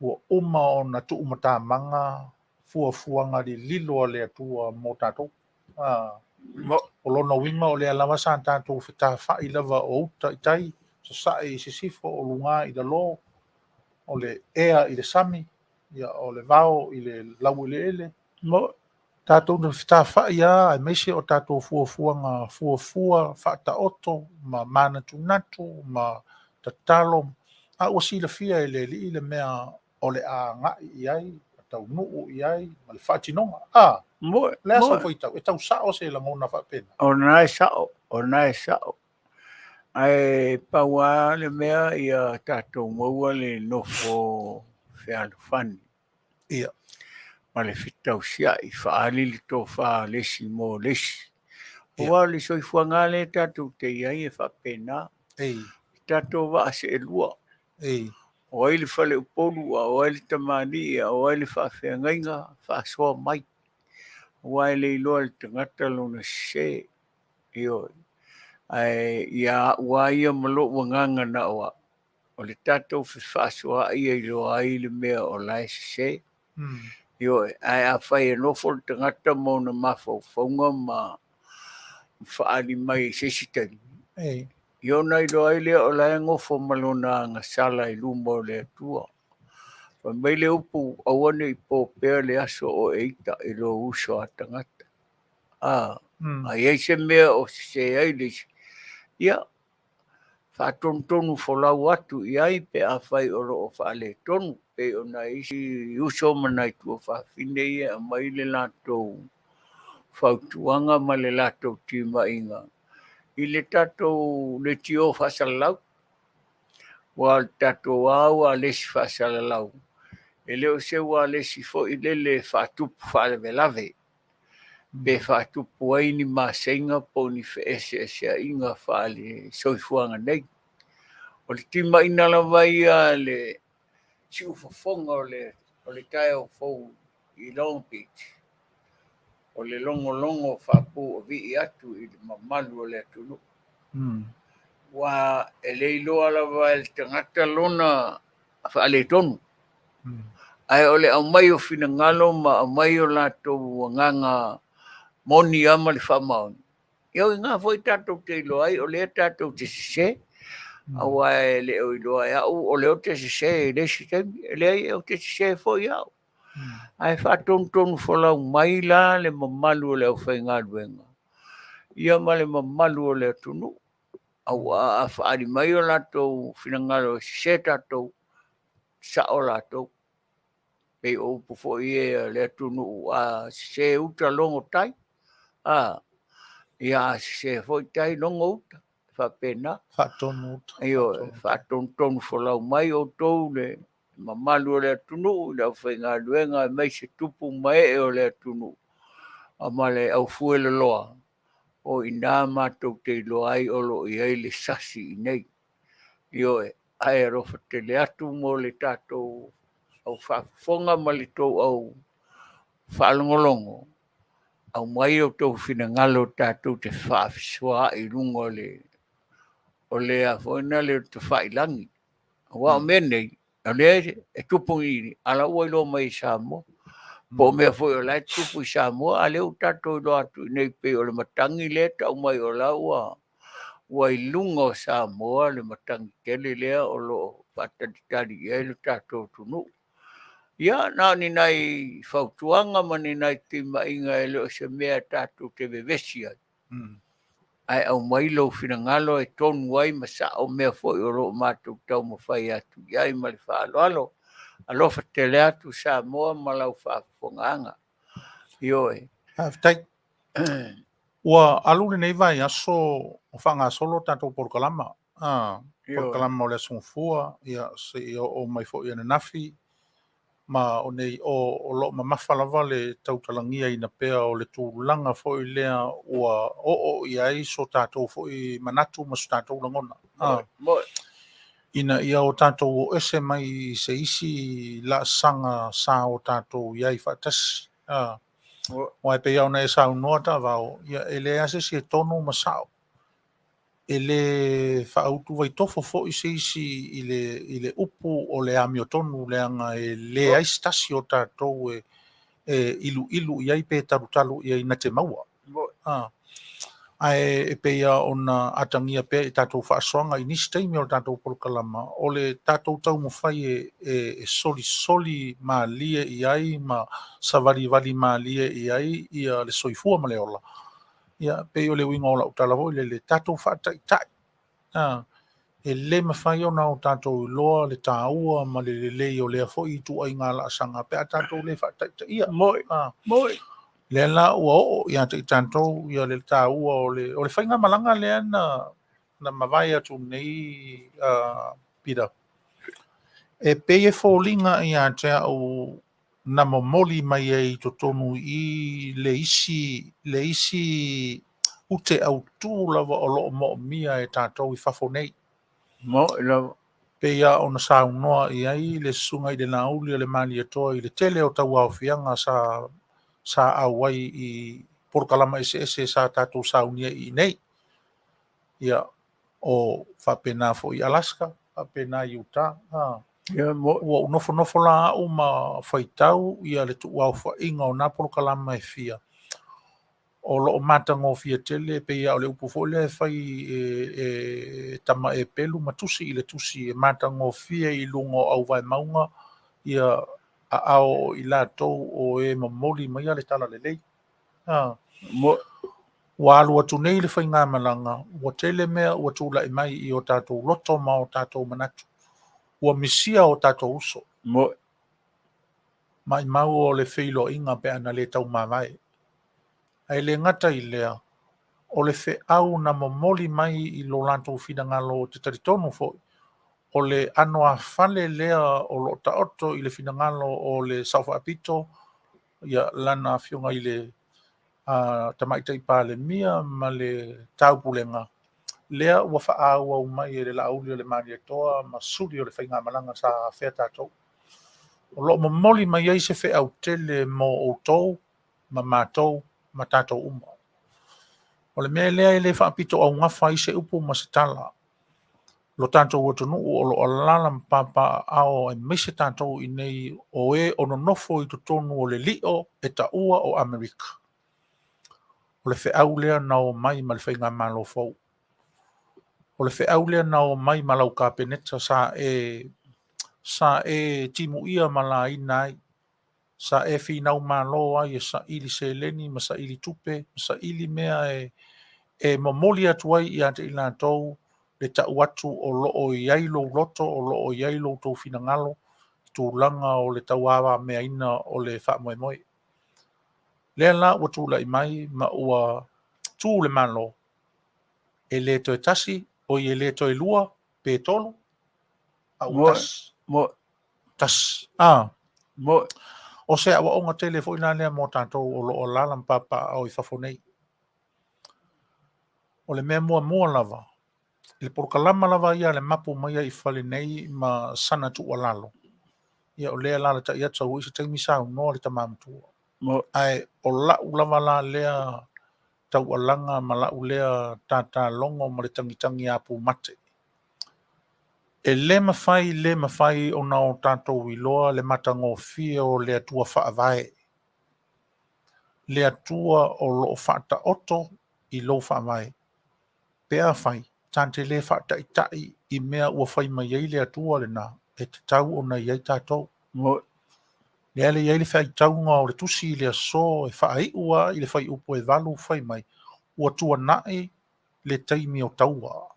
Ua uma ona tuumatamaga fuafuaga lililo a le Atua mo tatou. O lona uiga o lea lava sa tatou fetafai lava o uta i tai, sasae i sisifo, o luga i lalo, o le ea i le sami, ia o le vao i le laueleele. Tatou na fetafai lava aemaise o tatou fuafuaga fuafua faataoto ma manatunatu ma tatalo. A ua silafia e le Alii le mea o le a agai i ai, ma taunuu i ai, ma le faatinoga. Le a sau faitau, e tau sao se lagona faapena. O lena e sao, o lena e sao. Ae pau lava le mea ia tatou maua le nofo fealofani. Ma le fetausiai, faaali le tofa a le isi mo le isi. Aua o le soifuaga lea tatou te i ai e faapena. Tatou vaa seelua. O ai le faleupolu, a o ai le tamalii, a o ai le faafeagaiga, faasoa mai. Aua e le iloa e le tagata lona sese. Ioe. Ae ia au lava ia ma lou agaga na o au, o le tatou fefaasoaai e iloa ai le mea o la e sese. Ioe. Ae afai e nofo le tagata ma ona mafaufauga ma faaali mai i se isi taimi, ia ona iloa ai lea o la e gofo ma lona agasala i luma o le Atua. Fai mai le upu, aua ne i po pea le aso o e ita i lou uso a tagata. A i ai se mea o sese ai le isi, ia, faatonutonu folau atu i ai pe afai o lo o faaletonu, pei o nai isi uso ma nai tuafafine ia e aumai le latou fautuaga ma le latou timaiga i le tatou leitio faasalalau. Ua o le tatou lava ualesi faasalalau, e le o se ualesi foi lele e faatupu faalavelave, pe faatupu ai ni maseiga po o ni feeseeseaiga faale-soifuaga nei. O le timaiga lava ia le siufofoga o le taeao fou i Long Beach, o le logologo faapuavii atu i le mamalu o le atunuu. Ua e le iloa lava e le tagata lona faaletonu. Ae o le aumai o finagalo ma aumai o latou agaga moni lava ma le faamaoni, ia o i ina foi tatou te iloa ai o lea tatou te sese. Aua e le o iloa e au o lea ou te sese i le isi taimi. E leai, ou te sese foi au. Ae faatonutonu folau mai la le mamalu o le aufaigaluega, ia ma le mamalu o le atunuu. Aua a faaali mai o latou finagalo e sese tatou, sao latou. Pei o upu foi ia a le atunuu, a sese uta logo tai, ia a sese foi tai logo uta. Faapena. Faatonu uta. Ioe, faatonutonu folau mai outou le mamalu o le atunuu, le aufaigaluega aemaise tupu ma ee o le atunuu, ma le aufueloloa, o i ina matou te iloa ai o lo o i ai le sasi i nei. Ioe, ae alofa tele atu mo le tatou au faafofoga ma le tou au faalogologo, aumai outou finagalo tatou te faafesoaai i luga o le a foi na le tafailagi. Aua o mea nei, O lea e tupu i ala ua iloa mai i Samoa. Po o mea foi o la e tupu i Samoa, a lea ua tatou iloa atu i nei pei o le matagi lea e tau mai o la ua ua i luga o Samoa le matagi tele lea o lo o faatalitali i ai lo tatou atunuu. Ia, na o ni nai fautuaga ma ni nai timaiga e le o se mea tatou te vevesi ai. Ae aumai lou finagalo e tonu ai ma sao mea foi o lo o matou taumafai atu i ai ma le faaaloalo. Alofa tele atu Samoa ma lau faafofogaaga. Ioe. Faafetai. Ua alu lenei vaiaso o faagasolo tatou polokalama. Ah, polokalama o le Aso Gafua, ia seia oo mai foi ananafi, ma o nei o o lo o mamafa lava le tautalagiaina pea o le tulaga foi lea ua oo i ai so tatou foi manatu ma so tatou lagona. Ina ia o tatou o ese mai i se isi laasaga sa o tatou i ai faatasi. Aua e pei lava ona e saunoa Taavao, ia e leai lava se isi e tonu ma sao. E le faautuvaitofo foi se isi i le, i le upu o le amiotonu, leaga e leai se tasi o tatou e, e iluilu i ai pe talutalu i ai na te maua. Ae e pei lava ona atagia pea i tatou faasoaga i nisi taimi o le tatou polokalama, o le tatou taumafai e, e, e solisoli malie i ai ma savalivali malie i ai ia le soifua ma le ola. Ia, pei o le uiga o lau tala foi lele, tatou faataitai. A, e le mafai ona o tatou iloa le taua ma le lelei o lea foi ituaiga laasaga pe a tatou le faataitaia. Moi, A, moi. lea la ua oo ia te i tatou ia le taua o le, o le faigamalaga lea na, na mavae atu nei, Peter. E pei e foliga ia te au na momoli mai ai i totonu i i le isi, le isi ute autū lava o lo o moomia e tatou i fafo nei. Mo'i lava. Pei lava ona saunoa i ai le Susuga i le Laauli o le Malietoa i le tele o tauaofiaga sa, sa auai i polokalama eseese sa tatou saunia i inei. Ia, o faapena foi i Alaska, faapena i Utah. Ia, mo'i. Ua ou nofonofo la au ma faitau ia le tuuaofaiga o na polokalama e fia, o lo o matagofie tele, pei lava o le upu foi lea e fai e, e tama e pelu ma tusi i le tusi, e matagofie i luga o auvaemauga ia aao o i latou o e momoli maia le talalelei. Mo'i. Ua alu atu nei le faigamalaga, ua tele mea ua tulai mai i o tatou loto ma o tatou manatu. Ua misia o tatou uso. Mo'i. Maimau o le feiloaiga pe ana le taumavae. Ae le gata i lea, o le feau na momoli mai i lo latou finagalo ou te talitonu foi, o le anoāfale lea o lo o taoto i le finagalo o le Sao Faapito, ia lana afioga i le Tamaitai Palemia ma le Taupulega, lea ua faaauau mai e le Laauli o le Malietoa ma suli o le faigamalaga sa afea tatou. O lo o momoli mai ai se feau tele mo outou ma matou ma tatou uma. O le mea lea e le faapitoaugafa ai se upu ma se tala. Lo tatou atunuu o lo o alaala ma papaaao aemaise tatou i nei o e o nonofo i totonu o le lio e taua o Amerika. O le feau lea na o mai ma le faigamalo fou. O le feau lea na o mai ma lau Kapeneta sa e, sa e timuia ma laina ai, sa e finau malo ai e saili seleni ma saili tupe ma saili mea e, e momoli atu ai ia te i latou le tau atu o lo o i ai lou loto, o lo o i ai lo outou finagalo i tulaga o le tauavameaina o le faamoemoe. Lea la ua tulai mai ma ua tu le Malo, e le toe tasi, oi e le toe lua, pe tolu, a ua tasi. Mo'i. Tasi. Ah. Mo'i. O se aoaoga tele foi la lea mo tatou o lo o alaala ma papaaao i fafo nei. O le mea muamua lava, i le polokalama lava ia a le mapu mai ai i fale nei ma sana tuualalo, ia o lea e alaalatai atu sau ai se taimi saunoa le tama matua. Mo'i. Ae o lau lava la lea taualaga ma lau lea tatalogo ma le tagitagi apumate. E le mafai, le mafai ona o tatou iloa le matagofie o le Atua Faavae, le Atua o lo o faataoto i lou Faavae, pe afai ta te le faataitai i mea ua fai mai ai le Atua lena e tatau ona i ai tatou. Lea le i ai le faitauga o le tusi i le aso e faaiu lava i le fuaiupu e 8 fai mai, ua tuanai le taimi o taua.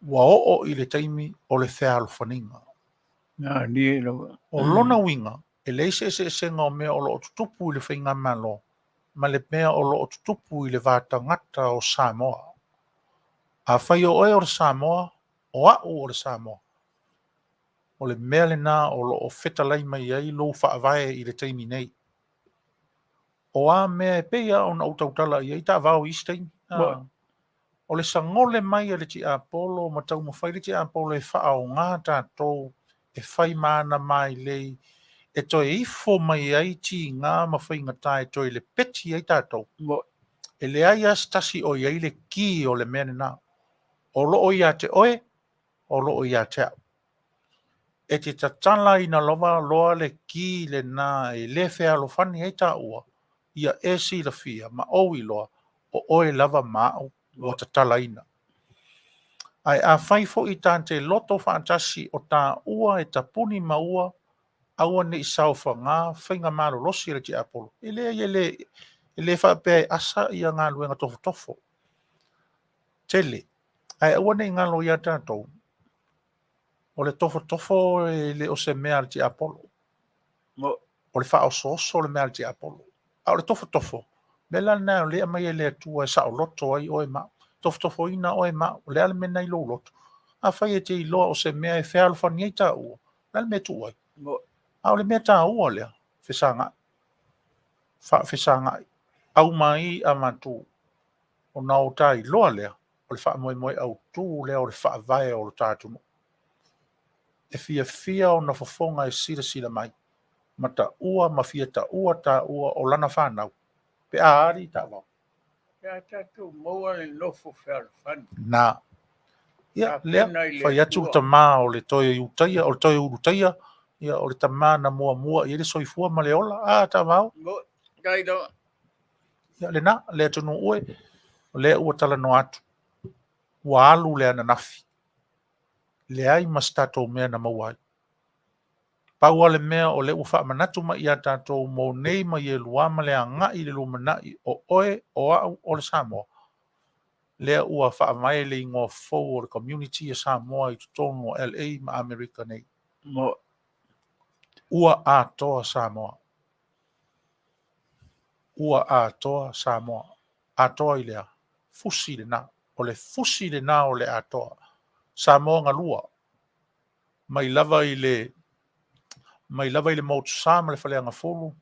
Ua oo i le taimi o le fealofaniga. O lona uiga, e leai se eseesega o mea o lo o tutupu i le faigamalo ma le mea o lo o tutupu i le va tagata o Samoa. Afai o oe o le Samoa, o au o le Samoa, o le mea lena o lo o fetalai mai ai lou faavae i le taimi nei. O a mea e pei lava ona ou tautala i ai taavao i isi taimi, o le sagole mai a le tiapolo ma taumafai le tiapolo e faaaoga tatou e fai ma ana mailei e toe ifo mai ai tiga ma faigata e toe lepeti ai tatou. E leai lava se tasi o i ai le ki o le mea lena. O lo o ia te oe, o lo o ia te au. E te tatalaina lava loa le ki lena e le fealofani ai taua, ia e silafia ma ou iloa, o oe lava ma au ua tatalaina. Ae afai foi ta te loto faatasi o taua e tapuni maua, aua ne i saofaga faiga malolosi a le tiapolo. E leai, e le, e le faapea e asa ia galuega tofotofo tele, ae aua ne i galo ia tatou, o le tofotofo e le o se mea a le tiapolo. O le faaosooso le mea a le tiapolo. A o le tofotofo, mea la lena o lea e aumai e le Atua e saoloto ai oe ma au. Tofotofoina oe ma au, o le a le mea lena i lou loto? Afai e te iloa o se mea e fealofani ai taua, o le a le mea e tuu ai? A o le mea taua lea, fesagai, faafesagai, aumai avatu, ona o ta iloa lea, o le faamoemoe autu lea o le faavae o lo ta atunuu. E fiafia ona fofoga e silasila mai, ma taua ma fia taua taua o lana fanau, pe a alii taavao. Pe a tatou maua le nofo fealofani. Na. Ia, lea, fai atu le tama o le toe Iutaia, o le toe Ulutaia, ia, o le tama na muamua i ai le soifua ma le ola. A, taavao. Ia, lena, le atunuu e, o lea ua talanoa atu, ua alu le ananafi, leai ma se tatou mea na maua ai. Pau lava le mea o lea ua faamanatu mai ia tatou mo nei ma ielua ma le agai i le lumanai o oe, o au, o le Samoa, lea ua faavae le igoa fou o le community a Samoa i totonu o LA ma Amerika nei. Ua atoa Samoa. Ua atoa Samoa. Atoa i le a? Fusi lena. O le fusi lena o le atoa. Samoa galua. Mai lava i le mai lava i le Motusa ma le Faleagafulu,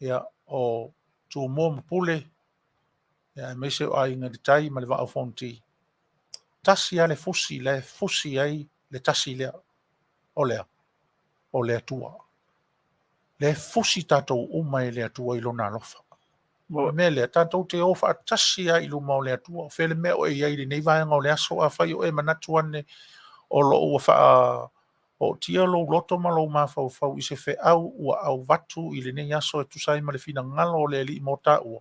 ia, o Tumua ma Pule, ia, aemaise o Aiga i le Tai ma le Vaa o Fonoti. Tasi lava le fusi la e fusi ai le tasi lea. O le a? O le Atua. Lea e fusi tatou uma e le Atua i Lona alofa. O le mea lea, tatou te o faatasi lava i luma o le Atua. O fea le mea o e i ai i lenei vaega o le aso, afai o e manatu ane o lo o ua faaootia lou loto ma lou mafaufau i se feau ua auvatu i lenei aso e tusa ai ma le finagalo o le Alii mo taua,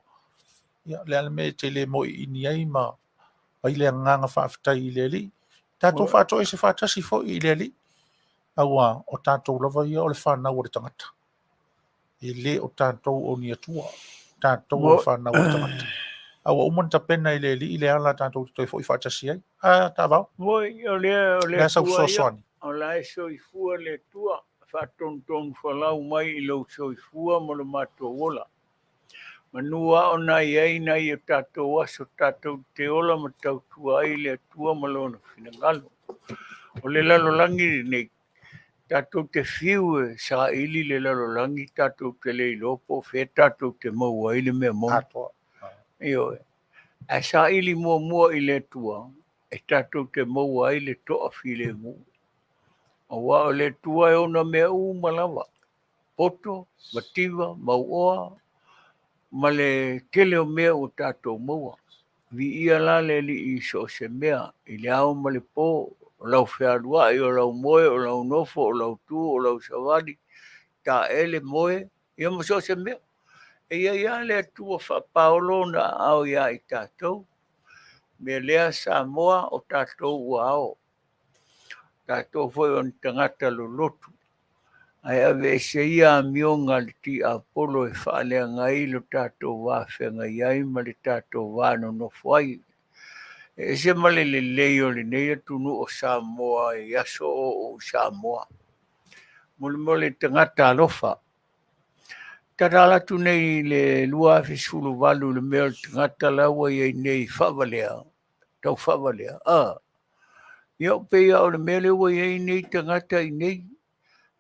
ia, o le a le mea e te le moiini ai ma ai le agaga faafetai i le Alii. Tatou faatoese faatasi foi i le Alii, aua o tatou lava ia o le fanau a le tagata. E le o tatou o ni Atua, tatou o le fanau a le tagata. A ua uma ona tapena e le Alii le ala tatou te toe foi faatasi ai. A, taavao. Moi, o le, o le Le a sau Atua ia, fesoasoani. o la e soifua le Atua, faatonutonu folau mai i lou soifua ma lo matou ola. Manu a ona i ai nai o tatou aso tatou te ola ma tautua ai le Atua ma lona finagalo. O le lalolagi lenei, tatou te fiu e saili le lalolagi, tatou te le iloa po o fea tatou te maua ai le mea moni. Atoa. Ioe. Ae saili muamua i le Atua e tatou te maua ai le toafilemu. Aua o le Atua e ona mea uma lava, poto, mativa, mauoa, ma le tele o mea ua tatou maua. Viia la le Alii i so o se mea, i le ao ma le po. O lau fealuai, o lau moe, o lau nofo, o lau tu, o lau savali, taele, moe, ia ma so o se mea. E i ai lava le Atua faapaolo ona aao ia i tatou. Mea lea Samoa, o tatou ua ao. Tatou foi o ni tagata lolotu. Ae aveese ia amioga a le tiapolo e faaleaga ai lo tatou va feagai ai ma le tatou va nonofo ai. E ese ma le lelei o lenei atunuu o Samoa i aso o ou i Samoa. Molemole i tagata alofa. Tatala atu nei i le 2018 i le mea o le tagata la ua i ai nei faavalea, tau faavalea, a. Ia pei lava o le mea lea ua i ai nei tagata i nei.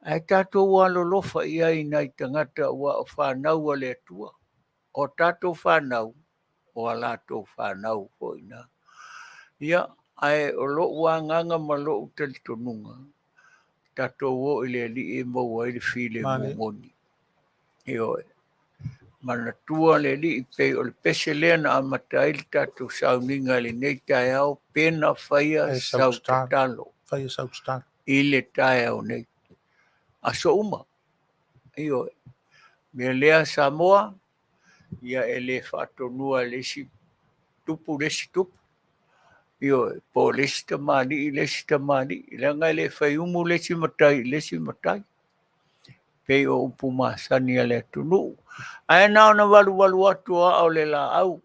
Ae tatou alolofa i ai i nai tagata aua o fanau a le Atua. O tatou fanau, o a latou fanau foi na. Ia, ae o lou agaga ma lou talitonuga, tatou o i le Alii e maua ai le filemu moni. Ioe. Manatua le Alii pei o le pese lea na amata ai le tatou sauniga i lenei taeao, pe na faia sau tatalo. Faia sau tatalo. I le taeao nei. Aso uma. Ioe. Mea lea Samoa, ia e le faatonua e le isi tupu le isi tupu. Ioe, po o le isi tamalii le isi tamalii, leaga e le fai umu le isi matai i le isi matai. Pei o upu masani a le atunuu. Ae na ona valuvalu atu o aa o le laau,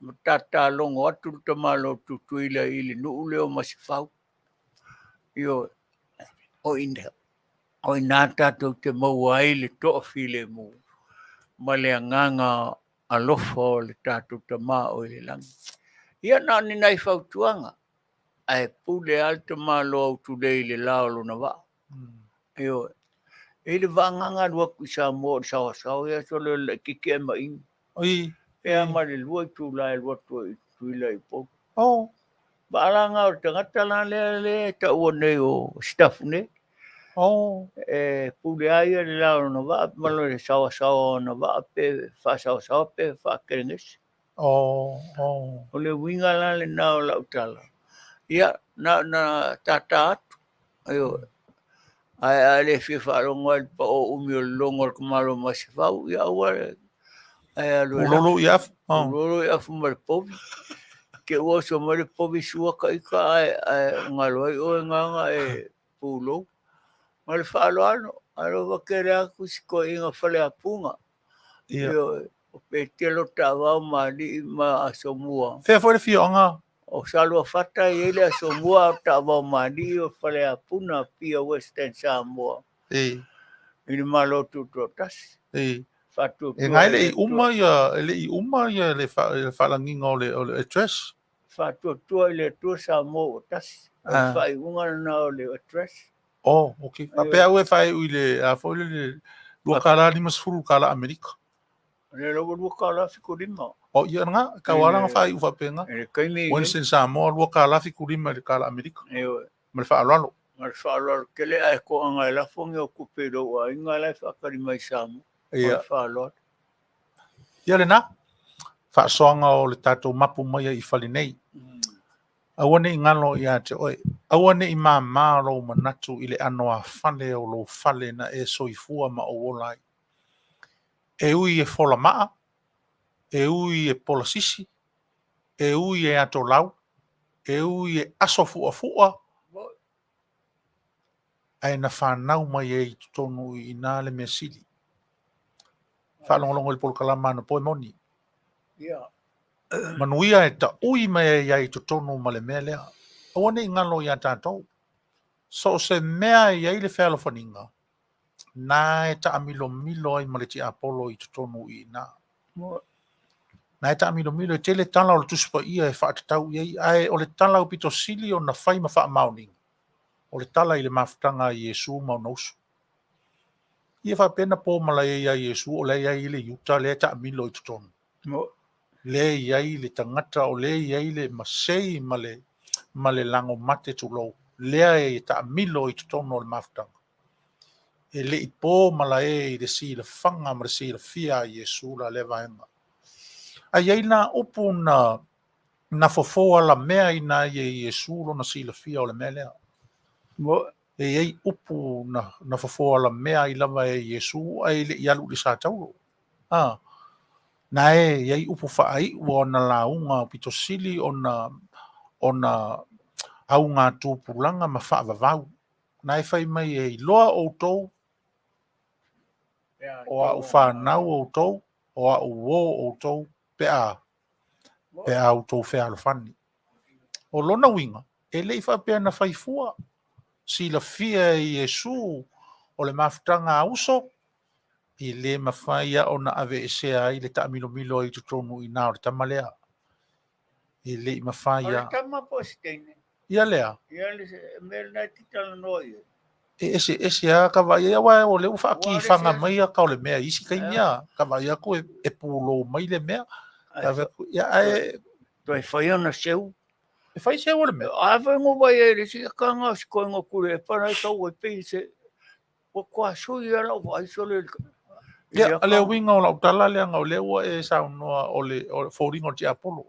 ma tatalogo atu le tamaloa Tutuila i le nuu lea o Masefau. Ioe, o ina, o ina tatou te maua ai le toafilemu ma le agaga alofa o le tatou Tama o i le lagi. Ia na o ni nai fautuaga, ae pule lava le tamaloa Utulei i le la o lona vaa. Ioe. E i le vaa alu atu i Samoa o le saoasaoa ia solo le laitiiti ae maini. Oi. Pe a ma le lua itula e alu atu ai i Tutuila i Upolu. Oh. Vaalanga o le tagata la lea lea e taua nei o Sitafu nei. Oh. E pule lava ia i le la o lona vaa ma le saoasaoa o lona vaa pe faasaoasaoa pe faakelegese. Oh, oh. O le uiga la lena o lau tala. Ia, na ona tata atu. Ioe. Ae a le fia faalogo ai i le pao umi o le logo o le Tamaloa Masefau, ia aua le ae alu e Ulolo i afu. Oh. Ulolo i afu ma le povi. Te ua oso mai le povi sua ka ika ae ae galo ai oe gaga e pulou. Ma le faaaloalo, alofa tele atu si toeaina Faleapuga. Ia. Ioe, o Petelo Taavao ma Alii ma Asomua. Fea foi le afioaga? O Saluafata e i ai le Asomua, o Taavao ma Alii o Faleapuna, Apia Western Samoa. E. I le Malo Tutoatasi. E. Faatuatua E ngai i le le i Atua. uma ia, e le i uma ia le fa, le faalagiga o le, o le address. Faatuatua i le Atua Samoa ua tasi. O le Ah. faaiuga lena o le address. Oh, okay. Faapea au e faaiu i le, a foi le, le $2.50 kala Amerika. Le la ua $2.75. O ia nga, ka wala nga faaiu faapena. I le taimi nei. Winston Samoa $2.75 i le kala Amerika. Ioe. Ma le faaaloalo. Ma le faaaloalo tele ae toaga e lafo ni o tupe i lou aiga la e faatali mai i Samoa. Ma le faaaloalo. Ia lena, faasoaga o le tatou mapu mai ai i fale nei. Aua ne i galo ia te oe, aua ne i māmā lou manatu i le ʻano afale o lou fale na e soifua ma ou ola ai. E ui e fola maa, e ui e pola sisi, e ui e atolau, e ui e aso fuafu'a, ae na fanau mai ai i totonu i ina le mea sili. Faalogologo i le polokalama anapo e moni. Manuia e taui mai ai ai i totonu ma le mea lea. Aua ne i galo iā tatou. So o se mea e i ai le fealofaniga, na e taamilomilo ai ma le tiapolo i totonu i ina. Na e taamilomilo, e tele tala o le Tusi Paia e faatatau i ai, ae o le tala aupito sili ona fai ma faamaoniga, o le tala i le mafutaga a Iesu ma ona uso. Ia faapea na po malae ai ia Iesu, o lea e i ai le Iuta lea e taamilo i totonu. Lea e i ai le tagata, o lea e i ai le masei ma le, ma le lago mate tulou, lea e taamilo i totonu o le mafutaga. E le i po malae i le silafaga ma le silafia a Iesu la lea vaega. A i ai nā upu na, na fofo alamea ina ai e Iesu lona silafia o le mea lea. Mo. E i ai upu na, na fofo alamea ai lava e Iesu ae le i alu i le sataulo. A, na e i ai upu faaiu ona lauga pito sili ona, ona augatupulaga ma faavavau. Na e fai mai e iloa outou, o au fanau outou, o au uō outou, pe a, pe a outou fealofani. O lona uiga, e le i faapea na fai fua, silafia e Iesu o le mafutaga a uso, e le mafai a ona aveesea ai le taamilomilo ai i totonu i ina o le tama lea. E le i mafai a. O le tama po o se teine? Ia lea. Ia le mea lena e te talanoa i ai. E ese ese a ka vaai ai, aua o lea ua faakifaga mai aka o le mea i isi taimi a, ka vaai atu e pulou mai le mea. Ka vaai atu, ia ae Toe fai ona seu. E fai seu o le mea. A fai ngo vai ai le si kanga o se koinga kule e pana i tau ai pei se ua kua sui a lau vaai sole Ia, le uiga o lau tala lea, o lea ua e saunoa o le foliga o le tiapolo.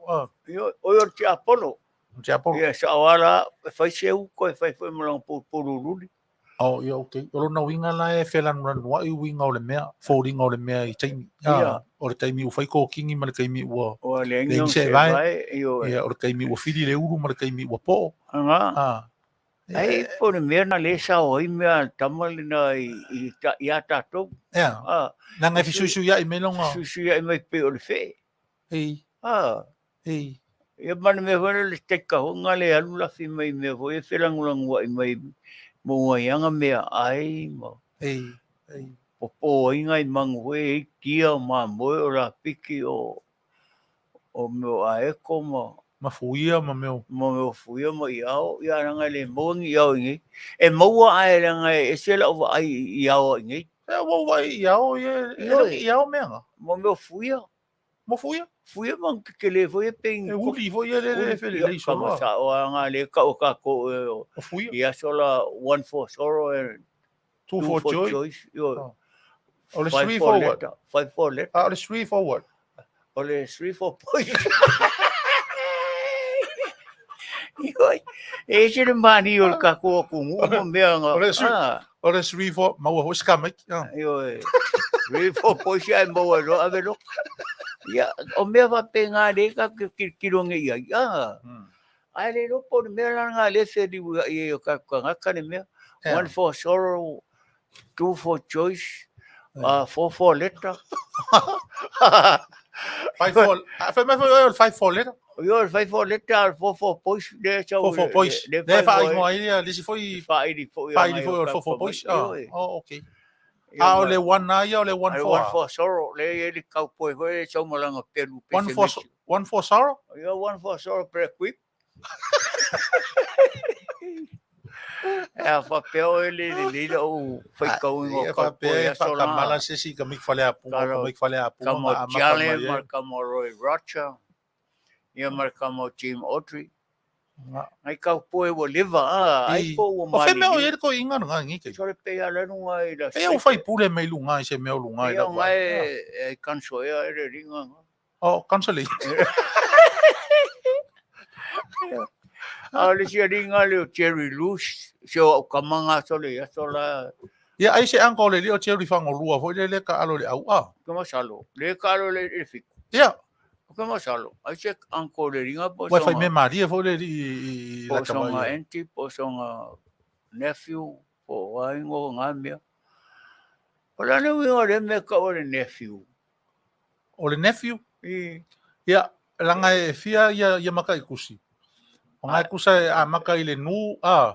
Ia, o le tiapolo. Tiapolo. Ia, sao ala, e fai seu, koe fai foi ma lona pulululi. Oh, ia, okay. O lona uiga la e felanulanua i uiga o le mea, foliga o le mea i taimi. Ia. O le taimi ua fai kokini ma le taimi ua Ua leai se vae. Ia, o le taimi ua fili le ulu ma le taimi ua poo. Aga. Ai, po le mea na le sao ai mea a le tama lena i ia tatou. Ia. Leaga e fesuisuiai mai lona. Fesuisuiai mai pei o le fee. Ei. Ei. Ia ma le mea foi lea le taika foi nga le alu lafi mai mea foi e felagolagoai mai mo aiaga mea ai ma. Ei. Ei. Popo ai ngai magu foi e ai tia o mamoe o lapiki o o mea o aeko ma. Ma fuia ma mea o. Ma mea o fuia ma iao, ia leaga e le maua ni iao i nei. E maua ae leaga e ese lau vaai i iao i nei. E ua ou vaai i iao ia, e le o ni iao mea nga. Ma mea o fuia. Mo fuia? Fuia ma tetele foi e pei. E uli foi e le felelei solo. Kama sa o anga le ka o ka ko o fuia. I aso la one for sorrow and two for joy. Joy. O le 3 for what? 5 for letter. Ah, o le 3 for what? O le 3 for boys. Ioi, e ese le mani o le kako o kungu mo mea nga. O le 3 for maua foi ska mai. Ioi. 3 for boys ai maua no ave lo. Ia, o mea faapena le ka kilokilo nei ai. Ah. Ai le lo po le mea la nga le se li i o ka ka le mea. One for sorrow, two for choice, four for letter. Five for, fai mai foi o le five for letter. Io le five for letter, four for boys, le sau. Four for boys. Le faaigoa ai le isi foi. Faaili foi. Faaili foi o le four for boys. Oh, okay. A o le one a ia o le one for. One for sorrow, le e le cowboy foi le sau malanga pelu. One for sorrow? Io one for sorrow pre quip. E a faapea oe le lelei lau faitauina o E faapea e faatamala se isi i ka miki faleapuga, ka miki faleapuga Kama o Charlie ma le kama o Roy Roger, ia ma le kama o Jim Autry. Ngai kaupoi ua leva a, ai po ua O fea mea o i ai le toeaina lena i nei taimi? Sole pei a le luga i la E au faipule mai luga i se mea o luga i lau vaai. Ia ngai e kanso ea e le ringa nga. Oh, cancel. A o le sia ringa le o Jerry Loose, se o au kama nga sole ia sola. Ia ai se uncle le li o Jerry Fangolua foi le le ka alo le au a. Ke masalo, le ka alo le le fiku. Ia. Ke masalo, ai se uncle le ringa po songa. Ua fai me marie foi le li i la Po songa auntie, po songa nephew, po o ai ngo nga mea. O la ne uiga le me ka o le nephew. O le nephew? I. Ia, langa e fia ia, ia maka i kusi. O ngai kusa e a maka i le nu a.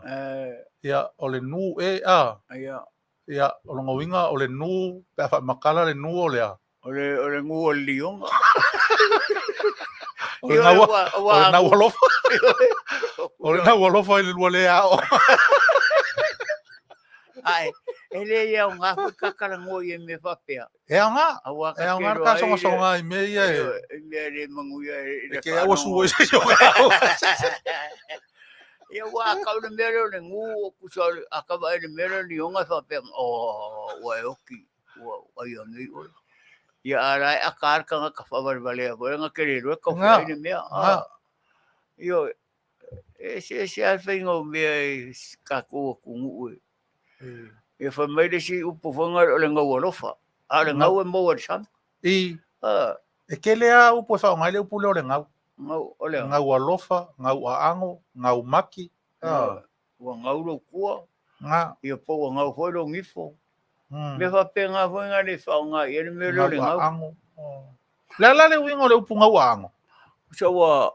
Ia, o le nu e a. Ia. Ia, o longa uiga o le nu, pe a whaamakala le nu o le a. O le ngu o le lionga. O le naua, o le naua alofa. O le naua alofa i le lua le ao. Ai, e le ia o ngā hui kakara ngō i e me whapea. E ao ngā, e ao ngā ka songa songa i me ia e. E mea le manguia e le Ke aua su e se o au. Ia ua akau le mea leo le ngū o kusa a kawa e le mea leo ni onga whapea, o, ua e oki, ua ai anei oe. Ia a rai a kārakanga ka whawalewalea koe, nga kere roe ka whai le mea. Io, E eseese lava le faiga o mea i tatou atunuu e. Ia fai mai le isi upu foi lea o le gau alofa, a o le gau e maua i le sami. I. E tele lava upu e faaaoga ai le upu lea o le gau. Gau, o le a? Gau alofa, gau aago, gau maki. Ua gau lou kua, Ga. ia po ua gau foi lou gifo. Mea faapena foi na le faaaoga i ai le mea lea o le gau. Gau aago. O le a la le uiga o le upu gau aago? So ua,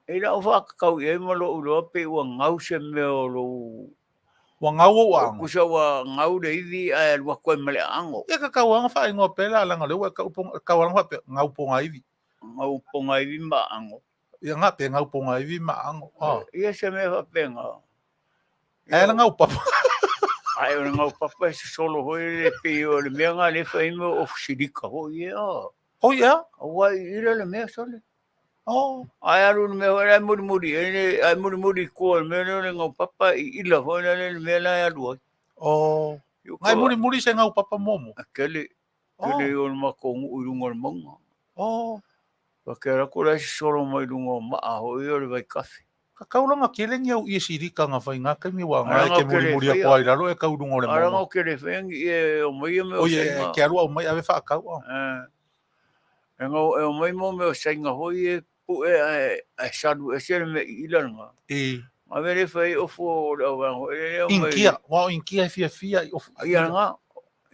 i lau faatatau i ai ma lou iloa pei ua gau se mea o lou... Ua gau ou aago? Tusa ua gau le ivi ae alu atu ai ma le aago. Ia ka tau lava ona faaigoa pea la leaga o lea ua e tau e tau lava ona faapea, gau pogaivi. Gau pogaivi ma aago. Ia nga pe gau pogaivi ma aago. Ia se mea faapena. Ae la gau papa. Ae o le gau papa e sosolo foi le pei o le mea nga lea e fai ai mea o ofu silika foi ia. Oh ia? Aua i ila le mea sole. Oh. Ae alu le mea foi la e mulimuli ai, ae mulimuli i tua o le mea lea o le gau papa i ila foi la le mea la e alu ai. Oh. Ngai mulimuli se gau papa muamua? Tele. Tele o le matou nuu i luga o le mauga. Oh. Fa ke alu atu la e sosolo mai luga o maa foi o le vaikafe. Ka kau langa kele ni au ie silika nga fai nga kaimi wa nga e ke mulimuli atu ai lalo e kau lunga o le mauga. Aranga o kele whai ngi e o mai e me o sainga. Oie, ke alu au mai ave whaakau. E ngau e o mai mo me o sainga hoi e pu e ae salu e se me i ila nga. I. Nga me le whai ofu o le au vanga e le o mai. Inkia, wa o inkia e fia fia i ofu. Ia nga,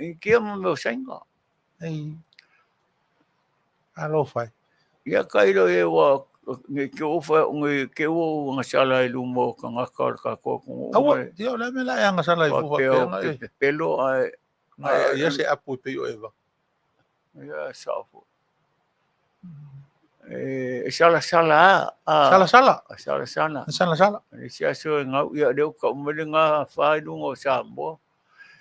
inkia mo me o sainga. Ei. Alofa e. Ia ka ilo e ua nge ke o fa nge ke o nga sala i luma o kangaka o le kakoa ko Aua, ia o le a mea la e agasala i fua faapea nga e. Pepelo ae. Nga e ia se apu e pei o Eva. Ia sao foi. E sala sala a. Sala sala. Sala sala. Sala sala. E se aso e ngau ia leo ka umele nga fa i lunga o Samoa.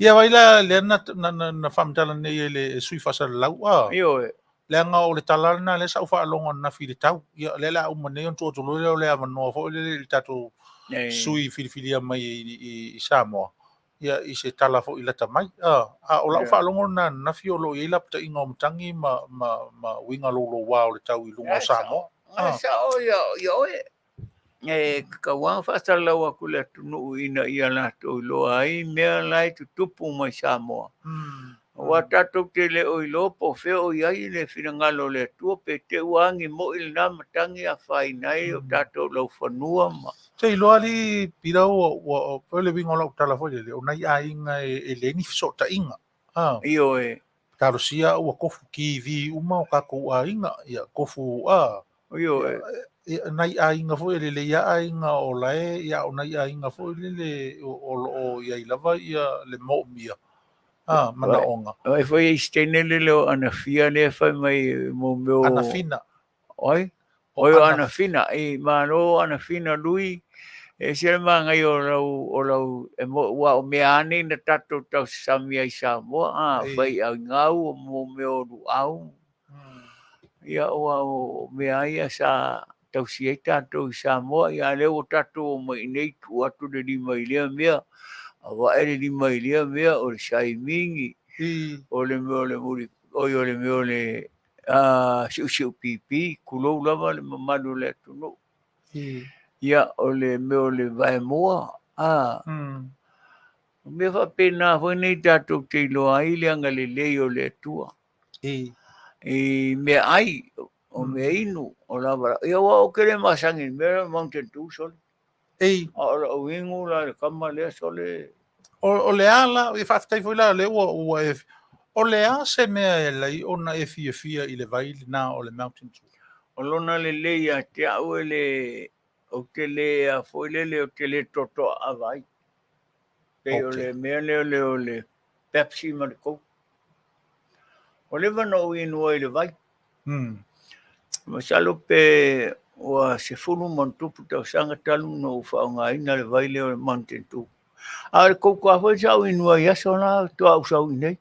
Ia vai la lea na na na, na faamatala nei e le sui faasalalau a. Ioe. Leaga o le tala lena lea sa ou faalogo ananafi i le tau. Ia lea o le a uma nei ona tuu atu loa lea o le avanoa foi lele i le tatou sui filifilia mai i Samoa. Ia i se tala foi lata mai. A, a o lau faalogo lena ananafi o lo o i ai lapataiga o matagi ma ma ma uiga louloua o le tau i luga o Samoa. E sao ia ia oe. E tatau lava ona faasalalau atu le atunuu ina ia latou iloa ai mea la e tutupu mai Samoa. Aua tatou te le o iloa po o fea o i ai le finagalo o le Atua pe te ua agi moi lena matagi afaina ai o tatou laufanua ma. Se iloa alii Pita ua ua pei o le uiga o lau tala foi lele, o nai aiga e leai ni fesootaiga. Ioe. Talosia ua tofu TV uma o tatou aiga, ia tofu a. Ioe. Ia, nai aiga foi e lelei lava aiga o la e, ia o nai aiga foi lele o lo o i ai lava ia le moomia a manaoga. Vaai foi e isi teine lele o Anafia lea e fai mai mo mea o. Anafina. Oi? Oi o Anafina, i malo Anafina Lui, e ese le manaia o lau, o lau, e mo, ua o mea lava nei na tatou tausasami ai i Samoa, a, faiaigau, o mo mea o luau, ia ua o mea lava ia sa tausi ai tatou i Samoa, ia a lea ua tatou omai i inei tuu atu le lima i lea mea, avae le lima i lea mea, o le saimigi, o le mea o le muli, oi o le mea o le a siusiu pipi, tulou lava le mamalu o le atunuu. Ia, o le mea o le vaemoa, a, o mea faapena foi nei tatou te iloa ai le agalelei o le Atua. I meaai, o mea inu, o lava, ia aua ou te le masani i le mea lea o le Mountain Dew sole. Ei. A o lau inu la le kama lea sole. O le a la, e faafetai foi la lea ua, ua e, o le a se mea e lai ona e fiafia i le vai lena o le Mountain Dew? O lona lelei ia te au e le, ou te le a foi lele, ou te le toatoaava ai. Pei o le mea lea o le, o le Pepsi ma le Coke. Ua leva ona ou inu ai i le vai. Masalo pe ua 10+ tausaga talu ona ou faaaogaina le vai lea o le Mountain Dew. A o le Coke lava foi sa ou inu ai i aso la faatoa ou sau i inei.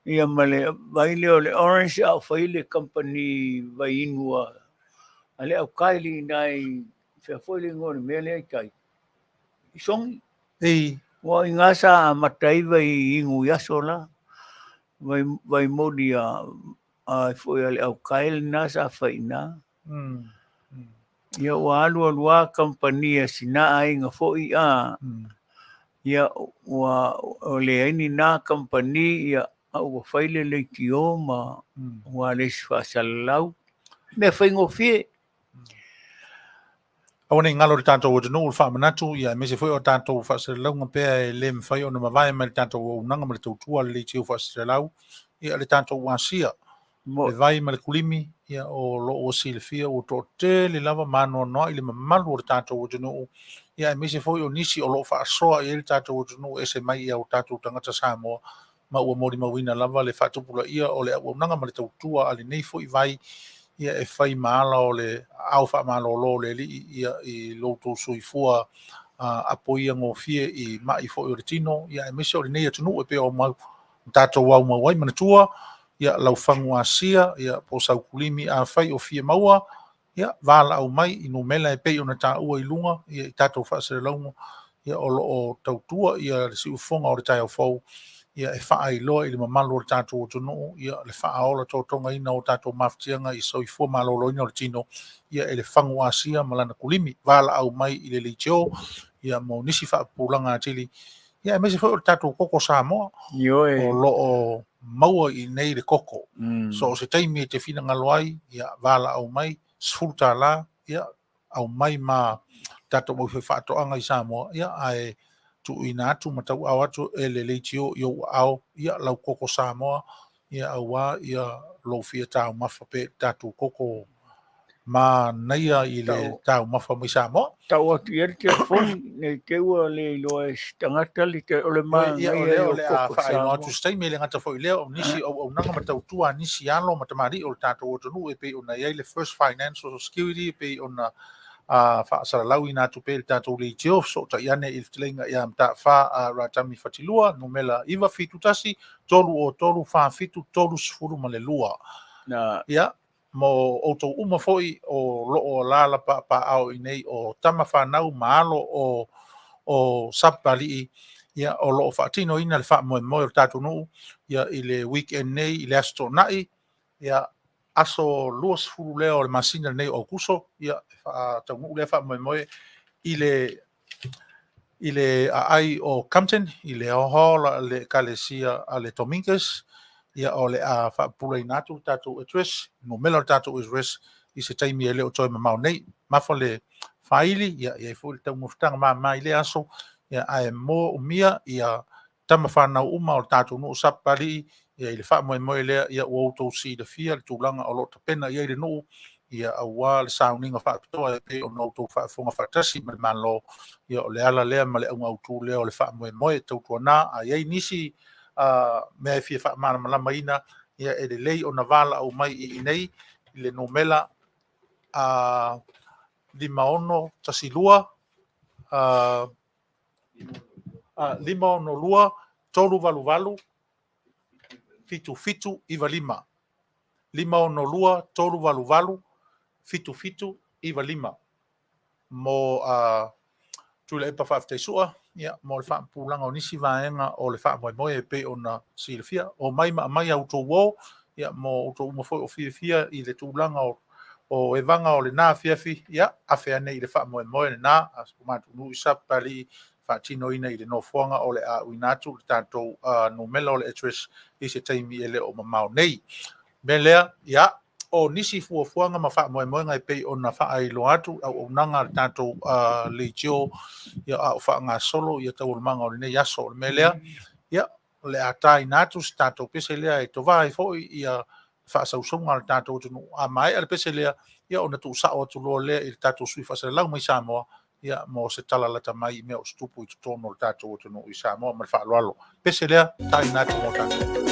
Ia ma le vai lea o le Orange a o fai le kamupani vai inu a le au Kylie i ina i fea foi le igoa o le mea lea i tai. I Sogi. Ua i ina sa amata ai vai inu i aso la. Vai, vai moni a, a foi a le au Kyle lena sa fai i ina. Ia ua alu alu lava kamupani a sina aiga foi a ia ua leai ni na kamupani ia a ua fai le leitio ma ua leai se faasalalau. Mea faigofie. Aua ne i galo i le tatou atunuu le faamanatu, ia aemaise foi o tatou faasalalauga pea e le mafai ona mavae mai le tatou auaunaga ma le tautua a le leitio faasalalau, ia le tatou asia, le vai ma le kulimi, ia o lo o ua silafia ua toatele lava ma anoanoai le mamalu o le tatou atunuu, ia aemaise foi o nisi o lo o faasoa i ai le tatou atunuu e ese mai i o tatou tagata Samoa, ma ua molimauina lava le faatupulaia o le auaunaga ma le tautua a lenei foi vai, ia e fai ma ala o le aao faamalolo o le Alii ia i lo outou soifua apoia gofie i mai foi o le tino, ia aemaise o lenei atunuu e pei o mau tatou aumau ai. Manatua, ia lau fagu asia, ia po o sau kulimi afai o fia maua, ia valaau mai i numera e pei ona taua i luga ia i tatou faasalalauga, ia o lo o tautua ia le siufofoga o le taeao fou, ia e faailoa i le mamalu o le tatou atunuu ia le faaola totogaina o tatou mafatiaga i soifua maloloina o le tino, ia e le fagu asia ma lana kulimi. Valaau mai i le leitio ia mo nisi faapupulaga atili, ia aemaise foi o le tatou koko Samoa. Ioe. O lo o maua i nei le koko. So o se taimi e te finagalo ai, ia valaau mai, $10, ia aumai ma tatou aufaifaatoaga i Samoa, ia ae tuuina atu ma tauaao atu e le leitio i ou aao, ia lau koko Samoa, ia aua ia lou fia taumafa pe tatou koko manaia i le taumafa mai Samoa. Tau atu i ai le telefoni, ne i te i ua le iloa e se tagata le te, o le Ia, o manaia lea o o le a koko faailoa atu Samoa. se taimi, e le gata foi lea, o nisi auaunaga ma tautua a nisi alo ma tamalii o le tatou atunuu e pei ona i ai le First Financial Security e pei ona faasalalauina atu pea i le tatou leitio, fesootai ane i le fetalaiga ia Mataafa Ratami Fatilua, numera 971 303 47 32. Na. Ia, mo outou uma foi o lo o alaala paapaaao i nei o tama fanau ma alo o Sapapalii, ia o lo o faatinoina le faamoemoe o le tatou nuu ia i le weekend nei i le Aso Toonai, ia aso 20 lea o le masina lenei o Aokuso, ia e faataunuu lea faamoemoe i le aai o Compton, i le hall a le Ekalesia a le Dominguez, ia o le a faapupulaina atu le tatou address, numera o le tatou address i se taimi e le o toe mamao nei. Mafa le faili, ia i ai foi le taugofataga mama i le aso, ia ae mo umia ia tama fanau uma o le tatou nuu Sapapalii, ia i le faamoemoe lea, ia ua outou silafia le tulaga o lo o tapena i ai le nuu, ia aua le sauniga faapitoa e pei ona outou faafofoga faatasi ma le Malo, ia o le ala lea ma le auga autu lea o le faamoemoe tautuana. A i ai nisi mea e fia faamalamalamaina, ia e lelei ona valaau mai i inei i le numera 5612 562 388 7795 562 388 7795 mo Tuilaepa Faafetai ia mo le faapupulaga o nisi vaega o le faamoemoe e pei ona silafia. O mai ma aumai a outou uo, ia mo outou uma foi o fiafia i le tulaga o evaga o lena afiafi, ia afe ane i le faamoemoe lena o matou nuu i Sapapalii faatinoina i le nofoaga o le a uina atu le tatou numera o le address i se taimi e le o mamao nei. Mea lea, ia, o nisi fuafuaga ma faamoemoega e pei ona faailoa atu auaunaga a le tatou leitio, ia a o faagasolo ia taualumaga o lenei aso. O le mea lea, ia, o le a taina atu se tatou pese lea e tovā ai foi ia faasausauga a le tatou atunuu. A maea le pese lea, ia ona tuusao atu loa lea i le tatou sui faasalalau mai Samoa, ia mo se tala lata mai i mea o tutupu i totonu o le tatou atunuu i Samoa ma le faaaloalo. Pese lea, taina atu mo tatou.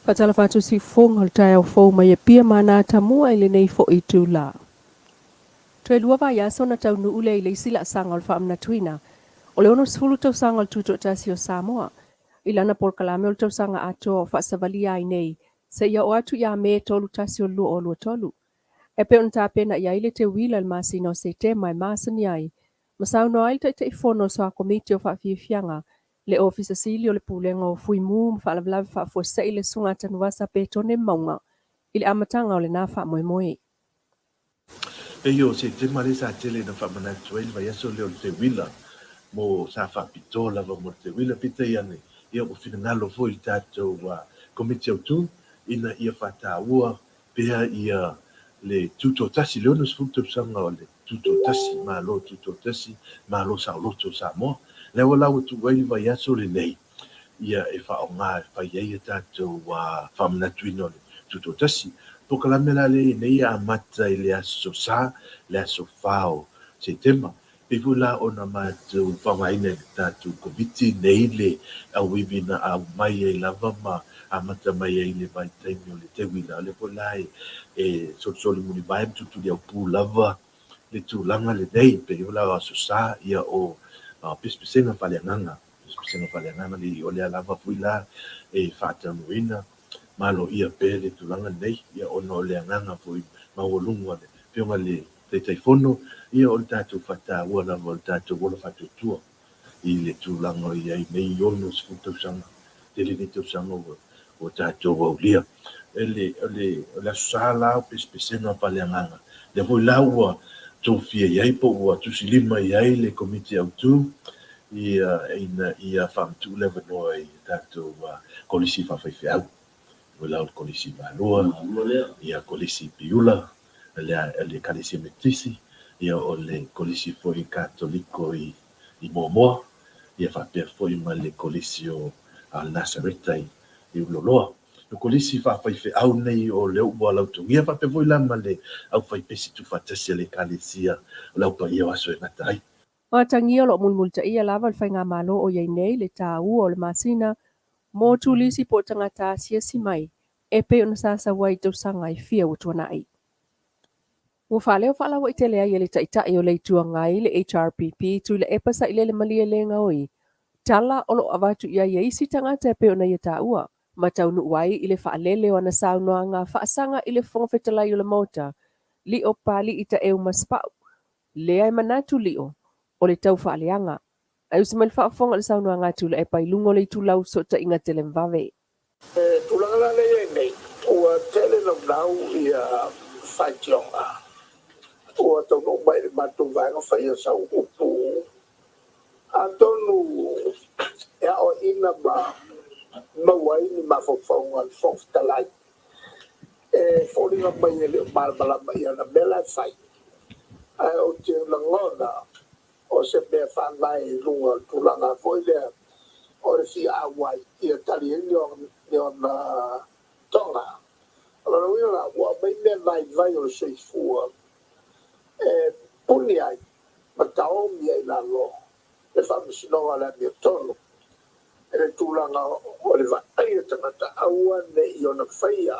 Faatalofa atu siufofoga o le taeao fou mai Apia ma Ana Tamua i lenei fo'i itulā. Toe lua vaiaso ona taunuu lea i le isi laasaga o le faamanatuina o le 60 tausaga o le Tutoatasi o Samoa i lana polokalame o le tausaga atoa o faasavalia ai nei seia oo atu ia Me 31 o le 2023. E pei ona tapena i ai le teuila i le masina o Setema e masani ai ma saunoa ai le Taitaifono o Soa Komiti o Faafiafiaga, le Ofisa Sili o le Pulega o Fui Mu ma Faalavelave Faafuasei le Susuga Tanuvasa Petone Mauga i le amataga o lena faamoemoe. Pei o Setema lea sa tele ina faamanatu ai le vaiaso lea o le teuila mo sa faapitoa lava mo le teuila. Peitai ane, ia ua finagalo foi le tatou Komiti Autu ina ia faataua pea ia le tutoatasi, le 60 tausaga o le Tutoatasi, Malo Tutoatasi, Malo Saoloto o Samoa. Lea ua la ua tuu ai le vaiaso lenei ia e faaaoga e fai ai a tatou faamanatuina o le Tutoatasi. Polokalame la lea e i ai nei e amata i le Aso Sa, le aso 4 o Setema. Pei foi la ona matou faaaogaina e le tatou Komiti nei le auivi na aumai ai lava ma amata mai ai i le vaitaimi o le teuila, o lea foi la e solisoli mulivae ma tulituliaupu lava le tulaga lenei. Pei foi la o Aso Sa, ia o pesepesega faaleagaga, pesepesega faaleagaga le o lea lava foi la e faataunuuina ma aloaia pea le tulaga lenei, ia ona o le agaga foi maualuga o le Afioga i le Taitaifono, ia o le tatou faataua lava o le tatou ola faatuatua i le tulaga o i ai nei 60 tausaga, tele nei tausaga ua tatou aulia. O le, o le Aso Sa la o pesepesega faaleagaga, lea foi la ua tofia i ai po ua tusilima i ai le Komiti Autu ia ina ia faamatuu le avanoa i tatou kolisi faafaifeau, foi la o le kolisi Malua, ia kolisi Piula, le Ekalesia Metotisi, ia o le Kolisi foi Katoliko i Moamoa, ia faapea foi ma le Kolisi o Nasareta i Uloloa. O Kolisi faafaifeau nei o lea ua lautogia faapea foi la ma le aufaipesi tuufaatasi a le Ekalesia o le Au Paia o Aso e Gata Ai. O atagia o lo o mulimulitaia lava le faigamalo o i ai nei le taua o le masina mo turisi po o tagata asiasi mai e pei ona sa sau ai i tausaga e fia ua tuanai. Ua faaleo faalauaitele ai e le Taitai o le Itu Agai le HRPP Tuilaepa Sailele Malielegaoi tala o lo o avatu i ai e isi tagata e pei ona ia taua, ma taunuu ai i le faalele o ana saunoaga faasaga i le Fofoga Fetalai o le Maota, Lio Papalii Taeu Masepau, lea e manatu Lio o le tau faaleaga. Ae usi mai le faafofoga i le saunoaga a Tuilaepa i luga o le itulau fesootaiga televavave. Le tulaga la lea e i ai nei, ua tele naunau ia faitioga ua taunuu mai i le matou vaega faia sau upu atonu e aoaina ma maua ai ni mafaufauga a le Fofoga Fetalai e foliga mai e le o malamalama i ana mea la e fai. Ae ou te lagona o se mea faavae i luga o le tulaga foi lea o le fia auai ia tali ai ni ona toga. O lona uiga la, ua aumai mea vaivai o le soifua e puni ai ma taomi ai i lalo le faamasinoga o le amiotonu i le tulaga o le vaai a tagata aua ne i ona faia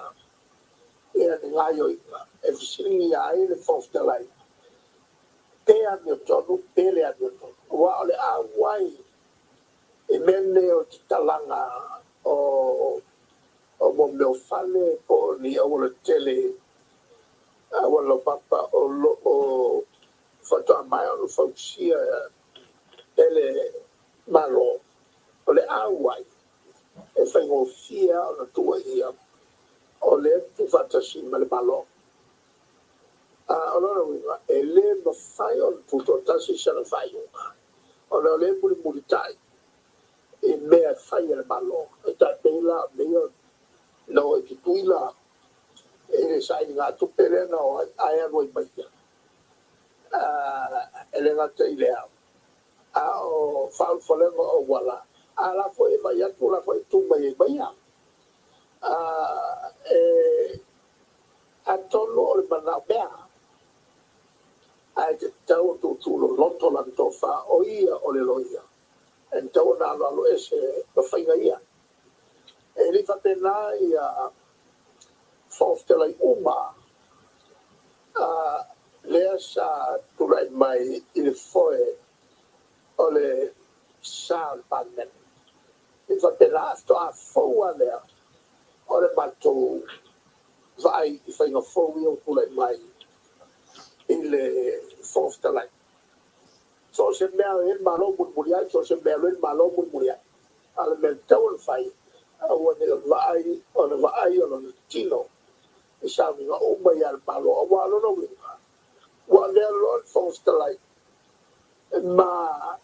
ia ni gaoioiga e fesiligia ai le Fofoga Fetalai pe amiotonu pe le amiotonu. Aua o le auai i mea nei o tatalaga o o mea o fale po o ni auala tele, auala laupapa o lo o faatoa maea ona fausia e le Malo, o le auai e faigofie lava ona tuuaia o lea e tuufaatasi ma le Malo. A o lona uiga, e le mafai ona tutoatasi sana faaiuga, ona o lea e mulimulitai i mea e fai a le Malo. E tai pei la o mea ia na o i Tutuila i le sailigatupe lea na o ai ae alu ai ma ia. E le gata i lea, a o faaulufalega o auala, a la foi e vaai atu o la foi e tu mai ai ma ia. E atonu o le manaomea, ae tatau ona tuutuu loloto lana tofa, o ia o le loia, e tatau ona aloalo ese ma faiga ia. E le i faapena ia Fofoga Fetalai uma lea sa tulai mai i le foe o le sa o le Palemene. E faapena, faatoa fou lava lea o le matou vaai i faiga fou ia ua tulai mai i le Fofoga Fetalai. So o se mea e i ai le Malo mulimuli ai, so o se mea e alu ai le Malo mulimuli ai. A o le mea e tatau ona fai, aua ne i vaai ona vaai o lona tino i sauniga uma ia a le Malo, aua o lona uiga, ua avea loa le Fofoga Fetalai ma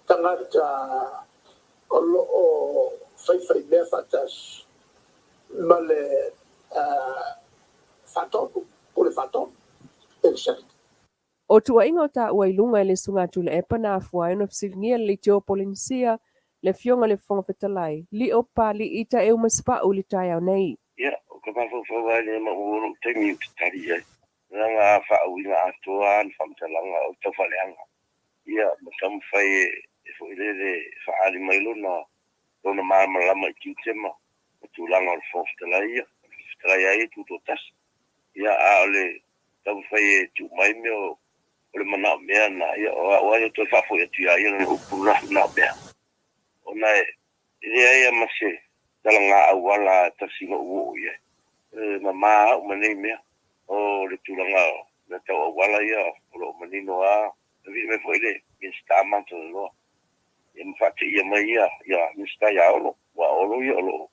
tagata o lo o faifaimea faatasi ma le faatonu, pule faatonu, executive. O tuuaiga o taua i luga e le Susuga Tuilaepa na afua ai ona fesiligia le Leitio Polenisia, le Afioga i le Fofoga Fetalai, Lio Papalii Taeu Masepau i le taeao nei. Ia, o ka mafaufau lava lea ma ua lou taimi ou te tali i ai. Leaga a faauiga atoa lava ni faamatalaga o le taufaaleaga, ia, ma taumafai e foi lele e faaali mai lona lona malamalama i tiute ma tulaga o le Fofoga Fetalai ia, o le Fofoga Fetalai lava ia e tutoatasi. Ia, a o le taumafai e tuu mai mea o le manaomea lena, ia, o au lava ia toe faafoi atu ia ia lana upu lena manaomea, ona e leai lava ma se talaga auala e tasi na ou oo i ai. E mama au ma nei mea. O le tulaga o mea tau auala ia o lo o manino lava. Na vili mai foi le Minisita ma talanoa ia ma faateia mai ia ia Minisita ia Olo, aua o Olo ia o lo o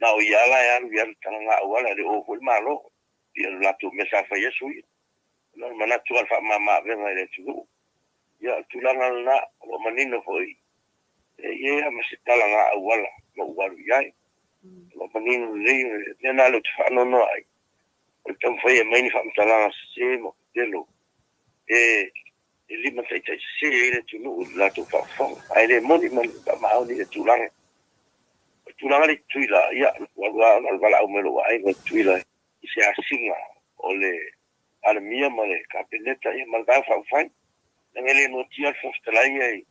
na o ia la e alu i ai le talaga auala, e le o foi le Malo i le latou mea sa fai ai sui. Ona o le manatu lava o le faamama avega i le atunuu. Ia o le tulaga lena o lo o manino foi e i ai lava ma se talaga auala na ou alu i ai. O lo o manino lelei o le mea lena lea ou te faanoanoa ai, o le taumafai e aumai ni faamatalaga sese ma pepelo e limataitaisese ai le atunuu i le latou faafofoga, ae le moni ma le faamaoni le tulaga. O le tulaga lea i Tutuila, ia, ua alu lava ona o le valaau mai o lou aiga i Tutuila i se asiga o le Palemia ma le Kapeneta ia ma le Vaega Faaupufai. Leaga e le noatia le Fofoga Fetalai ia i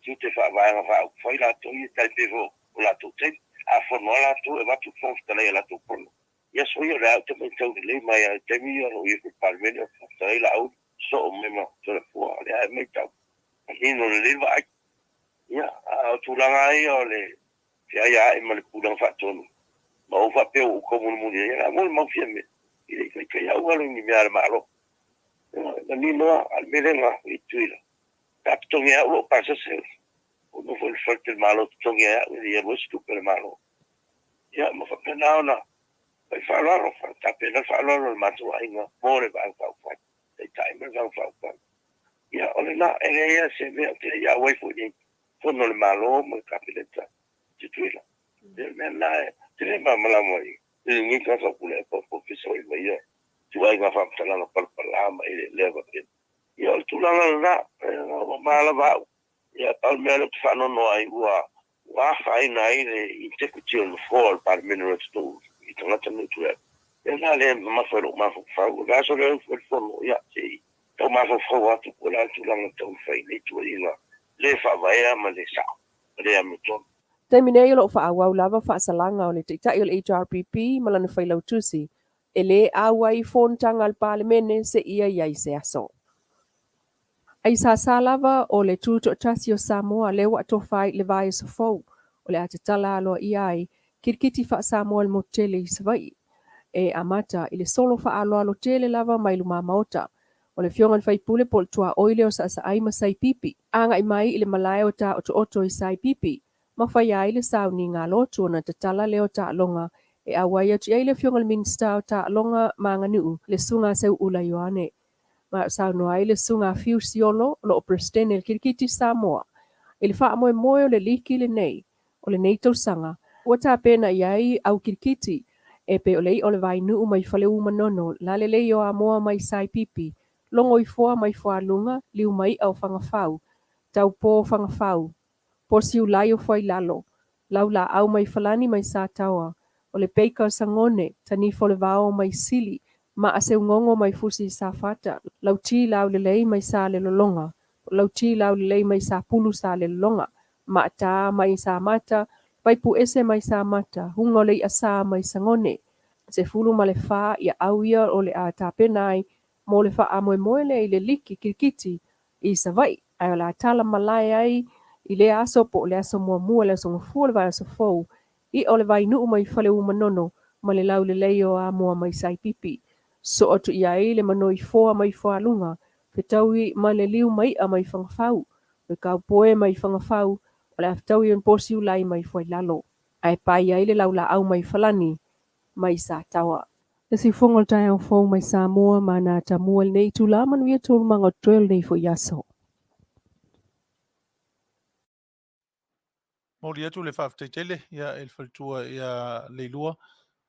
tiute faa-Vaega Faaupufai latou ia, tai pei foi o latou taimi. A fono lava latou e avatu le Fofoga Fetalai i a latou fono. I aso ia o lea ou te matau lelei mai lava i taimi ia o lo o i ai foi i le Palemene o le Fofoga Fetalai Laauli sosoo mai ma Toleafoa, o lea e matau manino lelei le vaai. Ia, a o tulaga lava ia o le feaiaai ma le pulega faatonu, ma ou faapea ua ou taumunimuni ai, a molimau fia mea, e le i faitaia au alu i ni mea a le Malo. E manino lava, a o le mea lea na i Tutuila, sa totogi e au lou pasese, ua nofo i le faletalimalo totogi e au, e le i alu ai se tupe a le Malo. Ia, ma faapena ona fai faaaloalo, tapena le faaaloalo a le matou aiga mo le Vaega Faaupufai, Taitai ma le Vaega Faaupufai. Ia, o lena, e leai lava se mea, ou te le i auai foi i fono a le Malo ma le Kapeneta i Tutuila. O le mea lena, ou te le malamalama i lenei tagata o Puleopo po o fesootai mai ia ituaiga faamatalaga palapala ma eleelea faapena. Ia, o le tulaga lena, ua mama lava au. Ia, pau le mea lea ou te faanoanoa ai, ua ua afaina ai le integrity o le Nofoa o le Palemene o le atunuu i tagata nei tulai atu. Ia na lea e mamafa i lou mafaufau. O le aso lea o le fono, ia, se i tau mafaufau atu po o le a le tulaga e taumafai i nei tuuaiga le faavaea ma le sao ma le amiotonu. Taimi nei o lo o faaauau lava faasalaga o le Taitai o le HRPP ma lana Failautusi e le auai i fonotaga a le Palemene seia i ai se aso. Aisāsā lava o le Tutoatasi o Samoa lea ua atofa ai i le vaiaso fou o le a tatala aloaia ai kirikiti faa-Samoa i le motu tele i Savaii. E amata i le solo faaaloalo tele lava mai lumamaota o le Afioga i le Faipule po o le tuaoi lea o Saasaai ma Saipipi, agai mai i le malae o Taotooto i Saipipi ma faia ai le sauniga lotu ona tatala lea o taaloga e auai atu i ai le Afioga i le Minisita o Taaloga ma Aganuu, le Susuga Seuula Ioane. Ma saunoa ai le Susuga a Fiu Siolo, o lo o Peresetene le Kirikiti Samoa, i le faamoemoe o le liki lenei o lenei tausaga ua tapena i ai au kirikiti e pei o le i'a o le Vainuu mai Faleu-Manono, Lalelei o Amoa mai Saipipi, Logoifoa mai Fualuga, Liumai'a o Fagafau, Taupō o Fagafau, Posiulai o Fuailalo, Laulaau mai Falani mai Sataoa, o le Baker o Sagone, Tanifo o le Vao mai Sili, Maaseugogo mai Fusi i Safata, Lauti Laulelei mai Salelologa, Lauti Laulelei mai Sapulu Salelologa, Maataa mai Samata, Vaipuese mai Samata, Huga o le I'a Sa mai Sagone, 14 ia au ia o le a tapena ai mo le faamoemoe lea i le liki kirikiti i Savaii, ae o le a tala malae ai i lea aso po o le aso muamua, le aso gafua o le vaiaso fou, i'a o le Vainuu mai Faleu-Manono ma le Laulelei o Amoa mai Saipipi. Soo atu i ai le Manoifoa mai Fualuga, fetaui ma le Liumai'a mai Fagafau, le Kaupoe mai Fagafau, o le a fetaui o Posiulai mai Fuailalo, ae pai ai le Laulaau mai Falani mai Sataoa. Le siufogo o le taeao fou mai Samoa ma na tamua i lenei itula manuia taualumaga o totoe o lenei foi aso. Momoli atu le faafetai tele ia e le faletua ia Leilua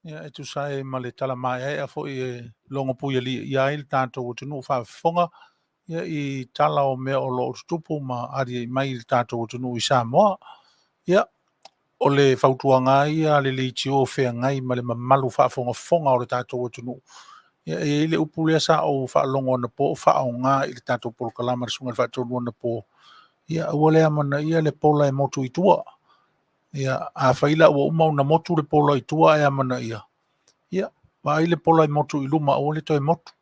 ia e tusa ai ma le tala maeaea foi e logo puialii i ai le tatou atunuu faafofoga. ia i tala o mea o lo o tutupu ma aliae mai i le tatou atunuu i Samoa. Ia, o le fautuaga lava ia a le leitio feagai ma le mamalu faafogafoga o le tatou atunuu. Ia, e i ai le upu lea sa ou faalogo anapo o faaaoga i le tatou polokalama a le Susuga i le Faatonu anapo, ia aua le amanaia le pola e motu i tua. Ia, afai la ua uma ona motu le pola i tua ae amanaia, ia, vaai le pola e motu i luma aua le toe motu.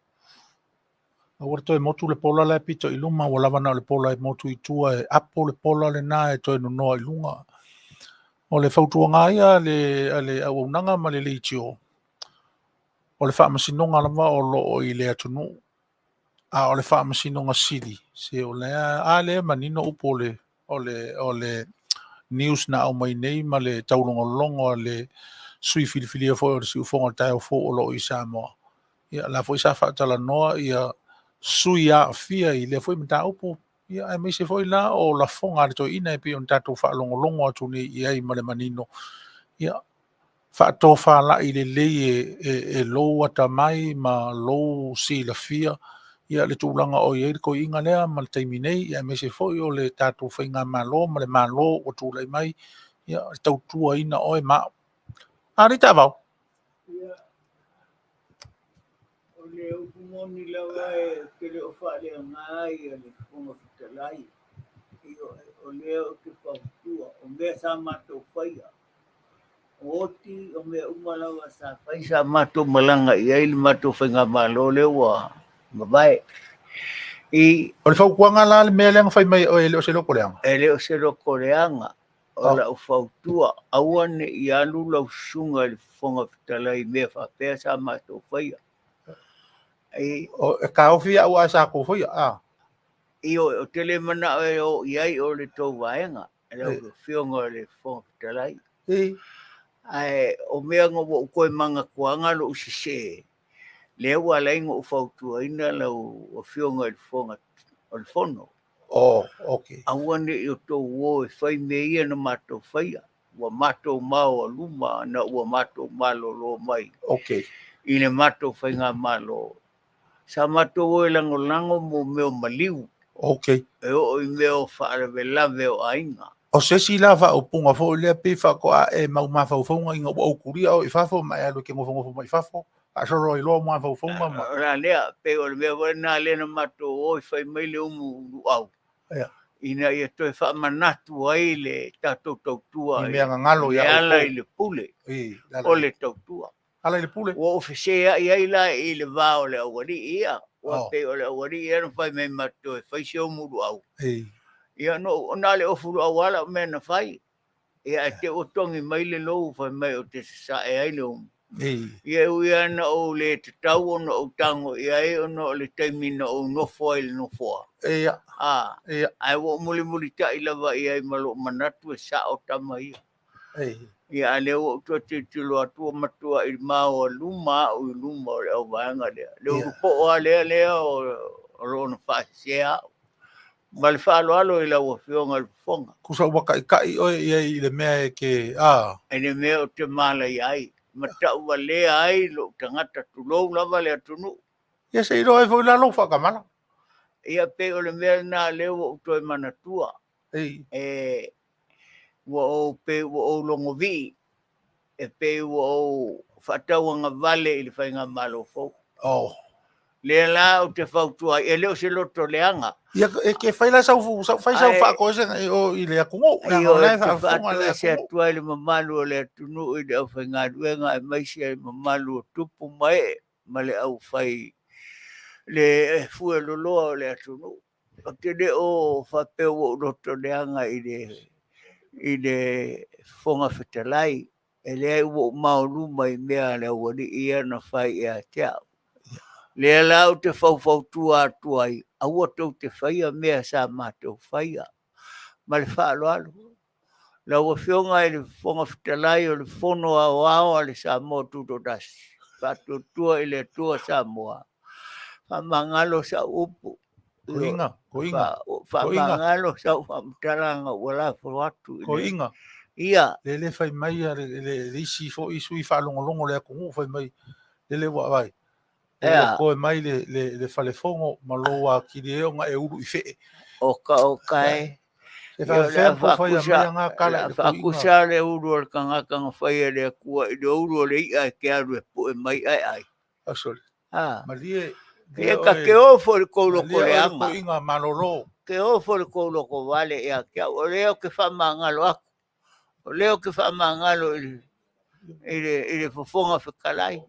Aua le toe motu le pola la e pito i luma, ua lava na o le pola e motu i tua e apo le pola lena e toe nonoa i luga. O le fautuaga lava ia a le auaunaga ma le leitio, o le faamasinoga lava o lo o i le atunuu, a o le faamasinoga sili, se o lea, a lea e manino upu o le, o le, o le news na aumai nei ma le taulogologo a le sui filifilia foi o le siufofoga o le taeao fou o lo o i Samoa. Ia, la foi sa faatalanoa ia sui aafia i lea foi mataupu, ia, aemaise foi la o lafoga a le toeaina e pei ona tatou faalogologo atu nei i ai ma le manino. Ia, faatofalai lelei e, e, e lou atamai ma lou silafia ia le tulaga o i ai le toeaina lea ma le taimi nei, ia, aemaise foi o le tatou faigamalo ma le Malo ua tulai mai, ia, e tautuaina oe ma au. A lei taavao. Ia, o le upu moni lava ou te le o faaleaga ai le Fofoga Fetalai. O lea ou te fautua, o mea sa matou faia, o oti, o mea uma lava sa fai sa matou malaga i ai le matou faigamalo lea ua mavae. I O le fautuaga la le mea lea na fai mai e oe e le o se loto leaga? E le o se loto leaga. O lau fautua, aua ne i alu lau susuga i le Fofoga Fetalai i mea faapea sa matou faia. E, o, e taofi au ae sa tou faia, a? Ioe, ou te le manao e o i ai o le tou vaega, lau Afioga i le Fofoga Fetalai. E. Ae o mea na ua ou toe manatuaga lou sese, lea ua ala ai ona ou fautuaina lau Afioga i le Fofoga o le Fono. Oh, okay. Aua ne i outou o e fai mea ia na matou faia. Ua matou maoaluma na ua matou malolo mai okay. i le matou faigamalo. Sa matou o e lagolago mo mea o maliu. Okay. E oo i mea o faalavelave o aiga. O se isi la faaupuga foi lea pei faatoa e mau mafaufauga ina ua ou tulia oe i fafo ma e alu e te nofonofo mai fafo, faasolo ai loa mafaufauga ma... O la lea, pei o le mea foi lena lea na matou o e fai mai le umu luau. Ia. Ina ia toe faamanatu ai le tatou tautua i mea gagalo ia e ala i le pule o le tautua. Ala i le pule. Ua ou feseai ai la i le va o le aualii ia. Ua pei o le aualii ia na fai mai matou e fai se umu luau. Ia no, na o le ofu luau lava lau mea na fai. Ia ae te ua togi mai le lou fai mai ou te sasae ai le umu. Ia e ui lava na ou le tatau ona ou tago i ai ona o le taimi na ou nofo ai i le nofoa. Ia. A, Ia. ae ua ou mulimulitai lava i ai ma lou manatu e sao tama ia. Ia a lea ua ou toe tilotilo atu ua matuai maoaluma au i luma o le auvaega lea. Le ulupoo lava lea lea o lo o na faasesea au. Ma le faaaloalo i lau Afioga i le Fofoga. Tusa ua taitai oe i ai i le mea e te, a. I le mea ou te malaia ai, ma tauvalea ai lou tagata, tulou lava le atunuu. Ia se i iloa ai foi la lou faatamala. Ia pei o le mea lena lea ua ou toe manatua. Ei. E, ua ou pei ua ou logovii, e pei ua ou faatauagavale i le faigamalo fou. Oh. Lea la ou te fautua ai, e le o se loto leaga. Ia, e ke fai la sau, sau fai sau faatoesega i o i le atunuu. Leaga o la e faafofoga le atunuu. Atu ai le mamalu o le atunuu i le aufaigaluega aemaise le mamalu o tupu ma ee ma le aufai le fue loloa o le atunuu. Ou te le o faapea ua ou loto leaga i le i le Fofoga Fetalai, e leai ua ou maoluma i mea a le aualii ia na fai ia te au. Lea la ou te faufautua atu ai, aua tou te faia mea sa matou faia. Ma le faaaloalo. Lau Afioga i le Fofoga Fetalai o le Fono Aoao a le Samoa Tutoatasi, faatuatua i le Atua Samoa, faamagalo sau upu. Koiga, koiga, Faamagalo sau faamatalaga ua lafo atu i le... Koiga. Ia. Lele fai mai a le isi foi sui faalogologo o le atunuu fai mai, lele ua vaai. Ua toe mai le falefono ma lou atili ai ona e ulu i fee. Oka oka e. E faafefea po fai a mea ngā kala i le kuiga. Faakusa le ulu o le tagata na fai e le Atua i le ulu o le i'a e te alu e pue mai ae ai. Asole. A. Malie. E ka ke ofo i le kou loko leaga. Malie oe le toeaina malolo. Ke ofo i le kou loko vale ia te au. O lea ou te faamagalo aku. O lea ou te faamagalo i le i le Fofoga Fetalai.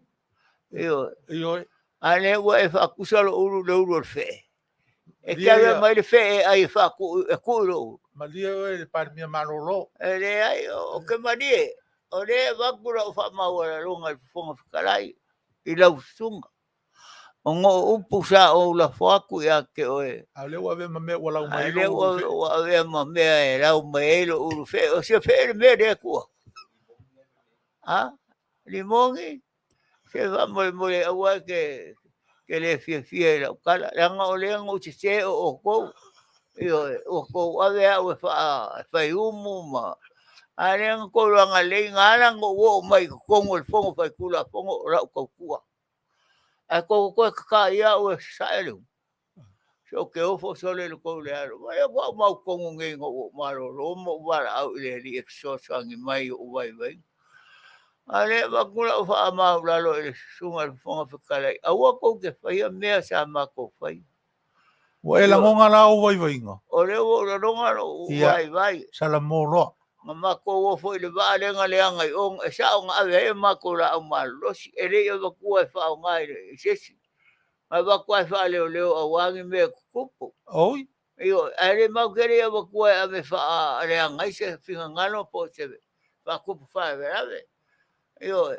Ioe. Ioe. A lea ua e faakusa lou ulu i le ulu o le fee. E te ave mai le fee e ai e faakuu e kuu i lou ulu. Malie oe le Palemia malolo. E leai, ou te malie. O lea e avatu lau faamaualaloga i le Fofoga Fetalai i lau susuga. O goo upu sa ou lafo atu ia te oe. A o lea ua avea ma mea ua lau mai ai lou ulu fee. A o lea ua avea ma mea e lau mai ai lou ulu fee. O sia fee le mea lea e tuu atu? A? Limogi? Se faamolemole aua e te le fiafia i lau tala, leaga o lea na ou sese o outou. Ioe, ua tou ave au e faiumu ma... A lea na tou agalelei, na ala ona ou oo mai i totonu o le Fono Faitulafono o lau tautua. Ae tou toe tata ia au e sasae le umu. Se ou te ofo sole i le tou le alo. Vaai atu au mautonu nei ina ua ou malolo ma ou valaau i le Alii e fesoasoani mai i ou vaivaiga. A o lea e avatu lau faamaulalo i le Susuga i le Fofoga Fetalai, aua tou te faia mea sa matou faia. Ua e lagona la ou vaivaiga? O lea ua ou lagona lou vaivai. Salamo loa. Na matou o foi i le vaa lea na leaga i o, e sao na ave ai a matou laau malolosi, e le i avatua e faaaoga i se isi. Na avatu lava e faaleoleo aua ni mea e tutupu. Oi. Ioe, ae le matou te le i avatua e ave e faaleaga ai se finagalo po o se faatupu faalavelave. Ioe,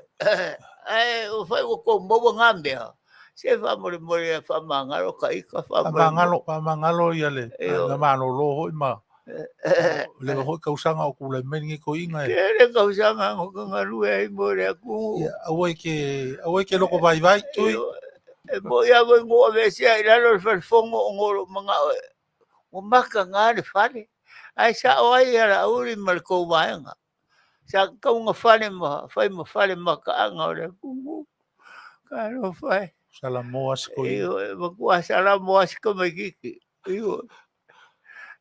ae ua fai ua tou maua na mea, se faamolemole ia faamagalo ka ita, faamolemole. Faamagalo ia le malolo foi ma leva foi tausaga o tulai mai lenei toeaina. Tele tausaga na ou galue ai mo le atunuu. Ia, aua e te loko vaivai, Tui. E moi lava foi na ou aveesea i lalo le falefono ona o lou manao ua mataga le fale, ae sao ai ia Laauli ma le tou vaega. Sa tatau ona fale ma fai ma fale mataaga o le atunuu. Talofa e. Salamo lava si toeaina. Ioe, matua salamo lava si tamaititi. Ioe.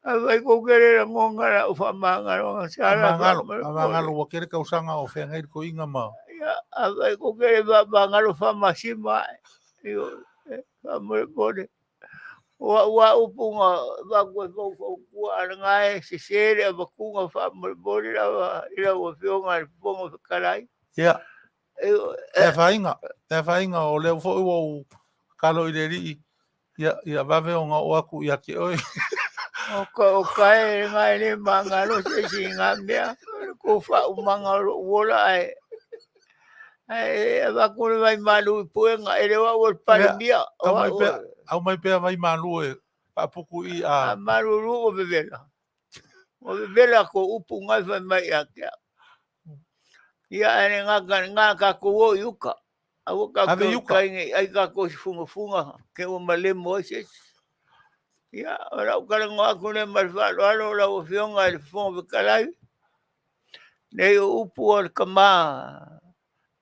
Afai kou te le lagona lau faamagaloga, sala Faamagalo, faamagalo ua tele tausaga o feagai le toeaina ma. Ia, afai kou te le faamagalo, faamasima ae. Ioe, faamolemole. O au lava upu na avatu e faufautua, a o lena e sese le avatuga faamolemole lava i lau Afioga i le Fofoga Fetalai. Ia, le afaina, le afaina, o lea foi ua ou tatalo i le Alii, ia, ia vave ona oo atu ia te oe. Oka, oka e, lena e le magalo se isi i ngā mea, o le kou faaumaga o lou ola ae, ae avatu le vai malu i puega, e le o au o le Palemia, o Aumai au pea, aumai pea vai malu e faaputu i a. A malulu ua vevela. Ua vevela kou upu ngai fai mai ia te au. Ia ae le gata i lena, tatou o i uka. Aua tatou Ave i uka. tai nei ai tatou i se fugafuga ke ua malemo ai se isi. Ia, o lau talanoa atu lea ma le faaaloalo lau Afioga i le Fofoga Fetalai, nei o upu a le tama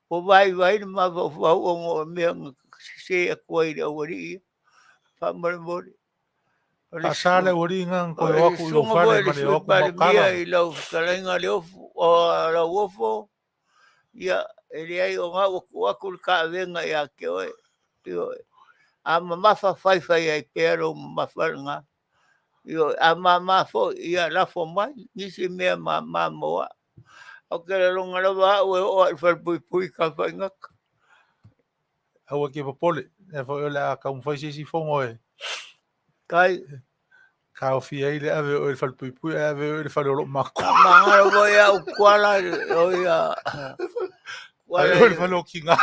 ua vaivai le mafaufau ona o mea na sese atu ai i le aualii ia. Faamolemole. O le Faasa le aualii na na toe o atu i lou fale ma le o atu ma o kala. I lau fetalaiga Leofu, o Lauofo, ia, e leai o na ua tuu atu le taavega ia te oe. Ioe. A mamafa faifai ai pea lou mamafa lena. Ioe. A mama foi, ia lafo mai nisi mea mama mo au. Ou te lalona lava au e oo lava i le falepuipui ka faigata. Aua ke popole, lea foi o le a taumafai se isi fono e Kai. taofia ai le ave oe i le falepuipui ae ave oe i le fale o lou matua. Faamagalo foi au Kuala o ia. Ave oe i le fale o Kinga.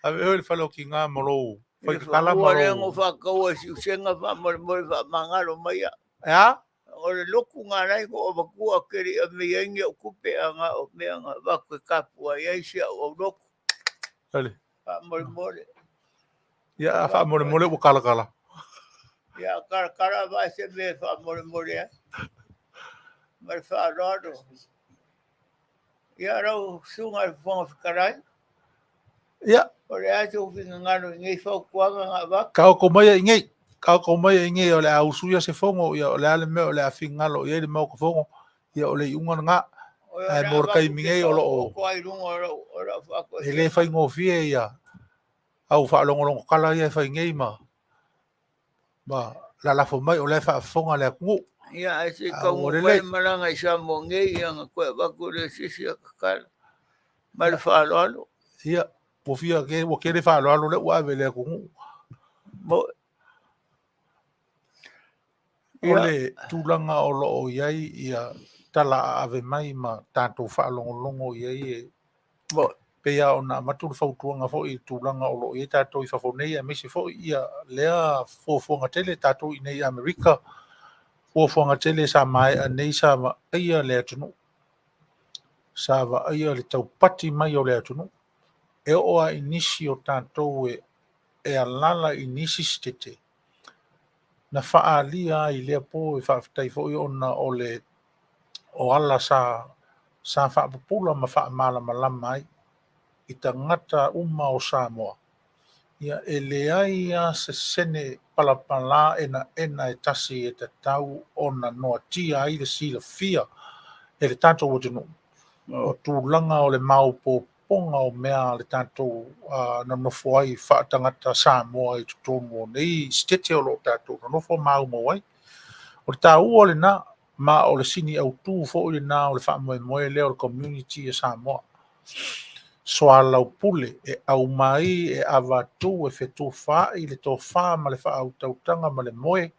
Ave oe i le fale o Kinga ma lou faikakala ma lou. Lea na faataua i Siusega faamolemole faamagalo mai au. E a? O le lotu na alai na ou avatua ke le i aumai ai ni au tupe a na o mea na avatu e tapuai ai si au aulotu. Ale. Faamolemole. Ia, a faamolemole ua kalakala. Ia, kalakala vae se mea e faamolemole ai. Ma le faaaloalo. Ia, lau Susuga i le Fofoga Fetalai. Ia. O le a sou finagalo i nei fautuaga na avatu? Taoto maia i nei, taoto maia i nei o le a usuia se fono, ia o le a le mea o le a finagalo i ai le Maota Fono, ia o le iuga lena. Ae mo le taimi nei o lo o e le faigofie ia au faalogologo tala ia e fai nei ma ma lalafo mai o la e faafofoga le atunuu. Ia, ae se i taunuu mai le malaga i Samoa nei, ia ona toe avatu lea o se isi ata tala. Ma le faaaloalo. Ia, ua fia, ua tele faaaloalo lea ua ave i le atunuu. O le tulaga o lo o i ai ia tala aave mai ma tatou faalogologo i ai e pei lava ona avatu le fautuaga foi i le tulaga o lo o i ai tatou i fafo nei, aemaise foi ia lea fuafuaga tele tatou i inei i Amerika, fuafuaga tele sa maea nei sa vaaia le atunuu, sa vaaia le taupati mai o le atunuu. E oo lava i nisi o tatou e alaala i nisi sitete, na faaalia ai i lea po e faafetai foi ona o le o ala sa sa faapupula ma faamalamalama ai i tagata uma o Samoa. Ia e leai lava se sene palapala enaena e tasi e tatau ona noatia ai le silafia e le tatou atunuu o tulaga o le maopoopoga o mea a le tatou nonofo ai faatagata Samoa i totonu o nei sitete o lo o tatou nonofo maumau ai. O le taua lena, ma o le sini autu foi lena o le faamoemoe lea o le community a Samoa. Soalaupule e aumai, e avatu, e fetufaai le tofa ma le faautautaga ma le moe,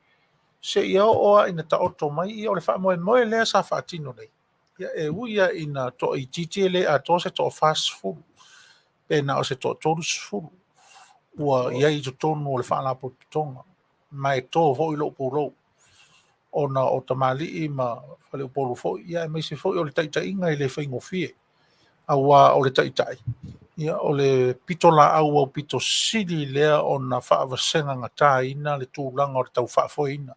seia oo lava ina taoto mai ia o le faamoemoe lea sa faatino nei. Ia e ui lava ina toaitiiti e le atoa se toa-40, pe na o se toa-30 ua i ai i totonu o le Faalapotopotoga, ma e to foi lou pulou ona o tamalii ma faleupolu foi, ia aemaise foi o le taitaiga e le faigofie, aua o le taitai, ia o le pitolaau aupito sili lea ona faavasega gataina le tulaga o le tau faafoeina.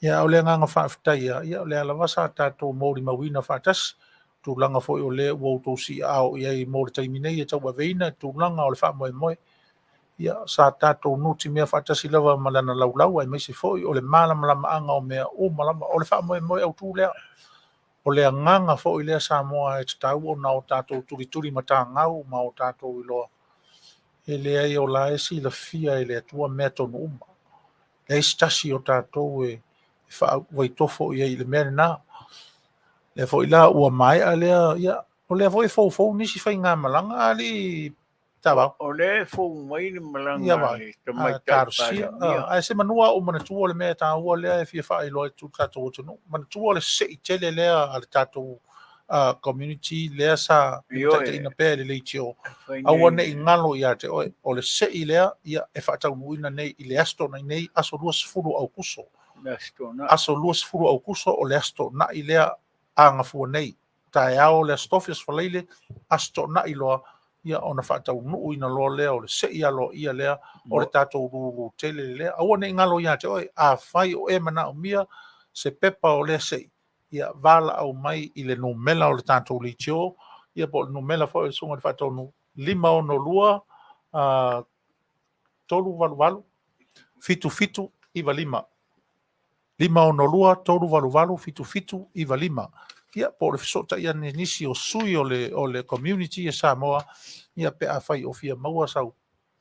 Ia a o le agaga faafetai lava, ia o lea lava sa tatou molimauina faatasi, tulaga foi o lea ua outou siiaao i ai mo le taimi nei e tauaveina le tulaga o le faamoemoe. Ia sa tatou nutimea faatasi lava ma lana laulau aemaise foi o le malamalamaaga o mea uma lava. O le faamoemoe autu lea. O le agaga foi lea Samoa e tatau ona o tatou tulituli matagau ma o tatou iloa. E leai o la e silafia e le Atua mea tonu uma. Leai se tasi o tatou e faavaitofo i ai i le mea lena. Lea foi la ua maea lea, ia, o lea foi e foufou nisi faigamalaga alii Tavao. O lea e fou mai le malaga a le Tamaitai Palemia. Ae se manu a ou manatua le mea taua lea e fia faailoa atu i le tatou atunuu. Manatua le sei tele lea a le tatou community lea sa limataitaiina pea e le leitio. Aua ne i galo ia te oe, o le sei lea ia e faataunuuina nei i le Aso Toonai nei, aso 20 o Aukuso. Aso 20 o Aukuso o le Aso Toonai lea a gafua nei. Taeao le Aso Tofi, Aso Faraile, Aso Toonai loa, ia ona faataunuuina loa lea o le sei aloaia lea o le tatou lulu tele lea. Aua ne i galo ia te oe, afai o e manaomia se pepa o lea sei, ia valaau mai i le numera o le tatou leitio, ia po o le numera foi o le Susuga i le Faatonu, 562 388 7795. 562 388 7795. Ia, po o le fesootai ane i nisi o sui o le, o le community a Samoa, ia pe afai o fia maua sau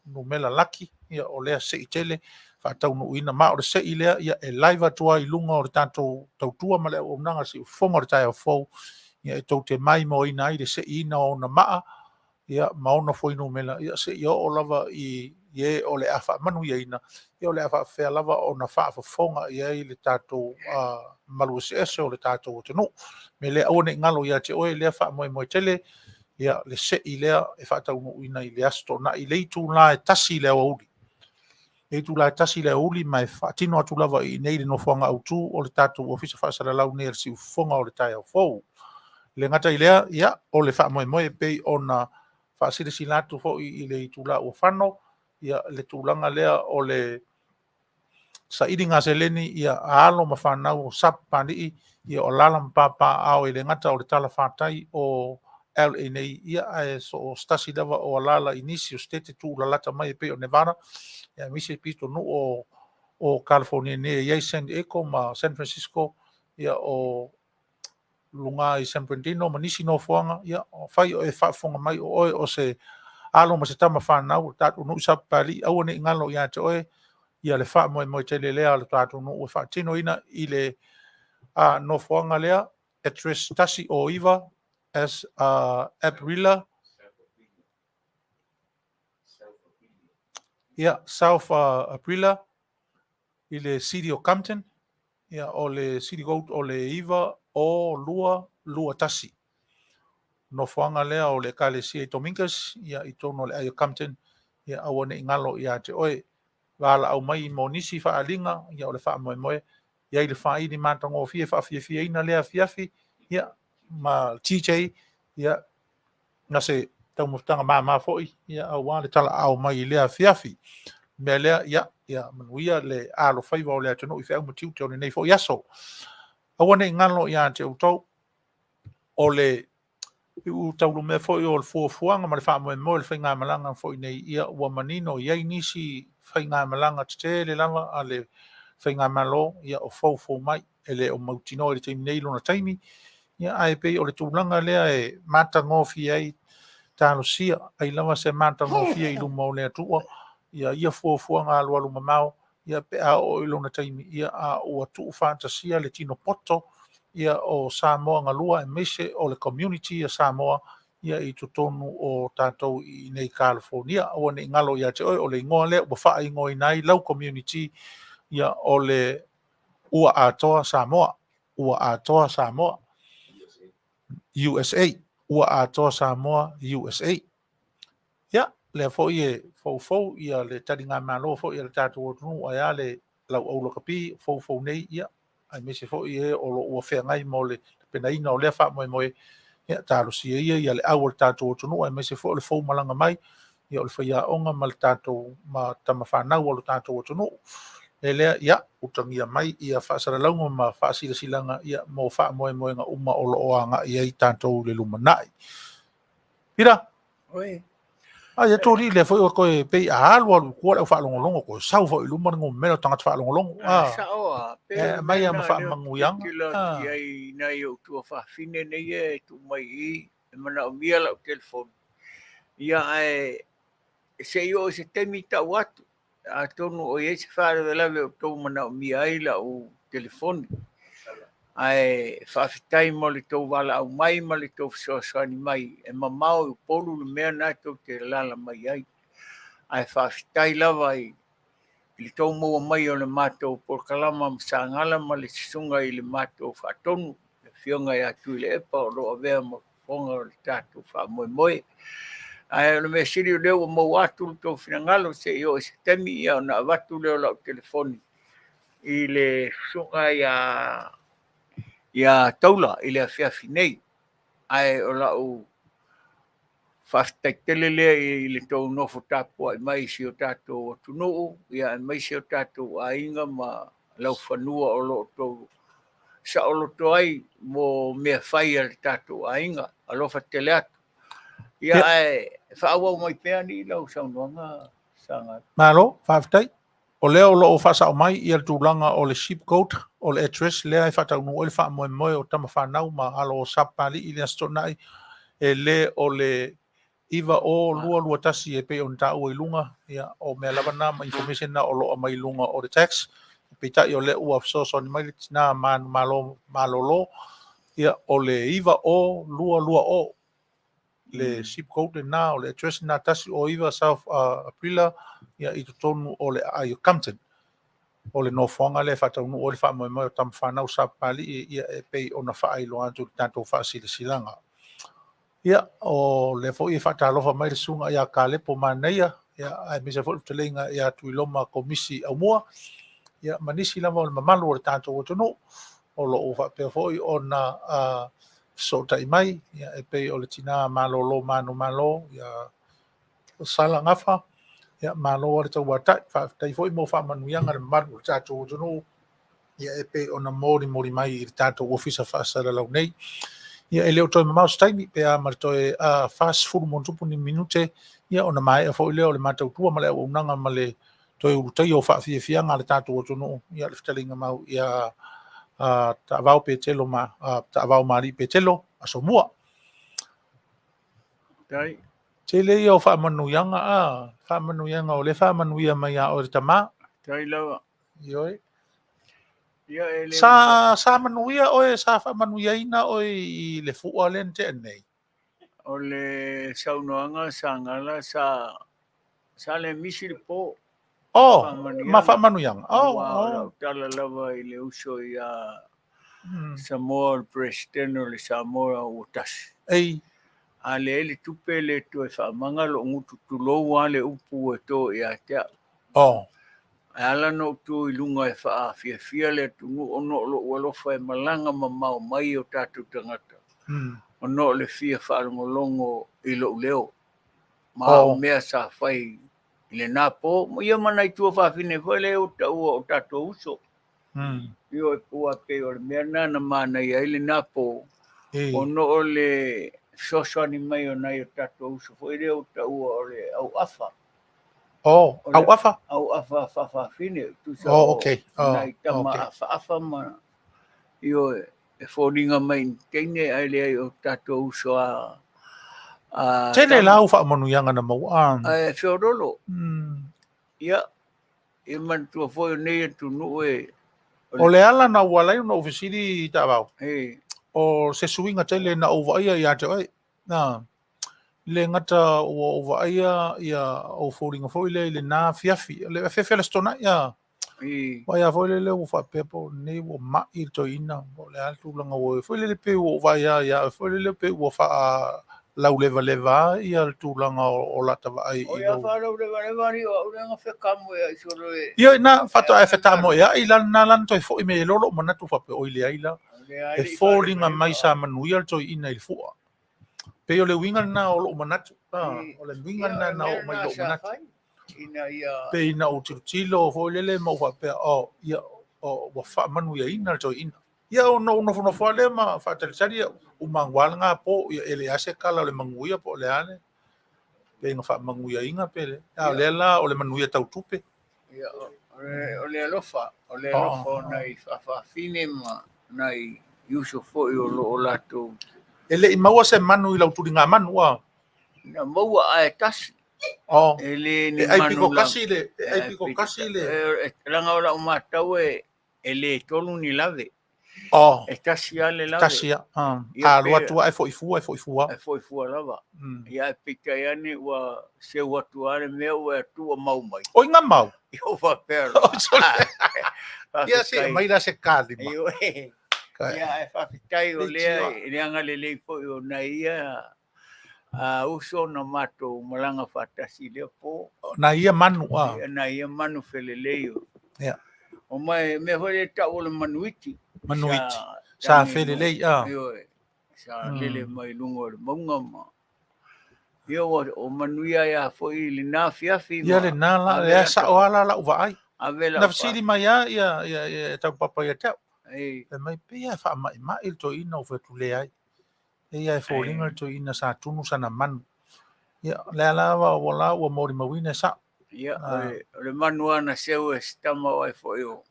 numera laki, ia o lea sei tele faataunuuina. Ma o le sei lea, ia e live atu lava i luga o le tatou tautua ma le auaunaga siufofoga o le taeao fou, ia e tou te maimoaina ai le seiina o ona maa, ia ma ona fuainumera, ia seia oo lava i e o le a faamanuiaina, ia o le a faapefea lava ona faafofoga i ai le tatou malu eseese o le tatou atunuu. O le mea lea, aua ne i galo ia te oe lea faamoemoe tele, ia le sei lea e faataunuuina i le Aso Toonai i le itula e 1 i le aoauli. Le itula e 1 i le aoauli ma e faatino atu lava i inei i le nofoaga autu o le tatou Ofisa Faasalalau nei a le Siufofoga o le Taeao Fou. E le gata i lea, ia, o le faamoemoe e pei ona faasilasila atu foi i le itula ua fano, ia, le tulaga lea o le sailiga seleni, ia, a alo ma fanau o Sap Papali'i, ia, o alaala ma papaaao e le gata o le talafatai o LA nei, ia, ae so o se tasi lava o alaala i nisi o setete tuulalata mai e pei o Nevada, ia, aemaise pitonuu o California nei e i ai San Diego ma San Francisco, ia, o luga i San Bernardino ma nisi nofoaga, ia, afai o e faafofoga mai o oe o se alo ma se tama fanau o le tatou nuu i Sapapalii, aua ne i galo ia te oe ia le faamoemoe tele lea o le tatou nuu e faatinoina i le nofoaga lea, address 109 S Aprila, ia, South Aprila i le City o Compton, ia, o le city code o le 90221. Nofoaga lea o le Ekalesia i Dominguez, ia, i totonu o le aai o Compton, ia, aua ne i galo ia te oe. Valaau mai mo nisi faaaliga, ia, o le faamoemoe, i ai le faili matagofie faafiafiaina lea afiafi, ia, ma TJ, ia, na se taumafataga mama foi, ia, aua le talaau mai i lea afiafi. Mea lea, ia, ia manuia le alofaiva o le atunuu i feau ma tiute o lenei foi aso. Aua ne i galo ia te outou, o le iu taulumea foi o le fuafuaga ma le faamoemoe o le faigamalaga foi nei, ia ua manino i ai nisi faigamalaga tetele lava a le faigamalo, ia o foufou mai, e le o mautinoa i le taimi nei lona taimi, ia ae pei o le tulaga lea e matagofie ai talosia, ai lava se matagofie i luma o le Atua, ia ia fuafuaga alualu mamao, ia pe a oo i lona taimi, ia a ua tuufaatasia le tino poto, ia o Samoa galua aemaise o le community a Samoa, ia i totonu o tatou i nei California. Aua ne i galo ia te oe, o le igoa lea ua faaigoaina ai lau community, ia o le Ua Atoa Samoa, Ua Atoa Samoa, USA, Ua Atoa Samoa, USA. Ia, lea foi e foufou ia le taligamalo foi a le tatou atunuu ae a le lauau lakapi o foufou nei, ia, aemaise foi e o lo o ua feagai mo le tapenaina o lea faamoemoe, ia, talosia ia ia le au o le tatou atunuu aemaise foi o le fou malaga mai, ia o le faiaoga ma le tatou ma tama fanau o le tatou atunuu. Le lea, ia, utagia mai ia faasalalauga ma faasilasilaga, ia, mo faamoemoega uma o lo o agai ai tatou i le lumanai. Pita! Oi. Ai, e toli lea foi o koe pei a alu alu i tua le au faalogologo, koe sau foi i luma le numera o tagata faalogologo. Ah, sao a. Pe E, mai a ma faamanuiaga. Tila Ah. i ai nai ou tuafafine nei e tuu mai i i, e manaomia lau telefoni. Ia ae se i oo i se taimi tau atu, atonu o i ai se faalavelave o tou manaomia ai lau telefoni. Ae faafetai mo le tou valaau mai ma le tou fesoasoani mai, e mamao i Upolu le mea na tou te alaala mai ai. Ae faafetai lava i le tou maua mai o le matou polokalama ma Sagala ma le susuga i le matou faatonu, le afioga ia Tuilaepa o lo o avea ma fofoga o le tatou faamoemoe. Ae o le mea sili o lea ua maua atu le tou finagalo, se i oo i se taimi ia ona avatu lea o lau telefoni i le susuga ia Taula i le afiafi nei. Ae o lau faafetai tele lea i le tou nofo tapuai mai i si o tatou atunuu, ia aemaise o tatou aiga ma laufanua o lo o tou saoloto ai mo mea fai a le tatou aiga. Alofa tele atu. Ia ae faaauau mai pea ni lau saunoaga Saga. Malo, faafetai. O lea o lo o faasao mai ia le tulaga o le zip code, o le address lea e faataunuu ai le faamoemoe o tama fanau ma alo o Sapapalii i le Aso Toonai, e le o le 90221 e pei ona taua i luga, ia, o mea lava na ma information na o lo o aumai i luga o le tax. Peitai o lea ua fesoasoani mai le tina manumalo malolo, ia, o le 90220 le zip code lena, o le address lena 109 South Aprila, ia, i totonu o le aai o Compton. O le nofoaga lea e faataunuu ai le faamoemoe o tama fanau Sapapalii, ia, e pei ona faailoa atu i le tatou faasilasilaga. Ia, o lea foi e faatalofa mai le susuga ia Kalepo Manaia, ia, aemaise foi le fetalaiga ia Tuiloma Komisi Aumua, ia, ma nisi lava o le mamalu o le tatou atunuu, o lo o faapea foi ona fesootai mai, ia, e pei o le tina malolo manumalo, ia, Sala Gafa, ia, malo le tauatai, faafetai foi mo faamanuiaga le mamalu o le tatou atunuu, ia, e pei ona molimoli mai i le tatou ofisa faasalalau nei. Ia, e le o toe mamao se taimi, pe a ma le toe 40 ma ona tupu ni minute, ia ona maea foi lea o le matautua ma le auaunaga ma le toe ulutaia o faafiafiaga a le tatou atunuu, ia le fetalaiga mau ia Taavao Petelo ma Taavao ma Alii Petelo, Asomua. Tai. Tele ia o faamanuiaga, a, faamanuiaga o lea faamanuia mai ia oe le Tama. Tai lava. Ioe. Ia e le Sa, sa manuia oe, sa faamanuiaina oe i le fua lea na tea nei. O le saunoaga sa gala sa sa le misi le po. Oh, ma faamanuiaga. Oh, Aua o oh. lau tala lava i le uso ia Samoa o le President o le Samoa ua tasi. Ei. A leai le tupe le toe faamaga lou gutu tulou lava le upu e to ia te au. Oh. E ala ona ou tu i luga e faafiafia le atunuu ona o lou alofa e malaga mamao mai o tatou tagata ona o le fia faalogologo i lou leo ma au mea sa fai i lena po ia ma nai tuafafine foi lea ua taua o tatou uso. Ioe, ua pei o le mea lena na manaia ai lena po ona o le fesoasoani mai o nai o tatou uso foi lea ua taua o le auafa. Oh, auafa? Auafa faafafine, tusa oh, okay. O nai tama afaafa ma ioe, e foliga mai i teine ae leai o tatou uso a Tele la au faamanuiaga na maua. Ae feololo. Ia, e manatua foi o nei atunuu e O le ala na ua ala ai ona ou fesili Taavao, e o se suiga tele na ou vaaia ia te oe. Na, le gata ua ou vaaia ia ou foliga foi lea i lena afiafi, le afiafi o le Aso Toonai, a. Vaai foi lele ua faapea po o lenei ua mai le toeaina, po o le a le tulaga ua i ai. Foi lele pei ua ou vaai lava ia oe foi lele pei ua faalaulevalevaa ia le tulaga o lata vaai i lou... faalaulevalevaali o au lea na fetamoeai solo e... Ioe, na faatoa e fetamoeai la lena la na toe foi mai ai loa lou manatu faapea, oi leai la, e foliga mai sa manuia le toeaina i le fua. Pei o le uiga lena o lou manatu, o le uiga lena na oo mai i lou manatu. Pei na ou tilotilo foi lele ma ou faapea, oh, ia, oh, ua faamanuiaina le toeaina. Ia ona ou nofonofo lava lea ma faatalitali, ia, uma atu lava lena po, ia, e leai lava se tala o le manuia po o le a le, pe na faamanuiaina pe le, a o lea la o le manuia tau tupe. Ia, o le alofa, o le alofa o nai faafafine ma nai uso foi o lo o latou. E le i maua se manu i lau tuligamanu, a? Na maua ae tasi. Oh. E le ni E ai manu piko la- kasi le, e ai piko kasi le. Leaga o lau matau e e le tolu ni lave. Oh. E tasi lava le lave. Tasi lava. Ia A alu atu lava e foi fua, e foi fua. E foi fua lava. Ia e peitai ane ua seu atu lava le mea ua e atu ua mau mai. Oi nga mau. Ia ua faapea loa. Ia se mai la se kalima. Ioe. Ia e faafetai o lea i le agalelei foi o nai ia a uso na matou malaga faatasi i lea po. Na ia manu a. Ia, na ia manu felelei o. Ia. O mai, mea foi lea tau o le manuiti. Manuiti. Sa felelei a. Ioe. Sa lele mai luga o le mauga ma. Ia o, o manuia ia foi i lena afiafi. Ia lena la, lea sao lava la lau vaai. Ave lau Na fesili mai lava ia, ia, ia Taupapa ia te au. Ei. Fai mai, pei lava e faamaimai le toeaina o fai atu leai. Eia e foliga le toeaina sa tunu sana manu. Ia, lea lava ua la ua molimauina e sa'o. Ia, o le manu lava na seu e se tama o ai foi o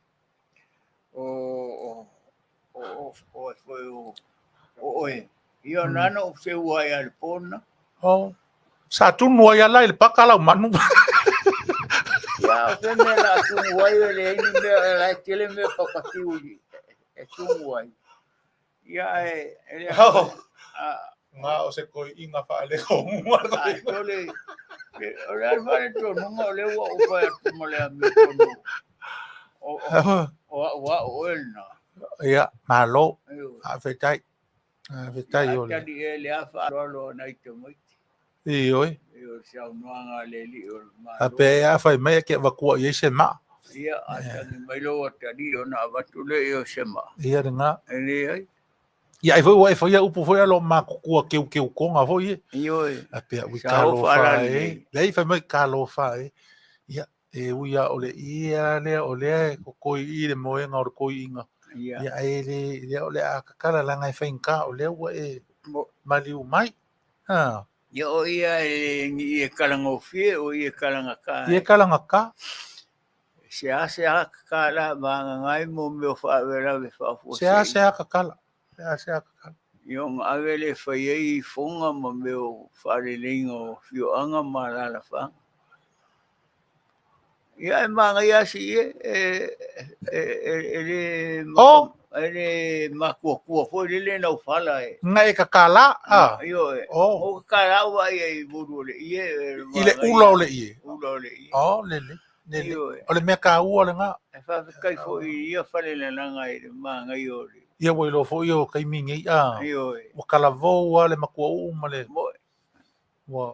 o o o ai foi o o oe. Ia, na na ou seu ai a le po lena. Oh. Sa tunu ai ala i le paka lau manu. Ia, o se mea la tunu ai e leai ni mea, e la e tele mea pakatiu e tunu ai. Ia e e le Oh. Nga o se koiʻiga faaleomua. A tole o le a fale tonuga o le ua ou fai atu ma le amiotonu. O o o au oe lena. Ia, malo. Faafetai. Faafetai o le. Tali e le a faaaloalo nai tamaiti. Ioe. Ioe, saunoaga a le alii o le Malo. A pe a fai mai e ke avatua i ai se maa. Ia, a tagi mai lou atalii ona avatu lea o se maa. Ia lena. E leai. Ia, ai foi ua e faia upu foi a lo makutua keukeu konga foi e. Ioe. A pea ui talofa e. Leai fai mai talofa e. Ia, e ui a o le ia lea o lea e kokoi i le moega o le koiiga. Ia. Ia, e le, lea o le a kakala langa e faigata o lea ua e. Maliu mai. Ha. Ia o ia e ni e kalagofie o ia e kalagata. Ia e kalagata. Se a se a kakala maagagai mo mea o faalavelave Se a faafuasei. se a kakala. Se a se a kakala. Ia ona ave lea e fai ai ifoga ma mea o faaleleiga o afioaga ma alalafaga. Ia e magaia lava si ie e e e e le Oh! e le matuatua foi lele na ufala e. Na e kakala a. Ioe. Oh. O kakala ua ia i mulu o le ie e I le magaia. ula o le ie. Ula o le ie. Oh, lele. Lele. Ioe. O le mea kāua le ngā. E faafetai foi i ia falelalaga i le magaia o le. Ia ua iloa foi o taimi nei a. Ioe. Ua talavou lava le matuauu ma le Moe. ua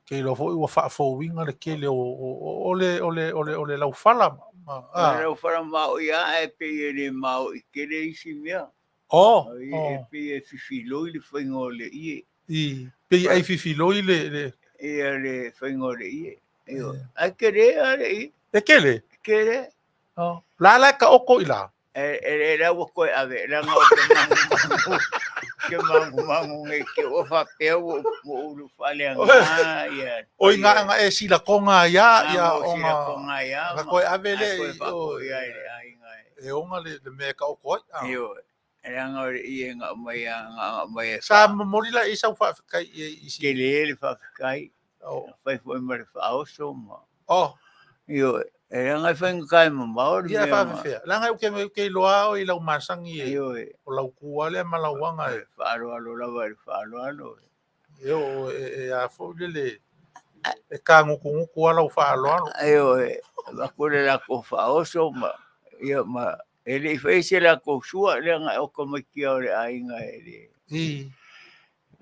ke iloa foi ua faafouina le tele o o o le o le o le o le laufala ma O le a. laufala maoi lava ae pei e le maoi tele isi mea. Oh, E oh. pei e fifiloi le faiga o le ie. I pei ai fifiloi le le Ia le faiga o le ie. Ioe. Ae tele lava le ie. E tele? Tele. Oh. La la ka oko i la. E e la ua koe ave, leaga o te magumagu, ke magumagu nei ke ua faapea ua ua ulu faaleaga ia. O i ngā e sila konga ia, ia o o sila konga ia. Nga koe ave le Ai koe i o faapoi ai le aiga e. E onga le le mea ka oko ai. Ah. Ioe. Leaga o le ie nga mai a nga mai e Sa momoli la i sau faafetai i i si. Tele le faafetai. Oh. Fai foi ma le faaoso ma. Oh. Ioe. E leaga e faigata e mamao le Ia mea ma. faafefea. Leaga u ke u ke iloa o i lau masangi e. Ioe. O lau kua lea ma lau aga e. Faaaloalo lava i le faaaloalo. E o e e a foi le le e kāgukuguku a lau faaaloalo. Ioe. Avatu le latou faaoso ma ia ma e le i faia se latou sua leaga e oka maitia o le aiga e le. I.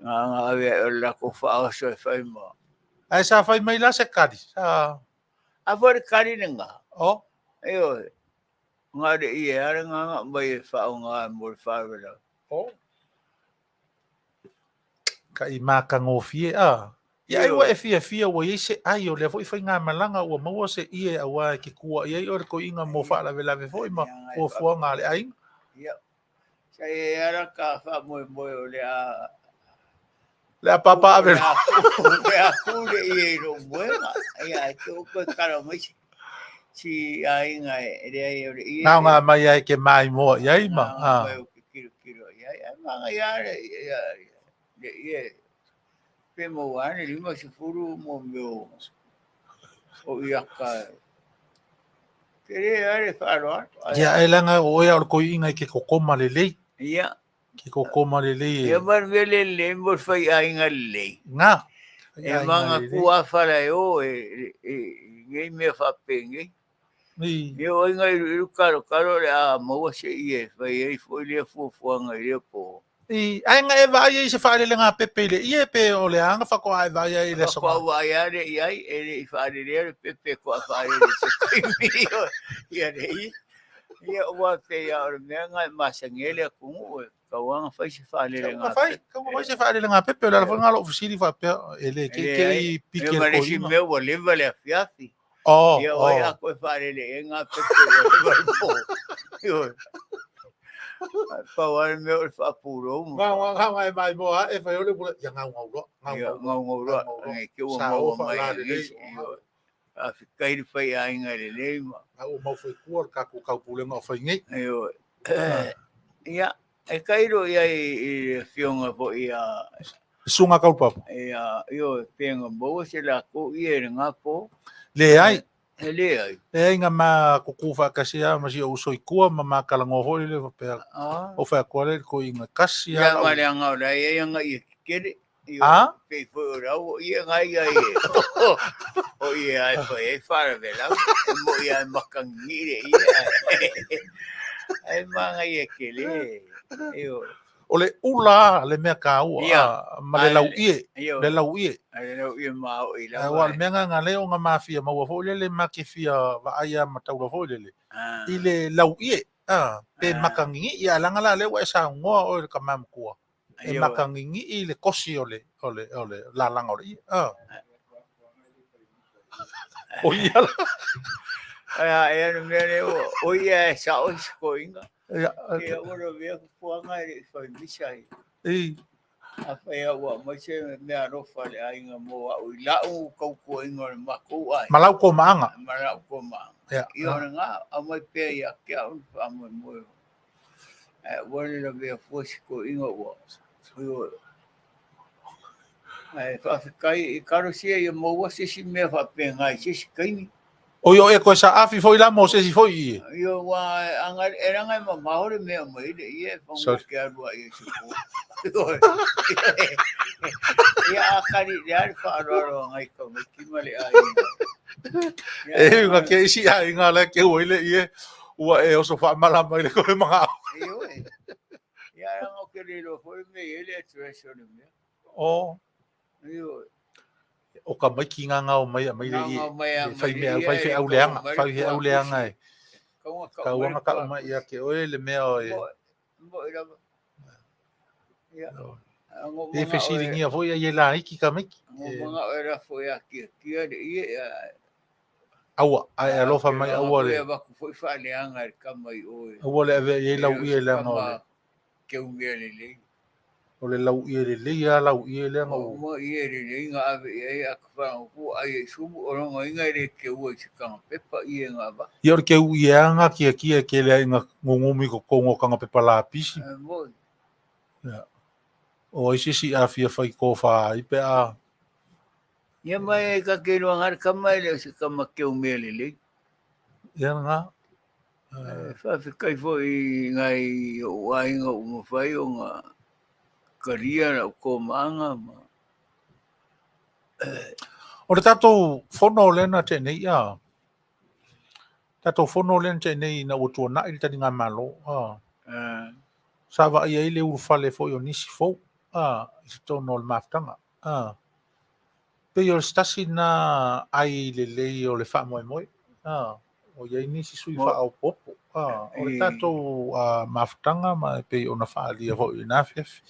Nga ave ai o le latou faaoso e fai ma. Ae sa fai mai la se kali. Sa A foi le kali lena. Oh. Ioe. Nga le ie a le nganga mai e faaaoga mo le faalavelave. Oh. Ka i makagofie a. Ia ai ua e fiafia ua iai se ai o lea foi faigamalaga ua maua se ie auā e ke kuaʻi ai o le koiga mo faalavelave foi ma fuafuaga a le aiga. Ia. Sa i ai ala ka faamoemoe o le a Le a papa ave. Le a ku le ie i lou moega. Ia, e te uku e kala mai si si aiga e leai o le ie. Gaoga mai ai ke maimoa i ai ma. Gaoga mai o ke kilokilo i ai. Ai magaia le ia le ie. Pe maua ane 50 mo mea o iaka. Tele lava le faaaloalo. Ia e leaga o oe a o le koiina i ke kokoma lelei. Ia. Ke kokoma lelei e. Ia ma le mea lelei mo le faiaiga lelei. Nga. E magaku lava fala e o e e nei mea faapenei. I. Ia o aiga iluilu kalokalo o le a maua se ie e fai ai foi lea fuafuaga i lea po. I, ae na e vaai ai i se faalelega pepe i le ie pe o le a na faatoa e vaai ai i le aso Faatoa vaai lava lea i ai, e le i faalelea le pepe faatoa faalele i se taimi ia le ie. Ia aua pei lava o le mea lena e masani ai le atunuu e tatau lava ona fai se faalelega pepe. Tatau ona fai se faalelega pepe, o le ala foi lena o lou fesili faapea, e le keikei i piki a le Ma le isi koiga. mea ua leva le afiafi. Oh, Ia o ai oh. a koe faalele i ai ngā pepe ua leva le pō. Ioe. Pau lava le mea o le faapulou ma. Ngau ngau ngau e mai moa e fai ole pule ia ngau ngau loa. Ngau Ia, ngau ngau ngau loa. Ngai ke ua Sa maua ofa mai la e lelei. nisi. Ioe. Faafetai le faiaiga lelei ma. Ngau o mau fai kua le kākou kaupulega o fai nei. Ioe. Ia, e tailo ia i le afioga foi ia Susuga Kaupapa. Ia, ioe, pe na maua se lakou ie i lena po. Leai. E leai. Leai na ma kuku faatasi lava ma si ou uso i tua ma ma talanoa foi lele faapea. Ah. Ou fai atu lava lea i le toeaina tasi Ia, lava ma lau. leaga o la e i ai aga ia tetele. Ioe, Ah? pei foi o lau o ia ngai ia e. O ia ai fai ai faalavelave. E moi lava e makagigi le ie ae. Ai maga ia tele. Ioe. O le ula le mea kāua Ia. ma le Ai, lauie, ioe. le lauie. Ai le lauie maoi lava. Aua o le mea lena lea o na mafia maua foi lele ma ke fia vaai lava ma taula foi lele. Ah. I le lauie, ah, pe makagigi ia leaga la lea ua e saunoa oe i le tama matua. E Ioe. makagigi i le kosi o le o le o le lalaga o le ie. Ah. O ia la. Ai a e le mea lea ua o ia e sao i se koiga. Ia. Ia ua le mea fuafuaga e le i fai misa ai. I. Afai lava ua aumai se meaalofa a le aiga mo au i lau tautuaina o le matou aiga. Ma lau komaaga. Ma lau komaaga. Ia o lena, aumai pea ia te au le faamoemoe. Ae aua le lavea fua se toeaina ua. Ae faafetai i talosia ia maua se isi mea faapena i se isi taimi. Oi o e koe saafi foi la mo se isi foi i e. Io ua anga e langa e mamao le mea mai le ie whango ke alu a ia se po. Ia a kari le ale whaaloalo a ngai kau mai kima le ai. E nga ke isi ai nga le ke ua ile ie ua e oso whaamala mai le koe mga au. Io e. Ia langa o ke le loa foi me i le address o le mea. O. Io. O ka mai ki ngā ngao mai a mai le ie. Whai mea, whai whai au leanga, whai whai au leanga e. Kauanga ka mai ia ke oe le mea o e. Mo i lava. Ia. E fesilingia foi ai e la iki ka miki. Ngo manga o era foi a kia kia le ie. Aua, ai alofa mai aua le. Aua foi whaaleanga le kama i oe. Aua le ave i lau ie leanga o le. Ke umea lelei. O le lau ie lelei a lau ie leanga o. Ma ie lelei nga ave i ai a ka whanau ku ai e sumu o rongo inga le ke ua i se kanga pepa ie nga va. Ia o le ke u ie anga kia kia ke lea inga ngongumi ko kongo kanga pepa la pisi. Moi. Ia. O ai sisi a fia whai kōwha i pe a. Ia mai e ka ke roa ngare kama e leo se kama ke umea lelei. Ia nga. Faafetai foi i ngai ou aiga ua mafai ona talia lau komaaga ma. O le tatou fono lea na tea nei a. Tatou fono lea na tea nei ina ua tuanai le taligamalo a. Sa vaai ai le ulufale foi o nisi fou a i totonu o le mafutaga a. Pei o se tasi na ai lelei o le faamoemoe a. O iai nisi sui faaopoopo a. O le tatou mafutaga ma e pei ona faalia foi i na afiafi.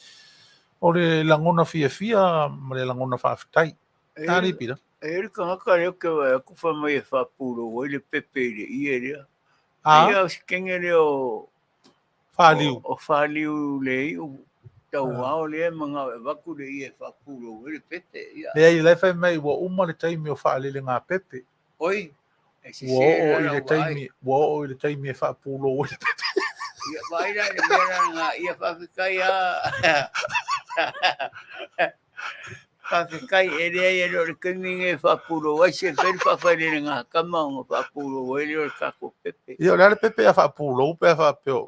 O le lagona fiafia ma le lagona faafetai. Tali pila. E le tagata lea ou te vaai atu fai mai e faapulou ai le pepe i le ie lea. Ia o se kenge lea o Faliu. O Faliu le iu tauao lea e manao e avatu le ie e faapulou ai le pepe. Ia. Leai, la e fai mai ua uma le taimi o faalele ngā pepe. Oi, e sese Ua oo la i le lau vaai. taimi, ua oo i le taimi e faapulou ai le pepe. Ia, vaai la i le mea la ngā ia faafetai a. Faafetai e leai e le o le taimi lenei e faapulou ai se fai le faafailele ngā tama ona faapulou ai lea o le tatou pepe. Ia, o le a le pepe a faapulou pe a faapea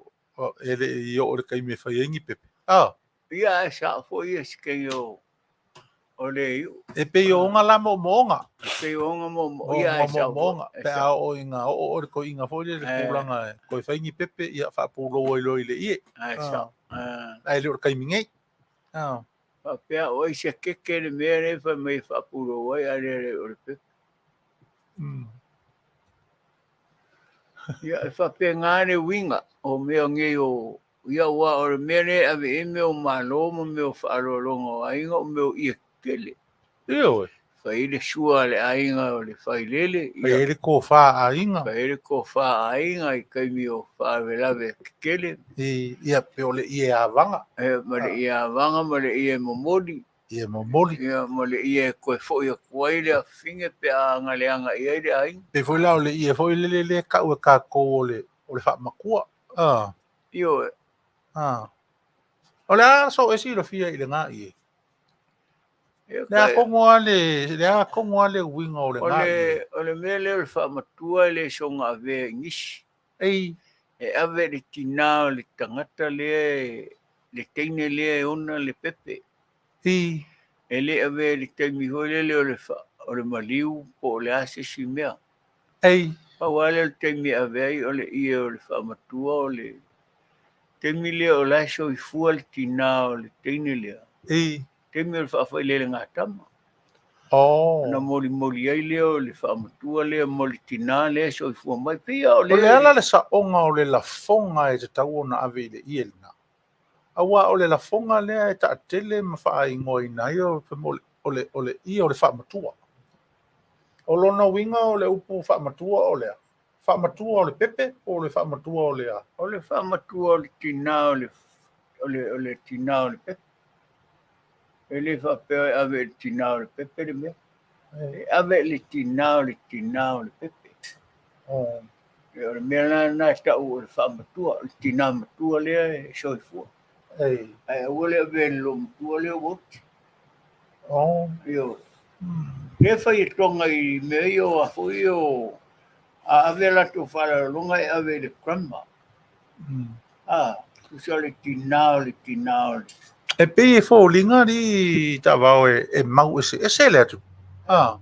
e le i oo i le taimi e fai ai ni pepe. Ah. Ia, ae sao foi ia se kenge o le iu. E pei o ona la moomooga. E pei o ona moomooga. Ia, ae sao foi. Moomooga. Pe a oo i ngā oo o le koiga foi lea le tulaga e toe fai ni pepe, ia faapulou ai loa i le ie. Ae sao. Ae le o le taimi nei. Ah. Faapea o ai se keke le mea lea fai mai e faapulou ai a le le o le pepe. Ia e faapena le uiga o mea nei o ia aua o le mea lea e ave i ai mea o malo ma mea o faaaloaloga o aiga o mea o ie tetele. Ioe. Fai ai le sua a le aiga o le failele. Fai ai le tofa a aiga. Fai ai le tofa a aiga i taimi o faalavelave tetele. Ia, pe o le ie avaga. E, ma le ie avaga ma le ie momoli. Ie momoli. Ia, ma le ie e toe foi atu ai le afafine pe a agaleaga i ai le aiga. Pei foi la o le ie foi lele lea e tau e tatou o le, o le faamatua. Ah. Ioe. Ah. O le a sou e silafia i lena ie? Le a kongo a le, le a kongo a le uiga o lena ie? O le mea lea o le faamatua e le soga avea i nisi. Ei. E ave i le tinā o le tagata lea, le teine lea e ona le pepe. I. E le avea i le taimi foi lele o le, o le maliu po o le a se isi mea. Ei. Pau lava lea o le taimi e ave ai o le ie o le faamatua o le taimi lea o la e soifua le tinā o le teine lea. I. Taimi o le faafailelega tama. Oh. Ona molimoli ai lea o le faamatua lea mo le tinā lea e soifua mai. Pei o O le ala le saoga o le lafoga e tatau ona ave i le ie lena. Aua o le lafoga lea e taatele ma faaigoaina ai o le, o le ie o le faamatua. O lona uiga o le upu faamatua o le a? Faamatua o le pepe po o le faamatua o le a? O le faamatua o le tinā o le, o le, o le tinā o le pepe. E le faapea e ave i le tinā o le pepe le mea. E ave i le tinā o le tinā o le pepe. E o le mea la lena e tau o le faamatua, o le tinā matua lea e soifua. Ae aua le avea i le loomatua lea ua oti. Ioe. Lea e fai e Tonga i mea ia o a foi ia o a ave a latou faalalaloga e ave i le grandma. A, tusa o le tinā o le tinā o le. E pei e foliga alii taavao e mau eseese le atunuu. A,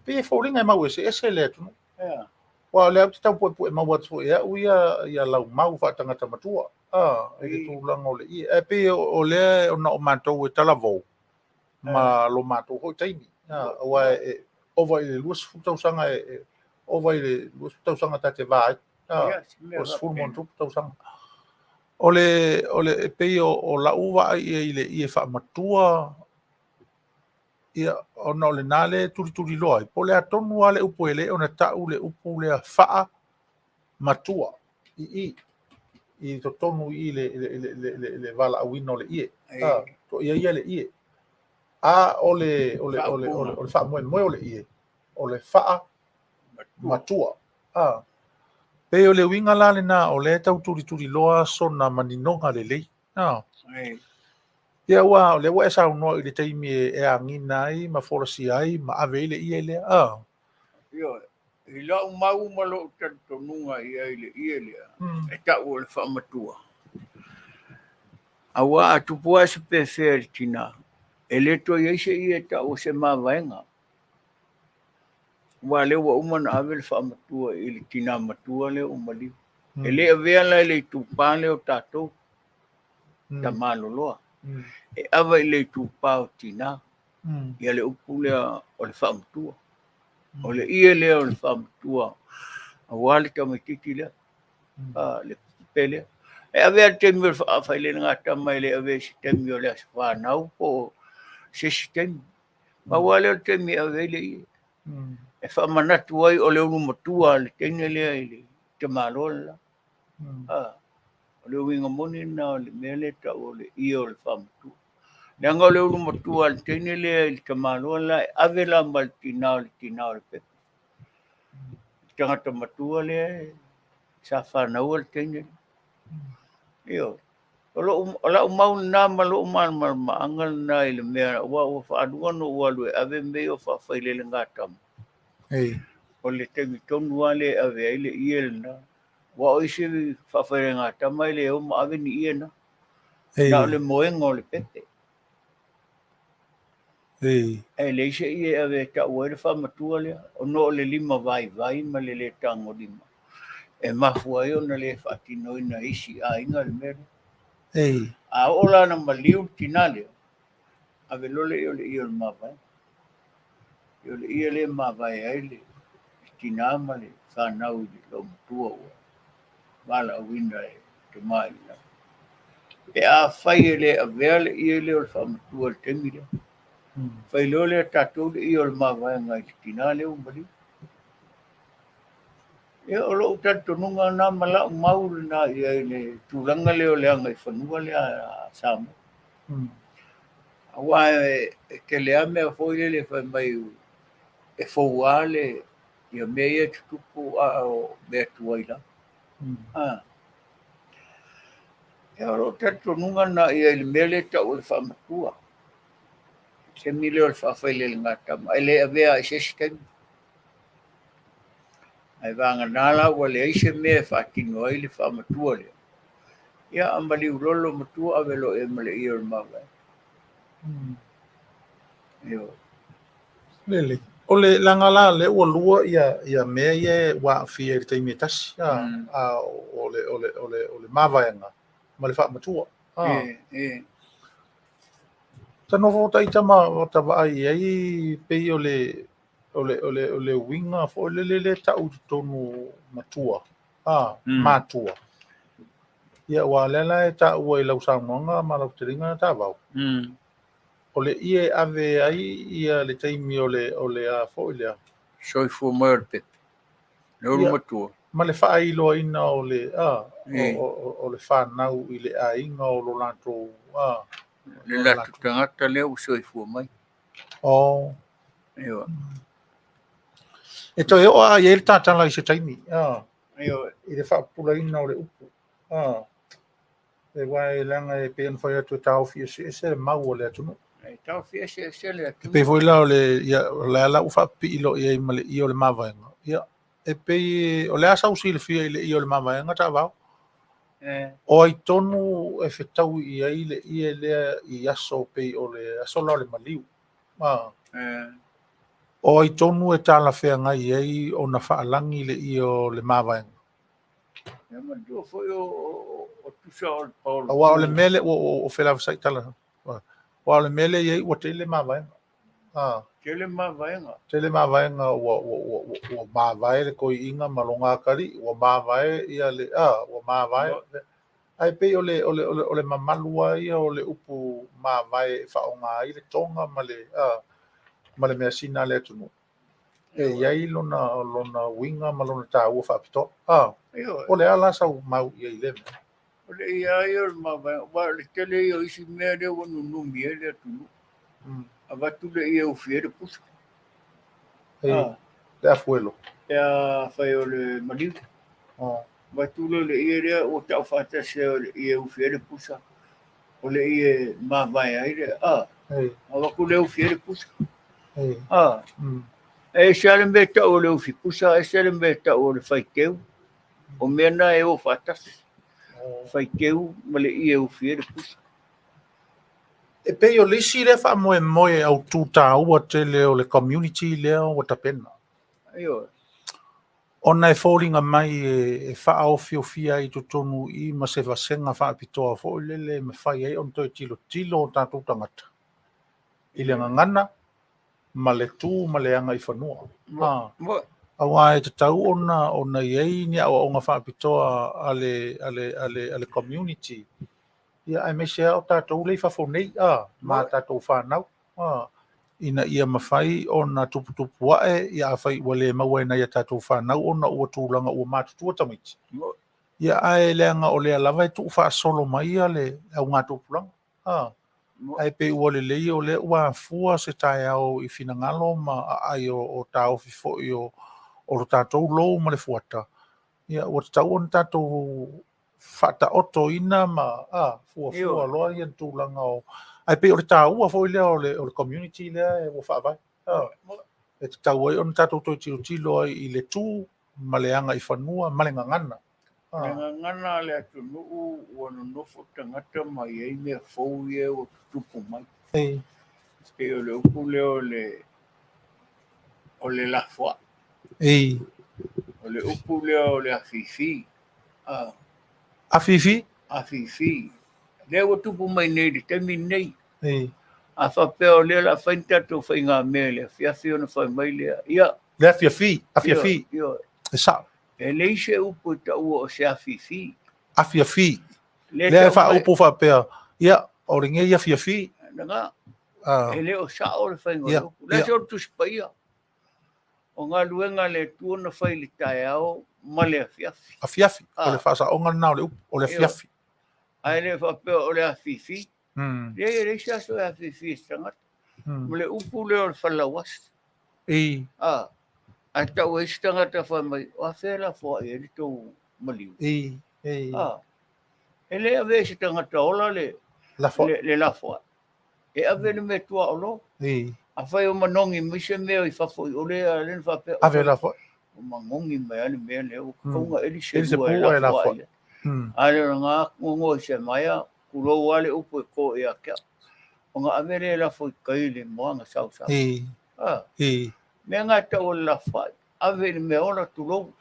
pei e foliga e mau eseese le atunuu. Aua o lea ou te tau puepue mau atu foi e au ia ia lau mau faatagata matua. A, i le tulaga o le ie. Ae pei o lea ona o matou e talavou ma lo matou foi taimi. A, aua e ova i le 20 tausaga e ova i le 20 tausaga ta te va ai. A, o le 10 ma ona tupu tausaga. O le, o le, e pei o lau vaai i ai i le ie faamatua, ia, ona o lena lea e tulituliloa ai, po o le a tonu lava le upu e le ona tau le upu lea faa matua i i, i totonu i i le, le, le, le, le, le valaauina o le ie. A, to ia ia le ie. A o le, o le, o le, o le, o le faamoemoe o le ie, o le faa matua. A, pei o le uiga la lena o lea e tau tulituliloa sona maninoga lelei. A. Ia aua o lea ua e saunoa i le taimi e agina ai ma folasia ai ma ave ai le ie lea. A. Ioe, i lau mau ma lou talitonuga i ai i le ie lea, e tau o le faamatua. Aua a tupu ae se pefea i le tinā, e le toe i ai se ie e tau o se mavaega. Aua o lea ua uma ona ave le faamatua i le tinā matua lea ua maliu. E le avea la i le itupa lea o tatou, tama loloa. E ava i le itupa o tinā, ia le upu lea o le faamatua. O le ie lea o le faamatua aua le tamaitiiti lea, le pepe lea. E avea le taimi o le faafailelegātama e le avea i se taimi o le aso fanau po o se isi taimi. Pau lava lea o le taimi e ave ai le ie. E faamanatu ai o le ulu matua a le teine lea i le tamaloa le la. O le uiga moni lena o le mea lea e tau o le ie o le faamatua. Leaga o le ulu matua a le teine lea i le tamaloa le la e ave la ma le tinā o le tinā o le pepe. Le tagata matua lea sa fanaua le teine lea. Ioe. O lou, o lau mau lena ma lou malamalamaaga lena i le mea, aua ua faaluga ona ou alu e ave mea ia o faafailelegātama. Ei. O le taimi tonu lava lea e ave ai le ie lena. Aua o isi faafailelegātama e le o ma ave ni ie na. Ei. Na o le moega o le pepe. Ei. Ae leai se ie e ave e tau ai le faamatua lea, ona o le lima vaivai ma le le tagolima e mafua ai ona le faatinoina e isi aiga le mea lea. Ei. A oo la ina maliu le tinā lea, ave loa lea o le ie o le mavaega. O le ie lea e mavae ai le tinā ma le fanau i le loomatua ua valaauina e tama i le lagi. Pe afai e le avea le ie lea o le faamatua i le taimi lea, fai loa lea tatou le ie o le mavaega i le tinā lea ua maliu. Ia, o lou talitonuga lena ma lau mau lena i ai i le tulaga lea o le agaifanua lea a Samoa. Aua e tele lava mea foi lele e fai mai e fou lava le ia mea ia e tutupu a o mea tuai lava. Ia, o lou talitonuga lena i ai i le mea lea e tau o le faamatua. Le taimi lea o le faafailelegātama, e le avea i se isi taimi. Ae vagana la ua leai se mea e faatino ai le faamatua lea. Ia, a maliu loa le loomatua, ave loa i ai ma le ie o le mavaega. Ioe. Lelei. O le leaga la lea ua lua ia ia mea ia ua aafia i le taimi e tasi, a, a o le o le o le o le mavaega ma le faamatua. A. E, e. Ta nofo ta ita ma ta vaai i ai pei o le o le o le o le uiga foi lele lea e tau i totonu matua, a, matua. Ia aua o lea la e taua i lau saunoaga ma lau fetalaiga Tavao. O le ie e ave ai ia le taimi o le o le a foi lea. Soifua mai o le pepe. Le ulu matua. Ma le faailoaina o le a o le fanau i le aiga o lo latou a. Le latou tagata lea ua soifua mai. Oh. Ioe. E toe oo lava i ai le tatala i se taimi, ah. Ioe. I le faapupulaina o le upu. Ah. E aua e leaga e pei ona fai atu e taofi eseese le mau a le atunuu. E taofi eseese le E atunuu. pei foi la o le, ia, o le a la ua faapipii loa i ai ma le ie o le mavaega. Ia, e pei o le a sau silafia i le ie o le mavaega taavao. E. O ai tonu e fetaui i ai le ie lea i aso pei o le aso la o le maliu. Ah. E. O ai tonu e talafeagai ai ona faalagi le ie o le mavaega. E manatua foi o tusa o le paolo. Aua o le mea lea ua felavasai tala. Aua o le mea lea e i ai ua tele mavaega. Ah. Tele mavaega. Tele mavaega ua mavae le toeaina ma lona atalii, ua mavae ia le a, ua mavae. Ae pei o le o le o le mamalu lava ia o le upu mavae e faaaoga ai le toga ma le a ma le measina a le atunuu. E i ai lona uiga ma lona taua faapitoa. A, o le a la sau mau i ai i lea mea? O le ia ia o le mavaega, aua o le tele ia o isi mea lea ua nunumi ai le atunuu. Avatu le ie ufi ai le pusa. Ei, le afuelo. Pe afai o le maliu. Avatu lea o le ie lea ua tau faatasi ai o le ie ufi ai le pusa, o le ie mavae ai le, a. Avatu lea ufi ai le pusa. A. E ese lava le mea e tau o le ufi pusa, ese le mea e tau o le faiteu. O mea na e o faatasi. Faiteu ma le ie ufi ai le pusa. E pei o le isi lea faamoemoe autu taua tele o le community lea ua tapena. Ioe. Ona e foliga mai e faaofiofia ai i totonu i i ma se vasega faapitoa foi lele e mafai ai ona toe tilotilo o tatou tagata i le gagana ma le tu ma le agaifanua. Aua e tatau ona i ai ni aoaoga faapitoa a le community, ia aemaise lava o tatou lea i fafo nei a, ma tatou fanau a, ina ia mafai ona tuputupu ae, ia afai ua le maua e nai a tatou fanau ona ua tulaga ua matutua tamaiti. Ia ae leaga o lea lava e tuufaasolo mai le augatupulaga. A, ae pei ua lelei o lea ua afua se taeao i finagalo ma aai o taofi foi o lo tatou lou ma le fuata, ia ua tatau ona tatou faataotoina ma a, fuafua loa ia tulaga o, ae pei o le taua foi lea o le community lea ua faavae. A, e tatau ai ona tatou toe tilotilo ai i le tu ma le agaifanua ma le gagana. O le gagana a le atunuu ua nonofo tagata ma i ai mea fou ia ua tutupu mai. Pei o le upu lea o le lafoai. O le upu lea o le afifi. Afifi? Afifi. Lea ua tupu mai nei i le taimi lenei. A faapea o lea o le a fai ni tatou faigamea i le afiafi ona fai mai lea. Ia. Le afiafi, afiafi. E sao. E leai se upu e taua o se afifi. Afiafi. Lea e faaupu faapea, ia, o lenei afiafi. Lena, e le o sao le faiga o le upu. Le se o le Tusi Paia, o galuega a le Atua na fai i le taeao ma le afiafi. Afiafi, o le faasaoga lena o le upu, o le afiafi. Ae le faapea o le afifi. Leai, e leai se aso e afifi ai se tagata. Ma le upu lea o le falelauasi. Ae tau ai se tagata fai mai, o afea e lafoai ai le tou maliu? E le avea i se tagata ola le lafoai. E ave le mea tuaolo. Afai o manogi mai se mea i fafo i o lea, lea na faapea, Ave lafoai. O manogi mai lava le mea lea, ua tatau ona eli se lua e lafoai ai. A le o lena gogo i se maea, tulou lava le upu e to ia te au. Ona ave lea e lafo i tai i le moana sausau. Mea na e tau o le lafoai, ave i le mea ola, tulou.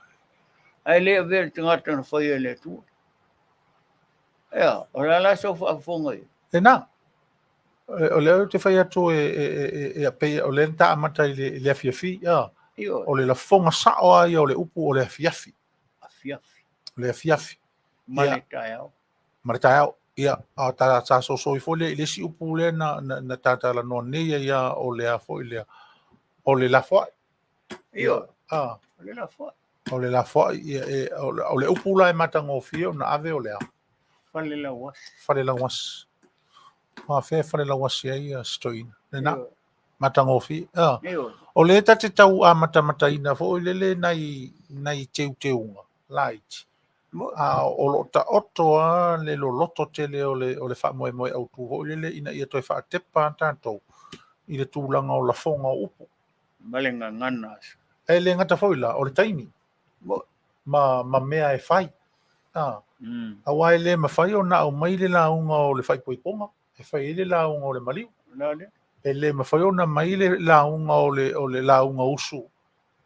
Ae le avea i le tagata na faia e le Atua. Ea, o le a la sau faafofoga i ai? Lena, o lea ou te fai atu e pei o lea na ta amata i le afiafi, o le lafoga sao lava ia o le upu o le afiafi. Afiafi. O le afiafi. Ma le taeao. Ma le taeao. Ia, a ta soso ifo lea i le isi upu lea na ta talanoa nei ai ia o le a foi lea, o le lafoai. Ioe. O le lafoai. O le lafoai, ia, o le upu la e matagofie ona ave o le a? Falelauasi. Falelauasi. faafea e falelauasi ai ia si toeaina. Lena, matagofie. O lea ta te tau amatamataina foi lele nai, nai teuteuga laiti. A o lo o taoto lava le loloto tele o le, o le faamoemoe autu foi lele ina ia toe faatepa a tatou i le tulaga o lafoga o upu. Ma le gagana. E le gata foi la, o le taimi. Ma, ma mea e fai. A, aua e le mafai ona aumai le lauga o le faaipoipoga e fai ai le lauga o le maliu. E le mafai ona aumai le lauga o le, o le lauga usu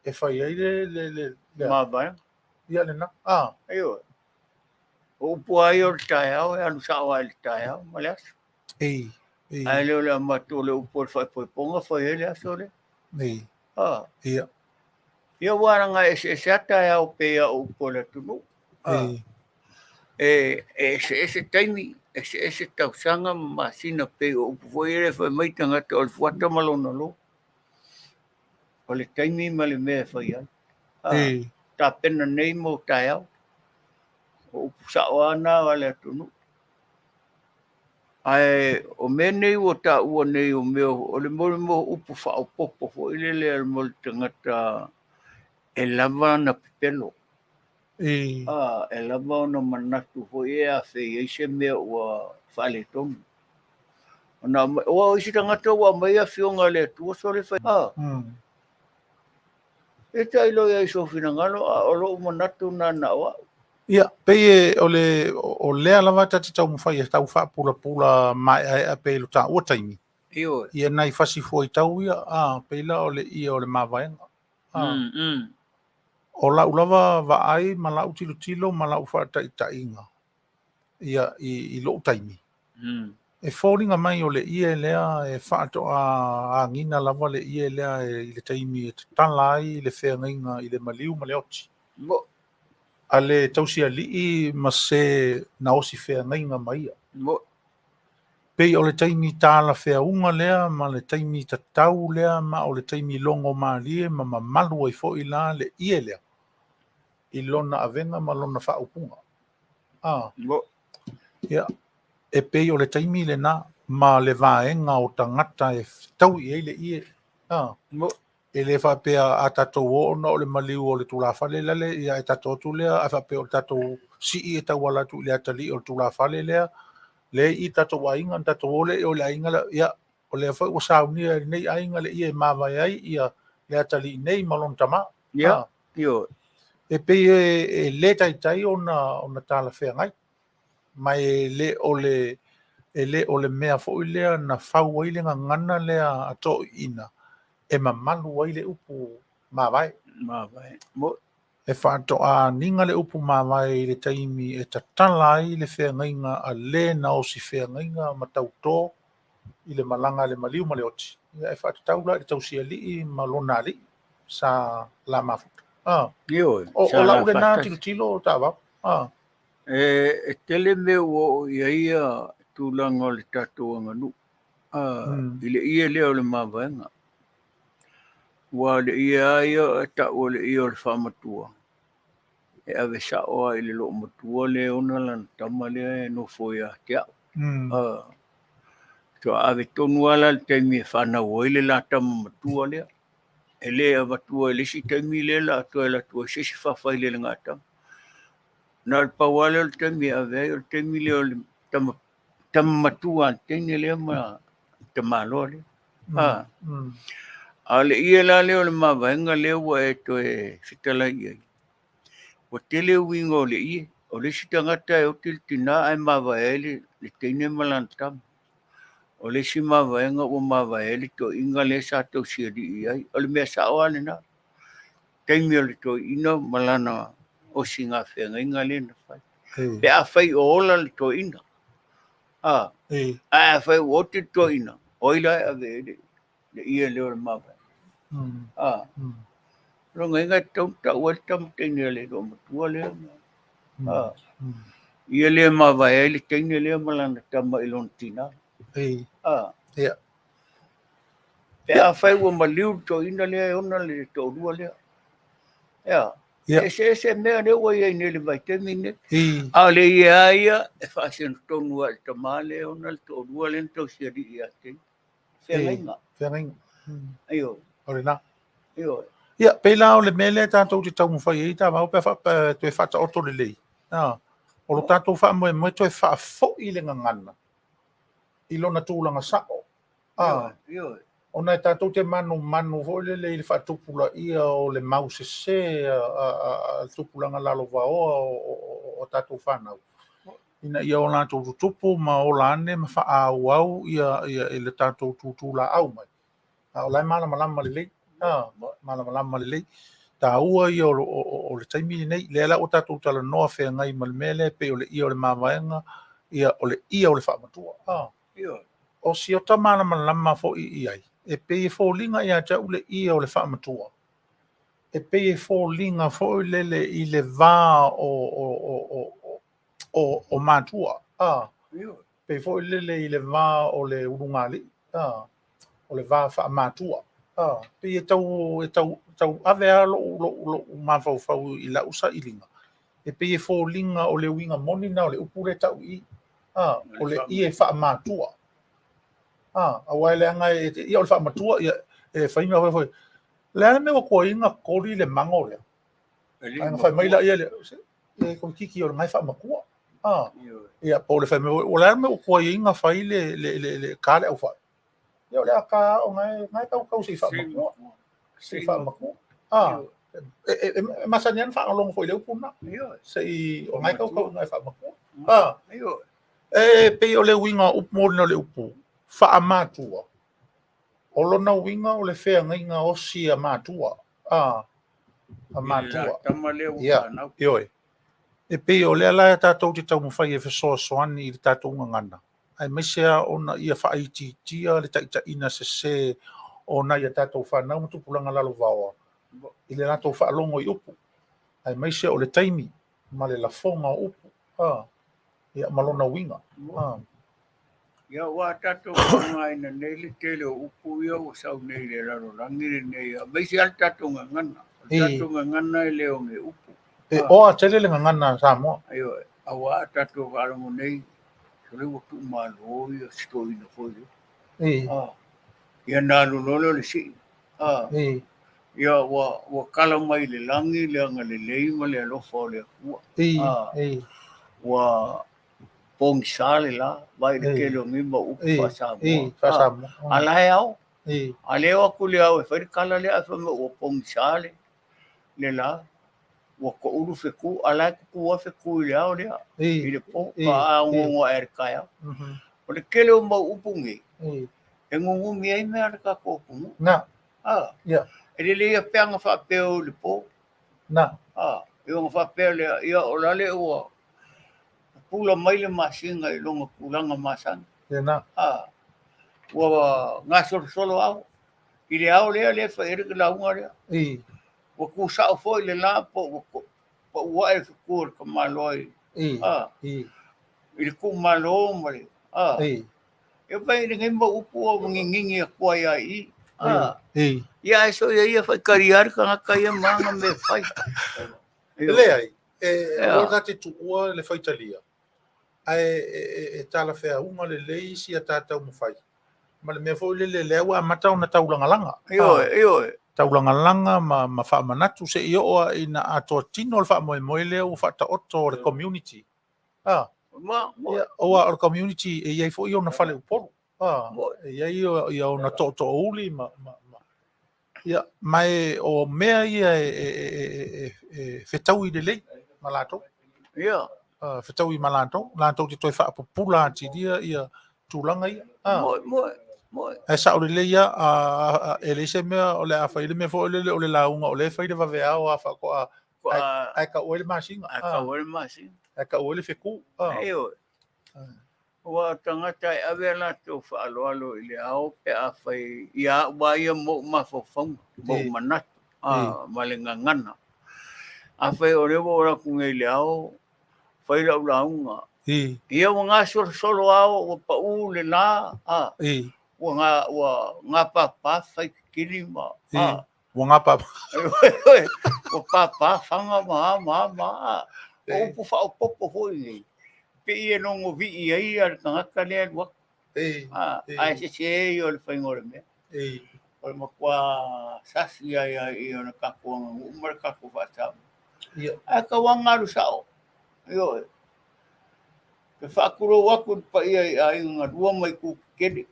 e fai ai le, le, le, le mavaega. Ia lena. A. Ioe. O upu lava ia o le taeao e alu sao lava i le taeao ma le aso. Ei, ei. Ae le o le avatu o le upu o le faaipoipoga fai ai le aso lea. Ei. A. Ia. Ia ua laga e eseese lava taeao pei lava o upu o le atunuu. Ei. E eseese taimi, eseese tausaga ma masina pei o upu foi ia e fai mai tagata o le fuata ma lona lo. O le taimi ma le mea e fai ai. Ei. Tapena nei mo taeao. O upu sao lava na a le atunuu. Ae o mea nei ua taua nei o mea o le mo upu faaopoopo foi lele mo le tagata e lava ona pepelo. Ei. A, e lava ona manatu foi e afei ai se mea ua faaletonu. Ona aua o isi tagata ua aumai afioga a le Atua sole fai. A. E tailo i ai i sou finagalo, a o lou manatu na na o au. Ia, pei e o le o lea lava ta te taumafai e tau faapulapula maeaea pei lo taua taimi. Ioe. Ia nai fasi fuaitau ia, a, pei la o le ia o le mavaega. A. O lau lava vaai ma lau tilotilo ma lau faataitaiga ia i, i lou taimi. E foliga mai o le ie lea e faatoa agina lava le ie lea i le taimi e tatala ai le feagaiga i le maliu ma le oti. Mo. A le tausialii ma se na osi feagaiga ma ia. Mo. Pei o le taimi talafeauga lea ma le taimi tatau lea ma o le taimi logomalie ma mamalu ai foi la le ie lea i lona avega ma lona faaupuga. A. Mo. Ia, e pei o le taimi lena ma le vaega o tagata e fetaui i ai le ie. A. Mo. E le faapea a tatou o ona o le maliu o le tulafale lale, ia e tatou atu lea, ae faapea o le tatou sii e tauala atu i le atalii o le tulafale lea, lea i tatou aiga, ona tatou o lea i o le aiga lea, ia, o lea foi ua saunia e lenei aiga le ie e mavae ai ia le atalii nei ma lona tama. Ia, ioe. E pei e le taitai ona, ona talafeagai, ma e le o le, e le o le mea foi lea na fau ai le gagana lea a toeaiina e mamalu ai le upu mavae. Mavae. Mo. E faatoa aniga le upu mavae i le taimi e tatala ai le feagaiga a le na osi feagaiga ma tautō i le malaga a le maliu ma le oti. Ia e faatatau la i le tausialii ma lona alii sa la mafuta. Ah. Ioe. O, Sa o la lau lena faatasi. tilotilo taavao. Ah. E tele mea ua oo i ai ia tulaga o le tatou aganuu. I le ie lea o le mavaega. Ua le ie lava ia e tau o le ie o le faamatua. E ave sao lava i le loomatua lea e ona lana tama lea e nofo ia te au. Faatoa ave tonu lava la i le taimi e fanau ai le la tama matua lea. E le avatua i le isi taimi lea o le a toe alu atu ai se isi faafailelegatama. Na o le pau lava lea o le taimi e ave ai, o le taimi lea o le tama, tama matua a le teine lea ma le tamaloa lea. A o le ie la lea o le mavaega lea ua e toe fetalai i ai, ua tele uiga o le ie. O le isi tagata e oti le tina ae mavae ai le teine ma lana tama. O le isi mavaega ua mavae ai le toeaina lea sa tausialii i ai. O le mea sao lava lena. Taimi o le toeaina ma lana osigafeagaiga lea na fai. Pe afai o ola le toeaina. Ae afai ua oti le toeaina, o ai la e ave ai le ie lea o le mavaega. O lona uiga e tatau ona tau ai le tama teine a le loomatua lea. Ia lea e mavae ai le teine lea ma lana tama i lona tina. Ia. Pe afai ua maliu le toeaina lea e ona le toalua lea. Ia. Ia. Eseese mea lea ua i ai nei i le vaitaimi lenei. I. A o le ie lava ia e faasino tonu lava i le tama lea ona le toalua lea na tausialii ia te ia. Feagaiga. Feagaiga. Ioe. O lena. Ioe. Ia, pei la o le mea lea tatou te taumafai ai Taavao pe a faapea e toe faataoto lelei. A, o lo tatou faamoemoe toe faafoi le gagana i lona tulaga sao. A, Ioe. ona e tatou te manumanu foi lele i le faatupulaia o le mau sese a le tupulaga lalovaoa o tatou fanau, ina ia o latou tutupu ma ola ane ma faaauau ia i le tatou tutulaau mai. A o la e malamalama lelei, a, malamalama lelei. Taua ia o le taimi lenei, lea la ua tatou talanoa feagai ma le mea lea e pei o le ie o le mavaega, ia o le ie o le faamatua. A. Ioe. O si ota malamalama foi i ai, e pei e foliga ia te au le ie o le faamatua, e pei e foliga foi lele i le va o matua, a, Ioe. pei foi lele i le va o le ulugalii, a, o le va faamatua, a, pei e tau, e tau, tau ave lava lou mafaufau i lau sailiga, e pei e foliga o le uiga moni na o le upu lea tau i i, a, o le ie faamatua. A, aua e leaga e, ia o le faamatua, ia, e fai mea foi. Le a le mea ua tuai na koli le mago lea. Ae na fai mai laia lea, e toeitiiti o le na e faamatua. A, ia, po o le fai mai foi, o le a le mea ua tuai ai na fai le ta le aufai. Ia o le a ta o na e tautau se i faamatua. Se i faamatua. A, e masani lava ona faalogologo foi i le upu lena. Se i, o na e tautau na e faamatua. A, e pei o le uiga o upu moni o le upu faamatua, o lona uiga o le feagaiga osi a matua. A, a matua. Ia, ioe. E pei o lea la tatou te taumafai e fesoasoani i le tatou gagana, aemaise lava ona ia faaitiitia le taitaiina sese o nai a tatou fanau ma tupulaga lalovaoa i le latou faalogo i upu, aemaise o le taimi ma le lafoga o upu, a, ia, ma lona uiga. A. Ia, ua tatou faaaogaina nei le tele o upu ia ua sau nei i le lalolagi lenei, aemaise lava le tatou gagana. O le tatou gagana e le o ni upu. E oa tele le gagana a Samoa. Ioe, aua a tatou faalogo nei, sole ua tuumalo ia si toeaina foi lea. Ia na alu loa lea o le sii. Ia ua kala mai i le lagi le agalelei ma le alofa o le Atua. Ua pogisa le la, vaai i le tele o nei mau upu faa-Samoa. A la e ao. A lea e o atu le ao e fai le kala lea ae fai mai ua pogisa le la, ua toulu fetu, a la e tutu lava fetu i le ao lea, i le po, a onoono ae i le taeao. O le tele o mau upu nei, e nunumi ai mea a le tatou atunuu. Na. A, e lelei lava pe ana faapea o i le po. Na. A, e ona faapea lea, ia o la le ua pupula mai le masina i lona tulaga masani. Lena. A, ua gasolosolo ao i le ao lea lea e fai ai le lauga lea. Ua tusao foi le la po ua pau ae le fetu o le tamaloa i, a, i le tuumalo ma le, a, e fai lenei mau upu ua ngingingi atu ai lava i i. A, ia ae soia ia faitalia le tagata ia ma ana mea e fai. E leai, e aua ta te tuua le faitalia, ae e talafeauga lelei si a ta taumafai. Ma le mea foi lele lea ua amata ona taulagalaga. Ioe, ioe. Taulagalaga ma faamanatu seia oo lava ina atoa tino le faamoemoe lea ua faataoto o le community. A, ia, aua o le community e i ai foi ona fale Upolu. A, e i ai ia ona tootoouli ma, ia, ma e, o mea ia e fetaui lelei ma latou. Ia. Fetaui ma latou, latou te toe faapupula atilia ia tulaga ia. Moe, moe, moe. Ae sao lelei lava, e leai se mea o le a fai le mea foi lele o le lauga o lea e fai le vaveao a faatoa ae tau ai le masina. Ae tau ai le masina. Ae tau ai le fetu. Ioe. Aua o tagata e ave a latou faaaloalo i le ao pe a fai ia au lava ia ma ou mafaufauga, ma ou manatu ma le gagana. Afai o lea ua ou alu atu nei i le ao, fai lau lauga, ia ua gasolosolo ao, ua pau le la, ua gapapa fai kikini ma, Ua gapa. Ua pāpā faga ma a ma a ma a. O upu faaopoopo foi nei, pei e logovii ai le tagata lea e alu atu. Ae sese ia o le faiga o le mea. O le matua sasi ai ia o le tatou aganuu ma le tatou faasama. Ae tau lava alu sao. Ioe. E faatulou atu i le paia i aiga galua ma itu tetele.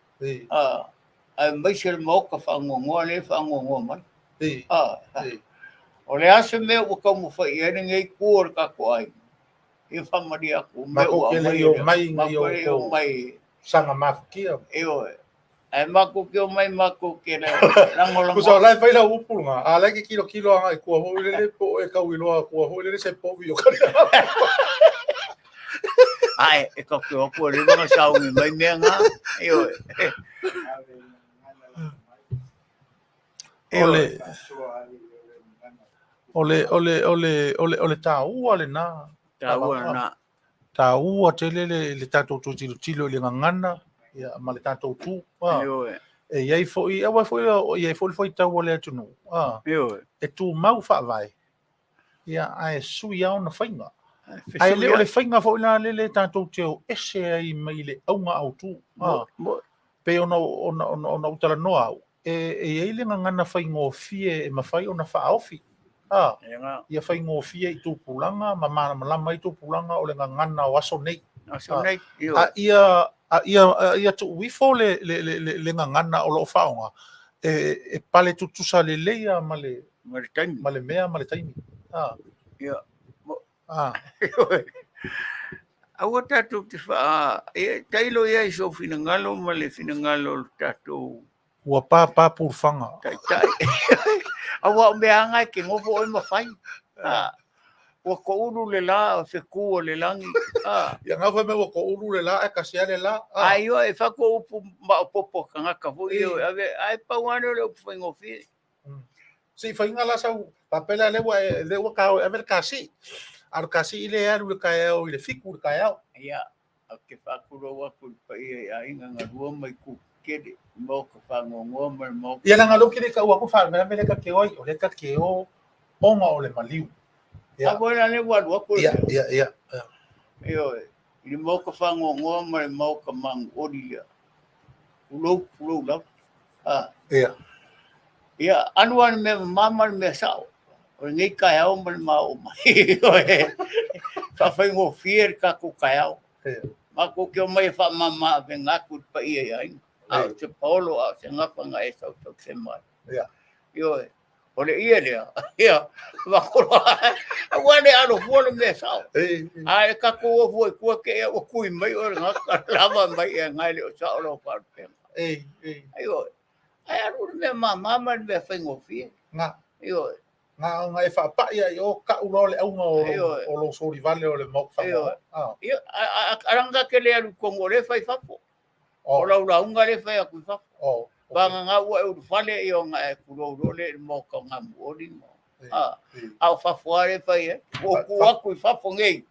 Aemaise le maota faanoanoa lea e faanoanoa mai. O le a se mea ua taumafai i ai lenei itu o le tatou aiga, ia faamalie atu, o mea ua aumai e le matou te le i omai saga mafutia. Ioe. Ae matou te omai matou te lagolago. Tusa o la e fai lau upu lena, a o la e te tilotilo agai i tua foi lele po o e tau iloa tua foi lele se povi o kali. Ae, e tatou te o atu ua leva ona sauni mai mea na. Ioe. O le o le o le o le o le o le taua lena. Taua lena. Taua tele le tatou toe tilotilo i le gagana ia, ma le tatou tu. Ioe. E i ai foi, aua foi e i ai foi le faitau a le atunuu. Ioe. E tumau faavae, ia, ae sui lava ona faiga. Ae le o le faiga foi la lele tatou te o ese ai mai le auga autu. Pei ona ona ou talanoa au, e i ai le gagana faigofie e mafai ona faaofi. Ia faigofie i tupulaga ma malamalama ai tupulaga o le gagana o aso nei. Aso nei. A ia a ia a ia tuu ifo le le le le gagana o lo o faaaoga e pale tutusa lelei lava ma le ma le taimi ma le mea ma le taimi. Ia. Aua tatou te faa e tailo i ai i sou finagalo ma le finagalo o le tatou Ua pāpā pulufaga. Taitai. Aua o mea lava na e te nofo oe ma fai. Ua toulu le la o fetu o le lagi. Ia gau fai mai ua toulu le la ae tasi lava le la. Ai ioe, e fai atu upu maopoopo a tagata foi ia, ave, ae pau lava lea o le upu faigofie. Se i faiga la sau faapea lea lea ua lea ua ta o e ave le kasi. A o le kasi lea e alu i le taeao i le 7 i le taeao. Ia, ou te faatulou atu i le paia i aiga galua ma itu tetele, maota faanoanoa ma le maota. Ia leaga o lea ou te le i tau atu faalavelave lea ta te o ai, o lea ta te o ona o le maliu. Ia. A foi la lea ua alu atu le Ia, ia, ia. Ioe, i le maota faanoanoa ma le maota manuoli lea. Tulou, tulou lava. Ia. Ia, alu lava i le mea mama ma le mea sao. O lenei taeao ma le maoo mai. Faafaigofie le tatou taeao. Matou te omai e faamama avega atu i le paia i aiga. A o se paolo, a o se gafa na e sausause mai. Ioe, o le ie lea. Ia, aua ne i alo fua le mea sao. A e tatou o fua i tua te i ua tui mai oe le tagata lava mai e nai e le o sao lau faalupega. Ioe, ae alu i le mea mama ma le mea faigofie. Ga. Ioe. Na ona e faapai ai o kau loa le auga o lou solivale o le maota whanau. Ia, a ke le alu i totonu o lea e fai fafo. O lau lauga lea e fai atu i fafo. Vagana ua e ulufale ia ona e tulou loa lea i le maota o Gamuoli. A o fafo lava lea e fai ai. Ua ou tu atu i fafo nei.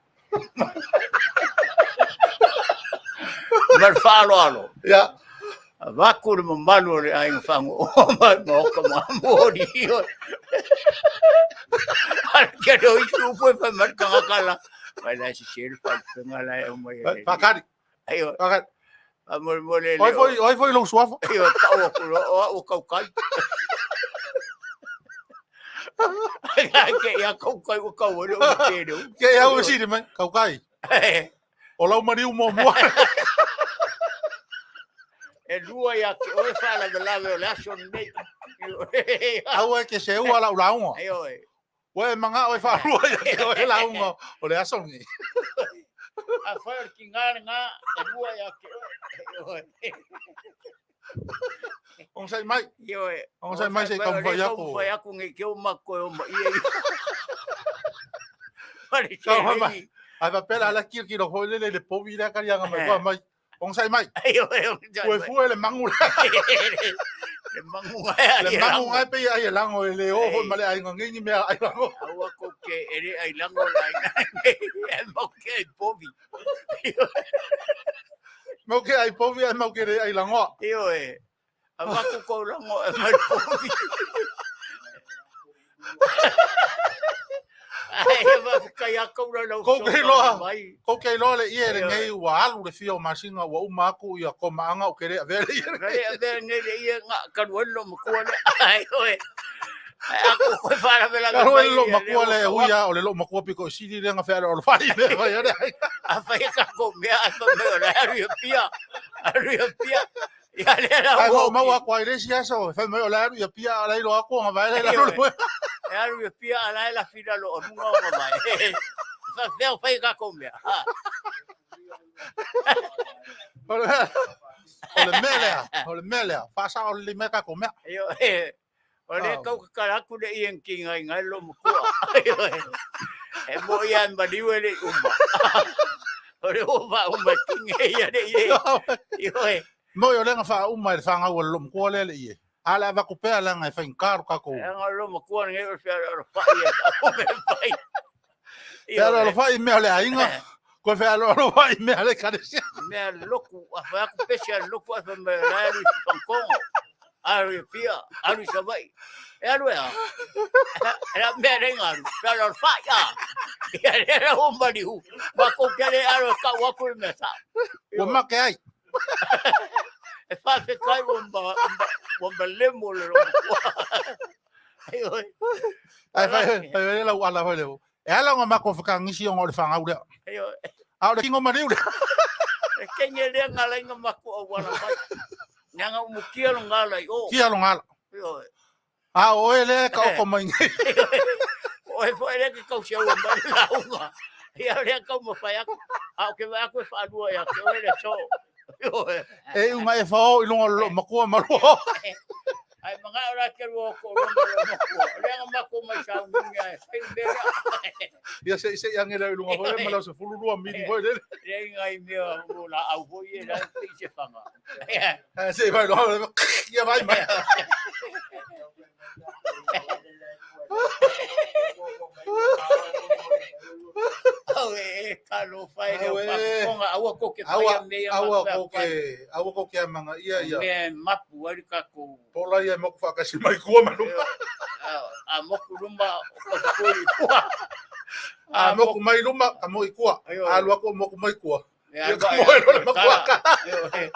Ma le faaaloalo. Ia. Avatu le mamalu o le aiga fagooa ma le maota Gamuoli. A le tele o isi upu e fai mai le tagata la. Mai la e sese le faalupega la e aumai e le. Faakali. Aio. Faakali. Faamolemole le. O ai foi lou suafa? Ioe, tau atu loa, o au o Kaukai. Ai ke ia Kaukai ua kau ai le ulu tele ulu. Ke ia ua sili mai, Kaukai. O lau maliu muamua. E lua ia te oe faalavelave o le aso lenei. Aua e te seua lau lauga. Ioe. Ua e manao e faalua ia te oe lauga o le aso lenei. Afai o le tiga lena, e lua ia te oe. Onosai mai. Ioe. Onosai mai se i taumafai atu. Taumafai atu nei te o matou e o ma ia. Pare Taumafai mai. Ae faapea la ala kilokilo foi lele i le povi lea kaliaga mai kua mai. Onosai mai. Ua fua le magu lea. Le magu ai. Le magu ai pei ai e lago e le o foi ma le aiga nei ni mea ai lago. Aua kou te e le ai lago la aiga. E mau ke ai povi. Mau ke ai povi ai mau ke le ai lagoa. Ioe. Avatu kou lago e mai povi. Ai e faafetai atu la lau Kou ke iloa, fesoasoani mai. kou ke iloa le ie lenei Ioe. ua alu le fia o masina ua uma atu ia komaaga ou te le avea le ie Ka lenei. le avea lenei le ie na talu ai le loomatua lea. Ioe. Ae a tou toe faalavelave Talu ai mai le ia loo lea matua ua lea e tau ui atu. lava o le loomatua pito i sili lea na fealoalofai i mea e fai ai le aiga. Afai e tatou mea ae fai mai o la e alu i Apia, alu i Apia. Ia lea la Ae ua maumau oki. atu ai le isi aso, fai mai o le alu i Apia, a o la e iloa atu ona vae lea i lalo o le Ioe. moega. E alu i Apia a la e lafi i lalo o luga ona vae. E faapefea ona fai a tatou mea. Ha. O le o le mea lea, o le mea lea, faasao lelei mai tatou mea. Ioe. O lea Ah. tau tatala atu le ie na tigaina ai loomatua. Ioe. E moi lava e maliu e le i uma. O lea ua faauma e tine ia le ie. Ioe. Moi o lea na faauma e le fanau a le loomatua lea le ie. A o le avatu pea leaga e faigata lo tatou. Leaga o le loomatua lenei o le fealoalofai e faauma e fai. Ioe. Fealoalofai i mea o le aiga, toe fealoalofai i mea a le ekalesia. Mea lotu, a fai atu pese a le lotu ae fai mai o la e alu i Fagatogo, alu i Apia, alu i Savaii. E alu e a? E la mea lea na alu, fealoalofai a. Ia lea la ua maliu, matou te le alo e tau atu le mea sao. Ua make ai. E faafetai ua ma, ua malemo le loomatua. Ioe. Ae fai fai mai lau ala foi lea. E ala ona matou fekagisi ona o le fanau lea. Ioe. A o le tino maliu lea. E kenge lea na ala ai na matou auala mai. Leaga umutia lona ala i o. Tia lona ala. Ioe. A o oe lea e taoto mai nei. O oe foi lea e te tausiaua mai le lauga. Ia lea taumafai atu. A ou te vaai atu e faalua ia te oe le aso. Ioe. E iu na e fao i luga o le loomatua ma lua. Ae manao la te lua o toalua ma loomatua. O lea na matou mai sauniuni ae fai le mea lea. Ia se i se i age lea i luga foi lea ma lau 12 mili foi lele. Leai nai mea o laau foi ia la e pei se fanga. Ae se i vai loa ia vai mai. Au e talofa e le Au e. faafofoga aua tou te faia Aua mea ia aua matou kou ke aua kou ke amagaia ia. Mea e mapu ai le tatou. Pola ia e moku faatasi mai tua ma luma. A moku luma o ka i tua. A moku mai luma ka mo i tua. A alu atu o moku mai tua. E Ia alu ka ae moe loa le le makua tala. ka. Ioe.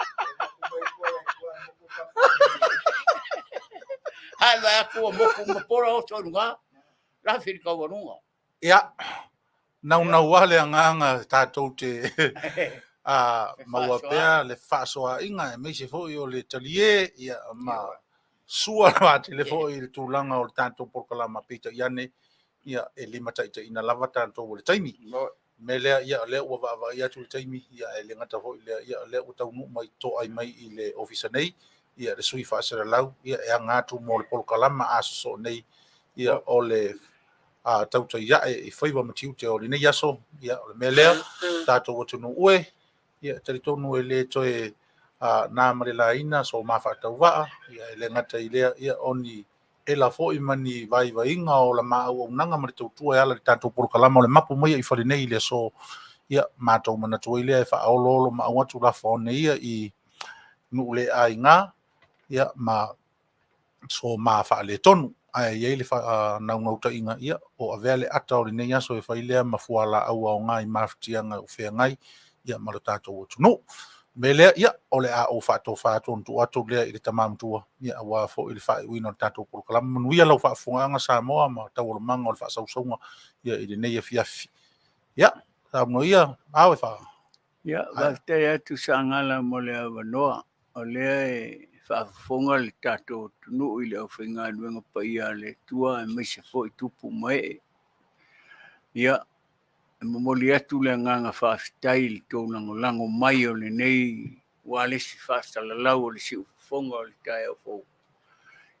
Ae vaai atu ua moku ma pola oso i luga. Lafi i le taualuga. Ia, naunau lava le agaga tatou te a maua pea le faasoaaiga aemaise foi o le talie ia ma sua le vaatele foi i le tulaga o le tatou polokalama peitai ane ia e limataitaiina lava tatou o le taimi. Mea lea ia o lea ua vaavaai atu le taimi ia ae le gata foi lea ia o lea ua taunuu mai toai mai i le ofisa nei ia le sui faasalalau ia e aga atu mo le polokalama a sosoo nei ia o le a tautai ae i faiva ma tiute o lenei aso. Ia o le mea lea tatou atunuu e ia talitonu e le toe na ma le laina so ma faatauvaa ia e le gata i lea ia o ni ela foi ma ni vaivaiga o la ma auaunaga ma le tautua e ala i le tatou polokalama o le mapu mai i fale nei i le aso. Ia matou manatu ai lea e faaoloolo maau atu lafoaone ia i nuu le aiga ia ma so ma faaletonu. Ae i ai le naunautaiga ia o avea le ata o lenei aso e fai lea ma fualaau aoga i mafatiaga o feagai ia ma lo tatou atunuu. Mea lea, ia, o le a ou faatofa atu ona tuu atu lea i le tama matua, ia, aua foi le faaiuina o le tatou polokalama. Manuia lau faafofogaaga Samoa ma taualumaga o le faasausauga ia i lenei afiafi. Ia, saunoa ia, ao e faa. Ia, faafetai atu Sagala mo le avanoa. O lea e faafofoga le tatou atunuu i le aufaigaluega paia a le Atua aemaise foi tupu ma ee. Ia, e momoli atu le agaga faafetai i le tou lagolago mai o lenei ualesi faasalalau o le siufofoga o le taeao fou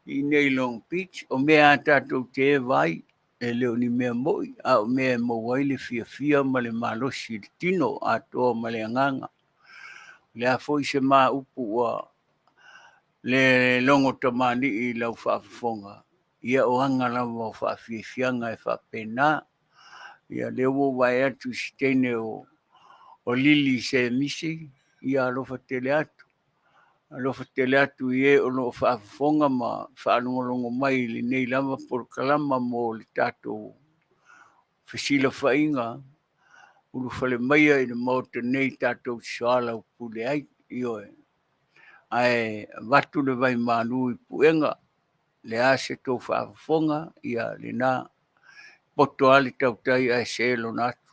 i inei i Long Beach. O mea a tatou te eva ai, e le o ni mea moi, a o mea e maua ai le fiafia ma le malosi i le tino atoa ma le agaga. O le a foi se ma upu ua le logo tamalii i lau faafofoga, ia o aga lava o faafiafiaga e faapena. Ia lea ua ou vaai atu i se teine o Lili Semisi, ia alofa tele atu. Alofa tele atu i e o lo o faafofoga ma faalogologo mai i lenei lava polokalama mo le tatou fesilafaiga ulufale maia i le Maota nei tatou te soalaupule ai. Ioe. Ae avatu le vaimalu i puega, le a se tou faafofoga, ia lena. Poto lava le tautai ae se lona atu.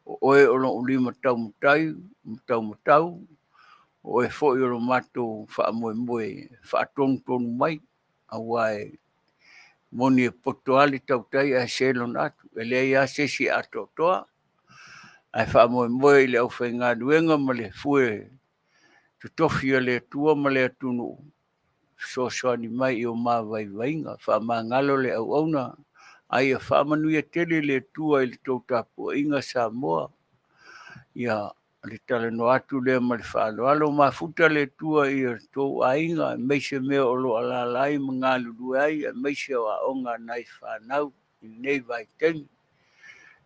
O oe o lou lima taumatai ma taumatau, o oe foi o lo matou faamoemoe faatonutonu mai, aua e moni e poto lava le tautai ae se lona atu. E leai lava se isi e atoatoa, ae faamoemoe i le aufaigaluega ma le fue totofi a le Atua ma le atunuu, fesoasoani mai i o mavaivaiga. Faamagalo le auauna, a ia faamanuia tele le Atua i le tou tapuaiga Samoa. Ia le talanoa atu lea ma le faaaloalo, mafuta le Atua i o tou aiga, aemaise mea o lo o alaala ai ma galulue ai, aemaise o aoga a nai fanau i lenei vaitaimi.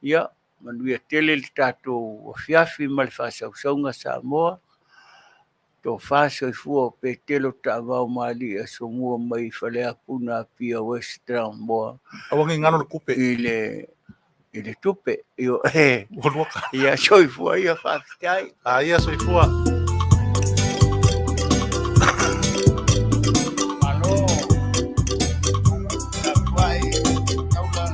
Ia, manuia tele le tatou afiafi ma le faasausauga Samoa. Tofa soifua o Petelo Taavao ma Alii Asomua mai Faleapuna Apia West Samoa. Aua ne i galo le tupe. I le i le tupe. Io e. Ua lua tala. Ia soifua ia faafetai. A ia soifua. Malo. Tapuai. Taula.